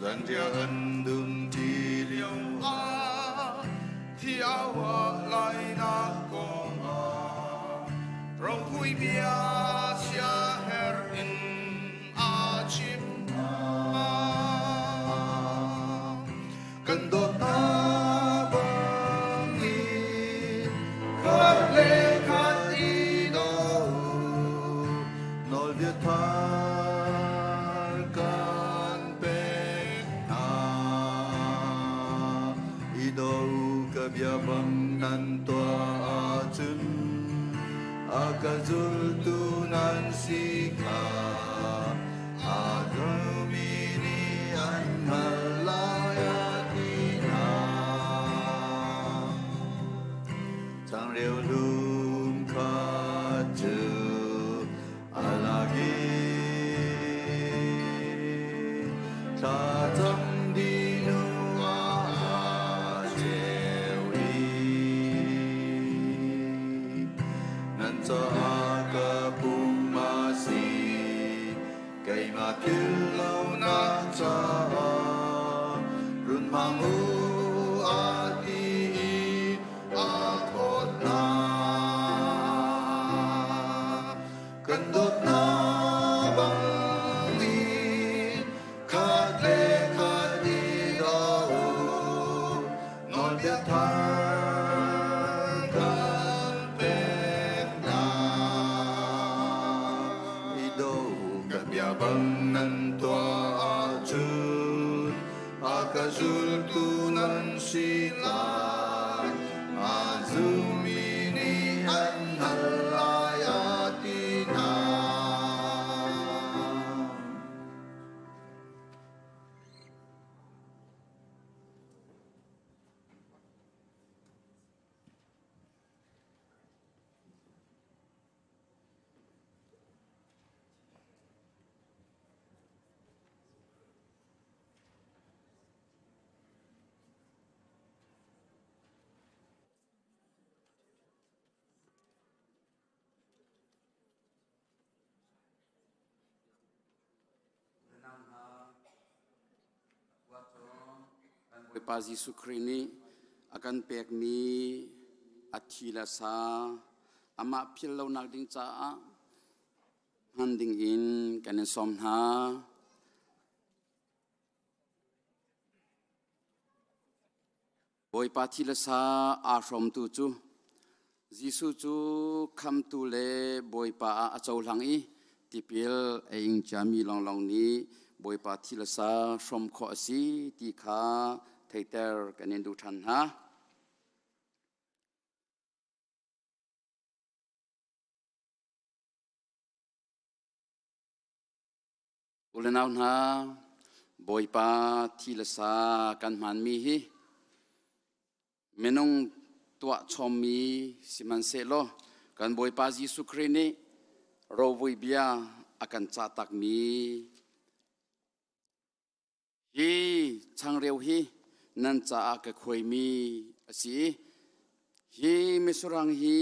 Zanriah an dum ṭi lio ah thi a huah lainak kong ah ropui bia siaherh in a chim hna. Kan dawt hna bangin khat le khat i daw u, nawlbia thar kan pek hna. I daw u ka bia bang nan tuah ahcun a ka zultu nan si kha a dawmi nih an hngalh lai a ti hna. Changreu lum kha cu a lak i thlacam dih hnu ah a cheu i nan caah ka pum a si keimah philh lonak caah run hmang u a ti i a thawt hna. Kan dawtnak bangin khat le khat i daw u, nawlbia thar kan pek hna. I daw ka bia bang nan tuah ahcun a ka zultu nan si lai. A zummi nih an hngalh lai a ti hna. Bawipa Jesuh Khrih nih a kan pekmi a thi le sa amah philh lonak ding caah hman ding in kan in sawm hna. Bawipa thi le sa aa hrawmtu cu Jesuh cu khamtu le Bawipa ah a cohlang i tipil a ing ciami lawnglawng nih Bawipa thi le sa hrawm khawh a si ti kha theiter kan in duh ṭhan hna. U le nau hna, Bawipa thi le sa kan hmanmi hi minung tuah chommi sihmanhsehlaw kan Bawipa Jesuh Khrih nih rovui bia a kan cah takmi Hi changreu hi nan caah ka khuaimi a si i hi misurang hi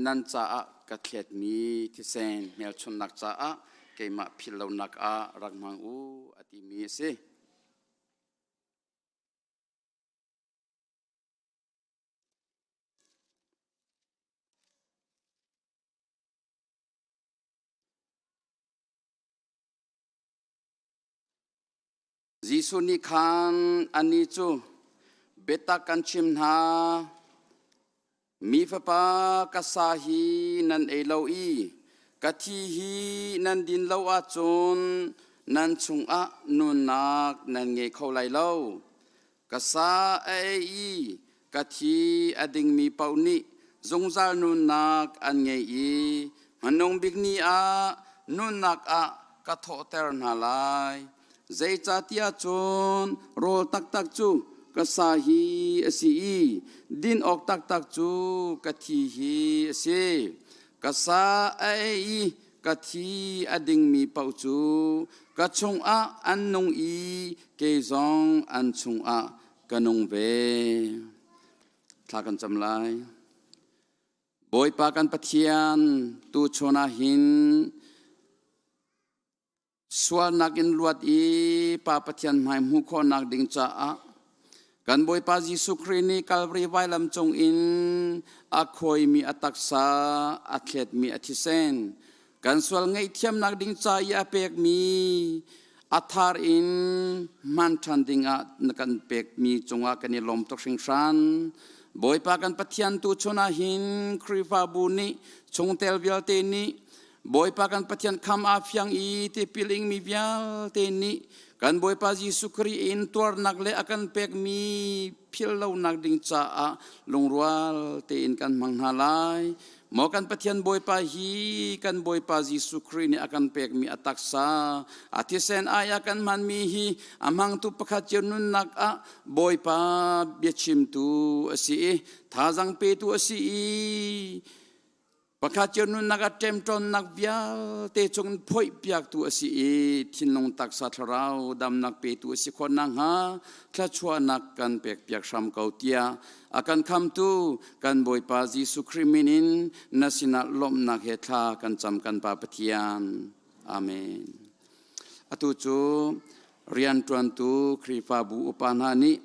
nan caah ka thletmi thisen hmelchunhnak caah keimah philh lonak ah rak hmang u a timi a si. Jesuh nih khan anih cu biatak kan chim hna, mi fapa ka sa hi nan ei lo i ka thi hi nan din lo ahcun nan chungah nunnak nan ngei kho lai lo. Ka sa a ei i ka thi a dingmi paoh nih zungzal nunnak an ngei i hmanung bik ni ah nunnak ah ka thawhter hna lai. Zeicahtiah cun rawl taktak cu ka sa hi a si i din awk taktak cu ka thi hi a si. Ka sa a ei i ka thi a dingmi paoh cu ka chungah an nung i kei zong an chungah ka nung ve. Thla kan cam lai. Bawipa kan Pathian, tuchun ah hin Sualnak in luat i Pa Pathian hmai hmuh khawhnak ding caah kan Bawipa Jesuh Khrih nih Kalvari vailam cung in a khawimi a taksa, a thletmi a thisen, kan sual ngaihthiamnak ding ca i a pekmi a thar in hman ṭhan dingah na kan pekmi cungah kan i lawm tuk hringhran. Bawipa kan Pathian tu chun ah hin Khrihfabu nih chungtel vialte nih Bawipa kan Pathian kham aa fiang i tipil ingmi vialte nih kan Bawipa Jesuh Khrih in tuarnak le a kan pekmi philh lonak ding caah lungrual tein kan hmang hna lai. Maw kan Pathian Bawipa hi kan Bawipa Jesuh Khrih nih a kan pekmi a taksa, a thisen ai a kan hmanmi hi a hmangtu pakhat cio nunnak ah Bawipa biachimtu a si i thazang petu a si i Pakhat cio nunnak ah ṭemṭawnnak vialte chungin phoihpiaktu a si i thinlung taksa thlarau damnak petu a si khawh nakhnga thluachuahnak kan pekpiak hram ko tiah a kan khamtu kan Bawipa Jesuh Khrih min in na sinah lawmhnak he thla kan cam kan Pa Pathian. Amen. Atu cu rianṭuantu Khrihfabu upa hna nih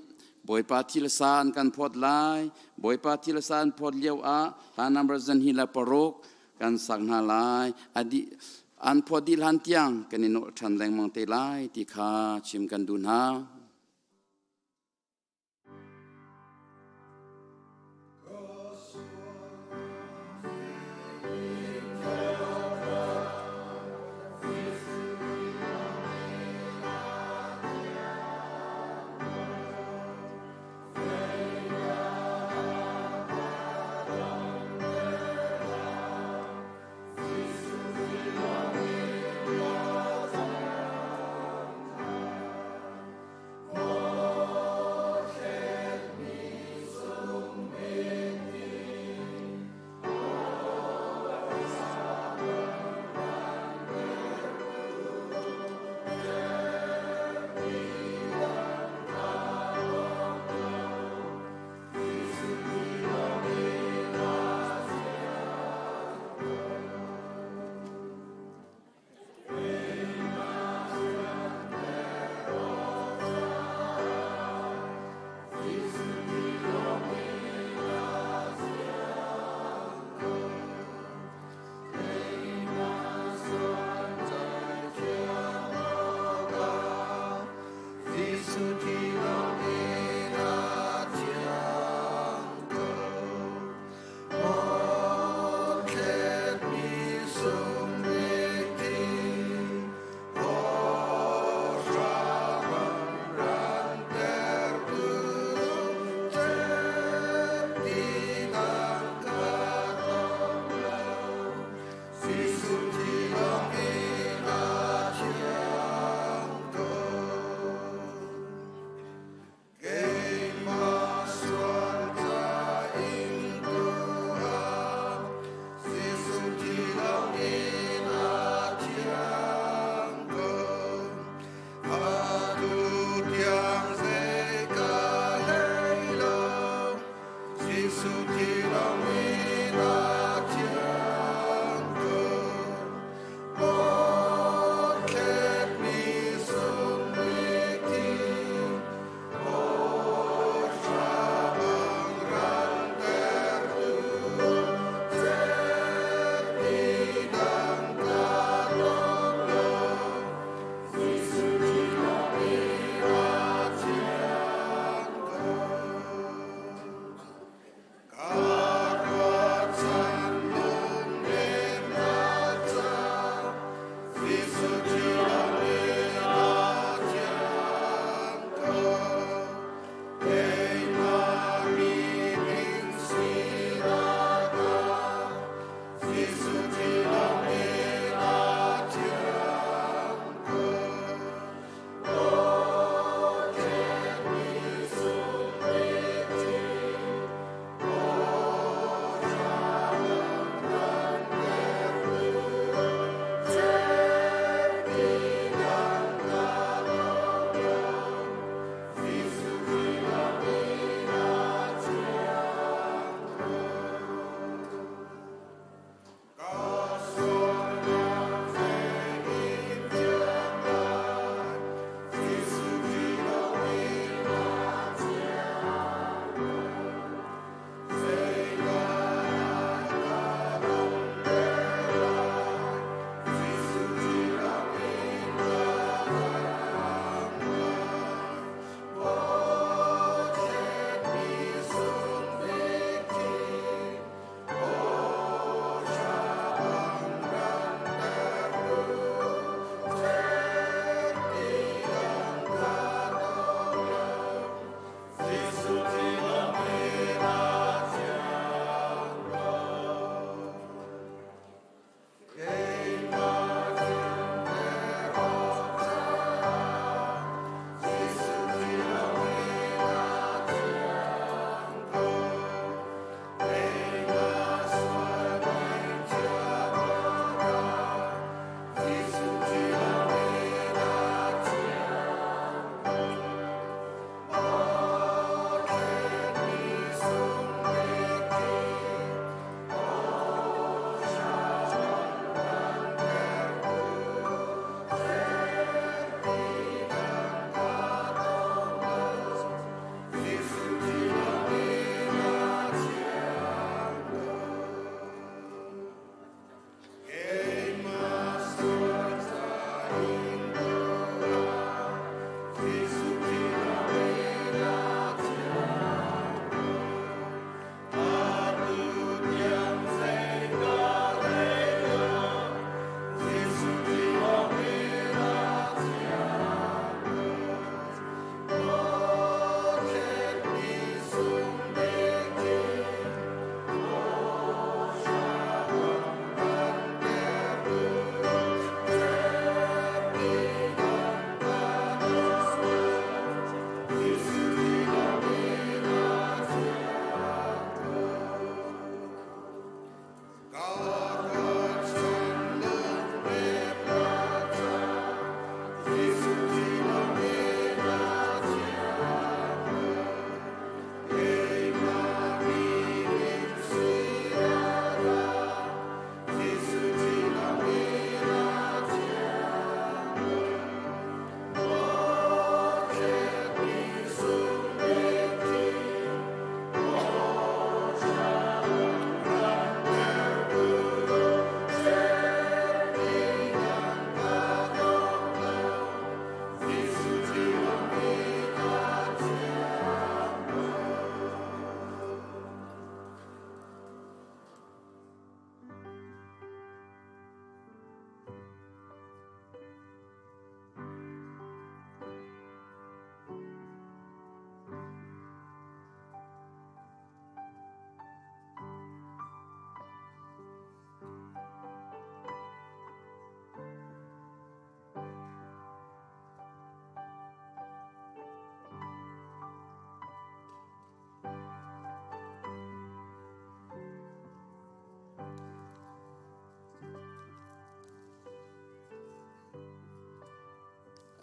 Bawipa thil sa an kan phawt lai. Bawipa thil sa an phawt lio ah hla number zan hi le paruk kan sak hna lai. A dih an phawt dih hlan tiang kan i nolh ṭhan lengmang te lai ti kha chim kan duh hna.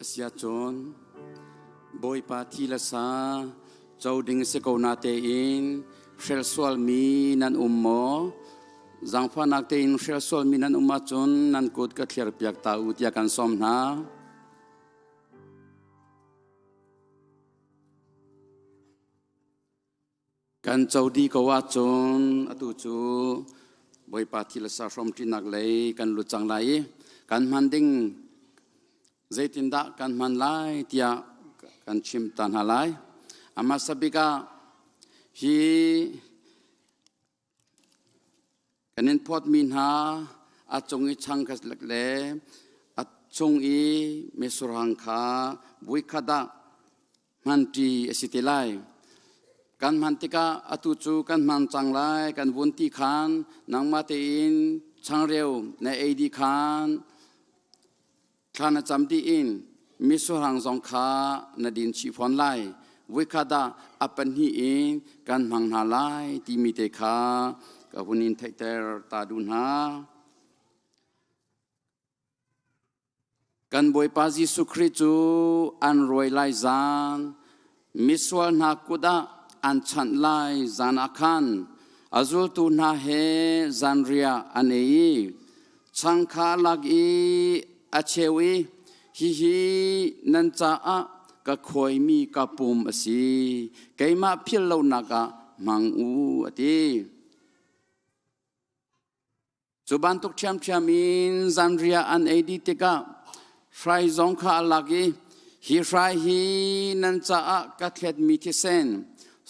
Asiahcun Bawipa thi le sa co ding si ko na tein hrel sualmi nan um maw? Zaangfahnak tein hrel sualmi nan um ahcun nan kut ka thlir piak ta u tiah kan sawm hna. Kan co dih ko ahcun atu cu Bawipa thi le sa hrawmṭinak lei kan lut cang lai i kan hman ding zeitindah kan hman lai tiah kan chim ta hna lai. A hmasa bik ah hi Kan in phawtmi hna a cung i chang kha le a cung i misurhang kha voikhat ah hmanṭi a si te lai. Kan hman tikah atu cu kan hman cang lai kan vun ti khan nangmah tein changreu na ei dih khan Thla na cam dih in misurhang zong kha na din chih fawn lai. Voikhat ah a pahnih in kan hmang hna lai timi te kha ka hun in theihter ta duh hna. Kan Bawipa Jesuh Khrih cu an rawi lai zan, misual hna kut ah an chanh lai zan ah khan a zultu hna he zanriah an ei i chang kha a lak i a cheu i hihi nan caah ka khuaimi ka pum a si keimah philh lonak ah hmang u a ti Cu bantuk ṭhiamṭhiam in zanriah an ei dih tikah hrai zong kha a lak i hi hrai hi nan caah ka thletmi thisen,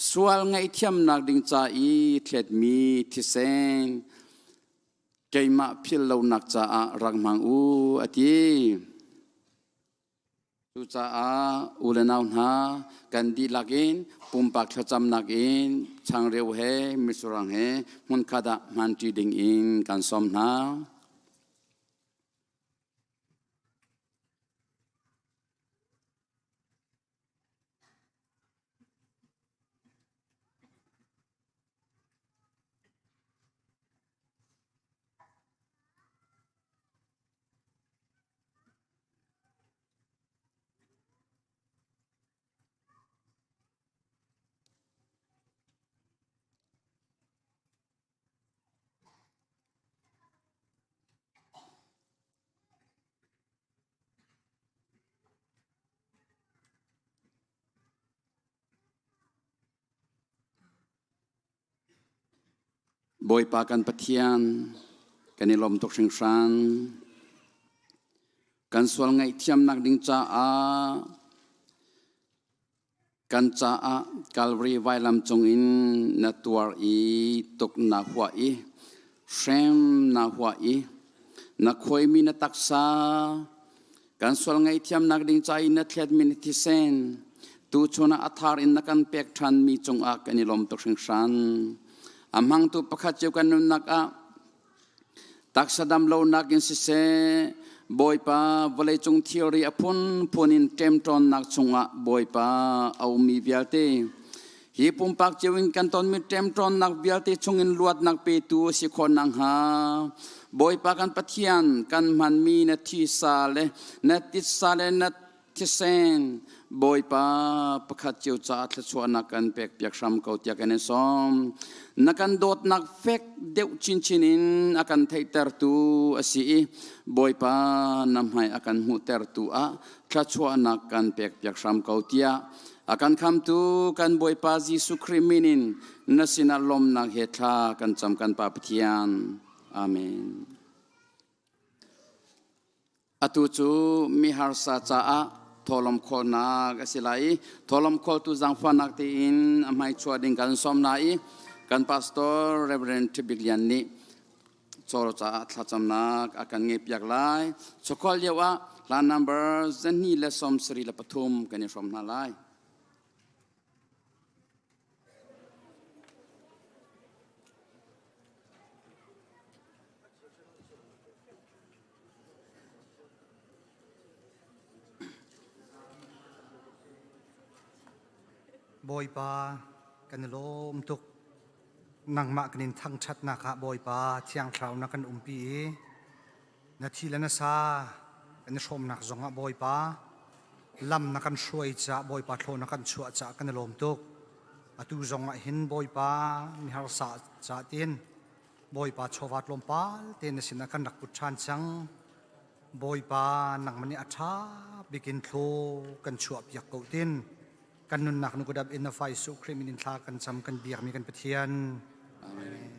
sual ngaihthiamnak ding ca i thletmi thisen, keimah philh lonak caah rak hmang u, a ti. Cucaah u le nau hna kan dihlak in pumpak thlacamnak in changreu he mitsurang he hmunkhat ah hmanṭi ding in kan sawm hna. Bawipa kan Pathian, kan i lawm tuk hringhran. Kan sual ngaihthiamnak ding caah kan caah Calvary vailam cungin na tuar i tuk na huah i hrem na huah i na khuaimi na taksa Kan sual ngaihthiamnak ding ca i na thletmi na thisen tuchun ah a thar in na kan pek ṭhanmi cungah kan i lawm tuk hringhran. A hmangtu pakhat cio kan nunnak ah taksa dam lonak in siseh, Bawipa vawleicung thilri a phunphun in ṭemṭawnnak chungah Bawipa a ummi vialte hi pumpak cio in kan tonmi ṭemṭawnnak vialte chungin luatnak petu a si khawh nakhnga Bawipa kan Pathian kan hmanmi na thisa le na titsa le na thisen Bawipa pakhat cio caah thluachuahnak kan pekpiak hram ko tiah kan in sawm. Na kan dawtnak fek deuh chinchin in a kan theihtertu a si i Bawipa na hmai a kan hmuhtertu ah thluachuahnak kan pekpiak hram ko tiah A kan khamtu kan Bawipa Jesuh Khrih min in na sinah lawmnak he thla kan cam kan Pa Pathian. Amen. Atu cu mi harsa caah thawlawm khawlnak a si lai i thawlawm khawltu zaangfahnak tein a hmai chuah ding kan sawm na i kan pastor Reverend Thibik Lian nih Cawl caah thlacamnak a kan ngeihpiak lai. Chawkhual lio ah hla number 273 kan i hrawm hna lai. Bawipa kan i lawm tuk. Nangmah kan in thangṭhatnak ah Bawipa Thiang Thlarau na kan umpi i na thi le na sa kan i hrawmnak zongah Bawipa Lam na kan hruai caah Bawipa thlaw na kan chuah caah kan i lawm tuk. Atu zong ah hin Bawipa miharsa caah tiin Bawipa chawva tlawmpal te na sinah kan rak put ṭhan cang. Bawipa nangmah nih a ṭha bikin thlaw kan chuah piak ko tin kan nunnak nu kudap in na fa Jesuh Khrih min in thla kan cam kan biakmi kan Pathian. Amen.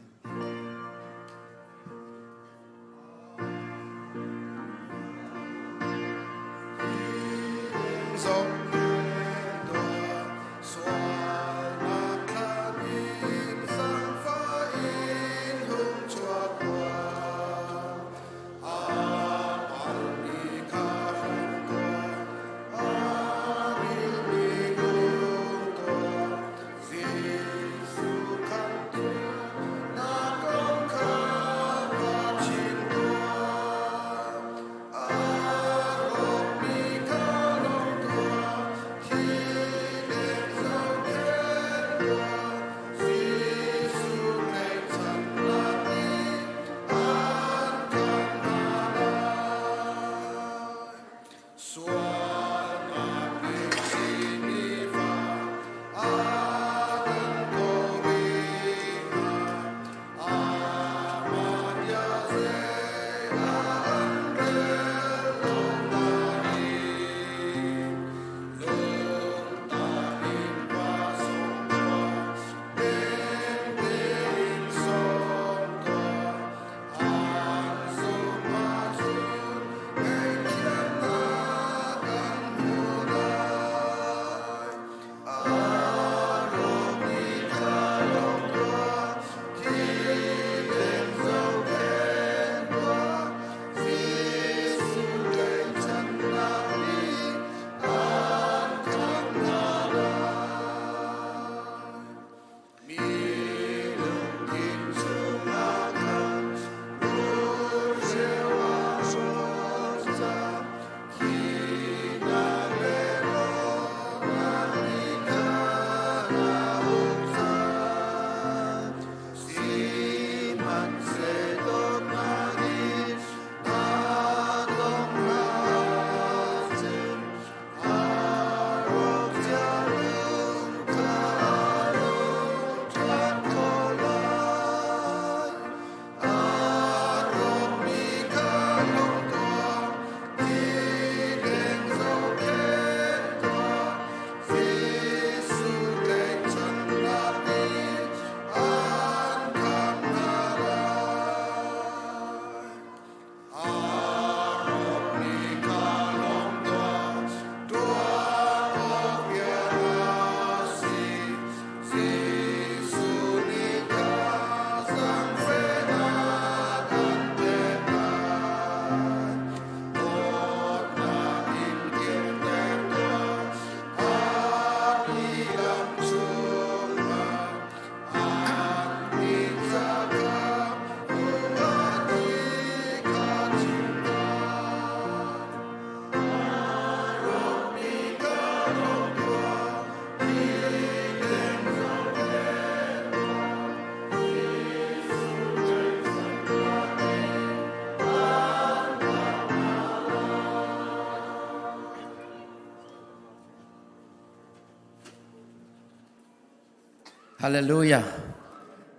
Hallelujah.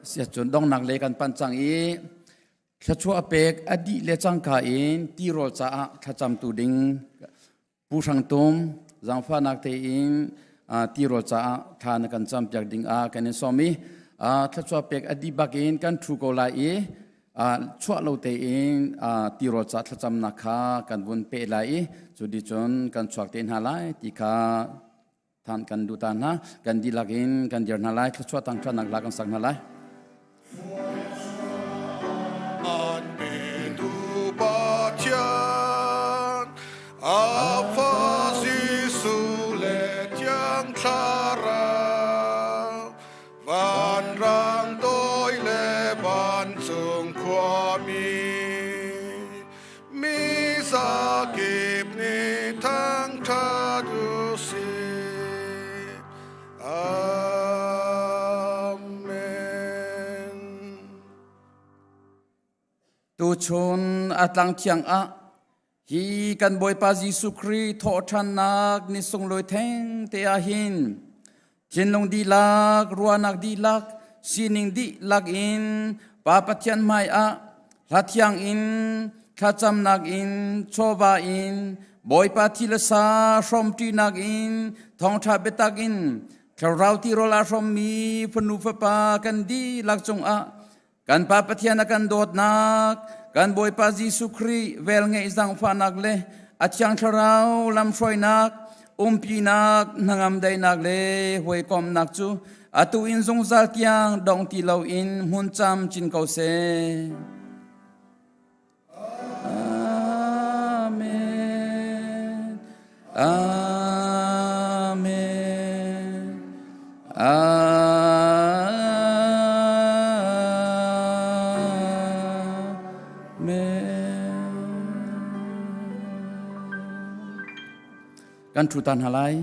Siacun dongnak le kan pan cang i thluachuah pek a dih le cangka in tirawl caah thlacamtu ding Pu Hrang Tum zaangfahnak tein tirawl caah thla na kan campiak ding ah kan in sawm i thluachuah pek a dih bak in kan thu ko lai i chuah lo tein tirawl ca thlacamnak kha kan vun peh lai i cu di cun kan chuak te hna lai ti kha than kan duh ta hna kan dihlak in kan dir hna lai thluachuah tangṭhatnak la kan sak hna lai An petu Pathian a fa Jesuh le Thiang Thlarau vanrang toi le vancung khuami Mi zakip nih thangṭhat u sih. Amen. Tuchun a tlang thiang ah Hi kan Bawipa Jesuh Khrih thawhṭhannak ni sunglawi theng te ah hin thinlung dihlak, ruahnak dihlak, sining dihlak in Pa Pathian hmai ah hla thiang in thlacamnak in chawva in Bawipa thi le sa hrawmṭinak in thawngṭha biatak in thlarau tirawl aa hrawmmi fanu fapa kan dihlak cungah Kan Pa Pathian a kan dawtnak, kan Bawipa Jesuh Khrih velngeih zaangfahnak le a Thiang Thlarau lamhruainak, umpinak, hnangam daihnak le hawikomhnak cu atu in zungzal tiang dong ti loin hmun cam cin ko seh. Amen. Amen. Amen. Kan ṭhu ta hna lai.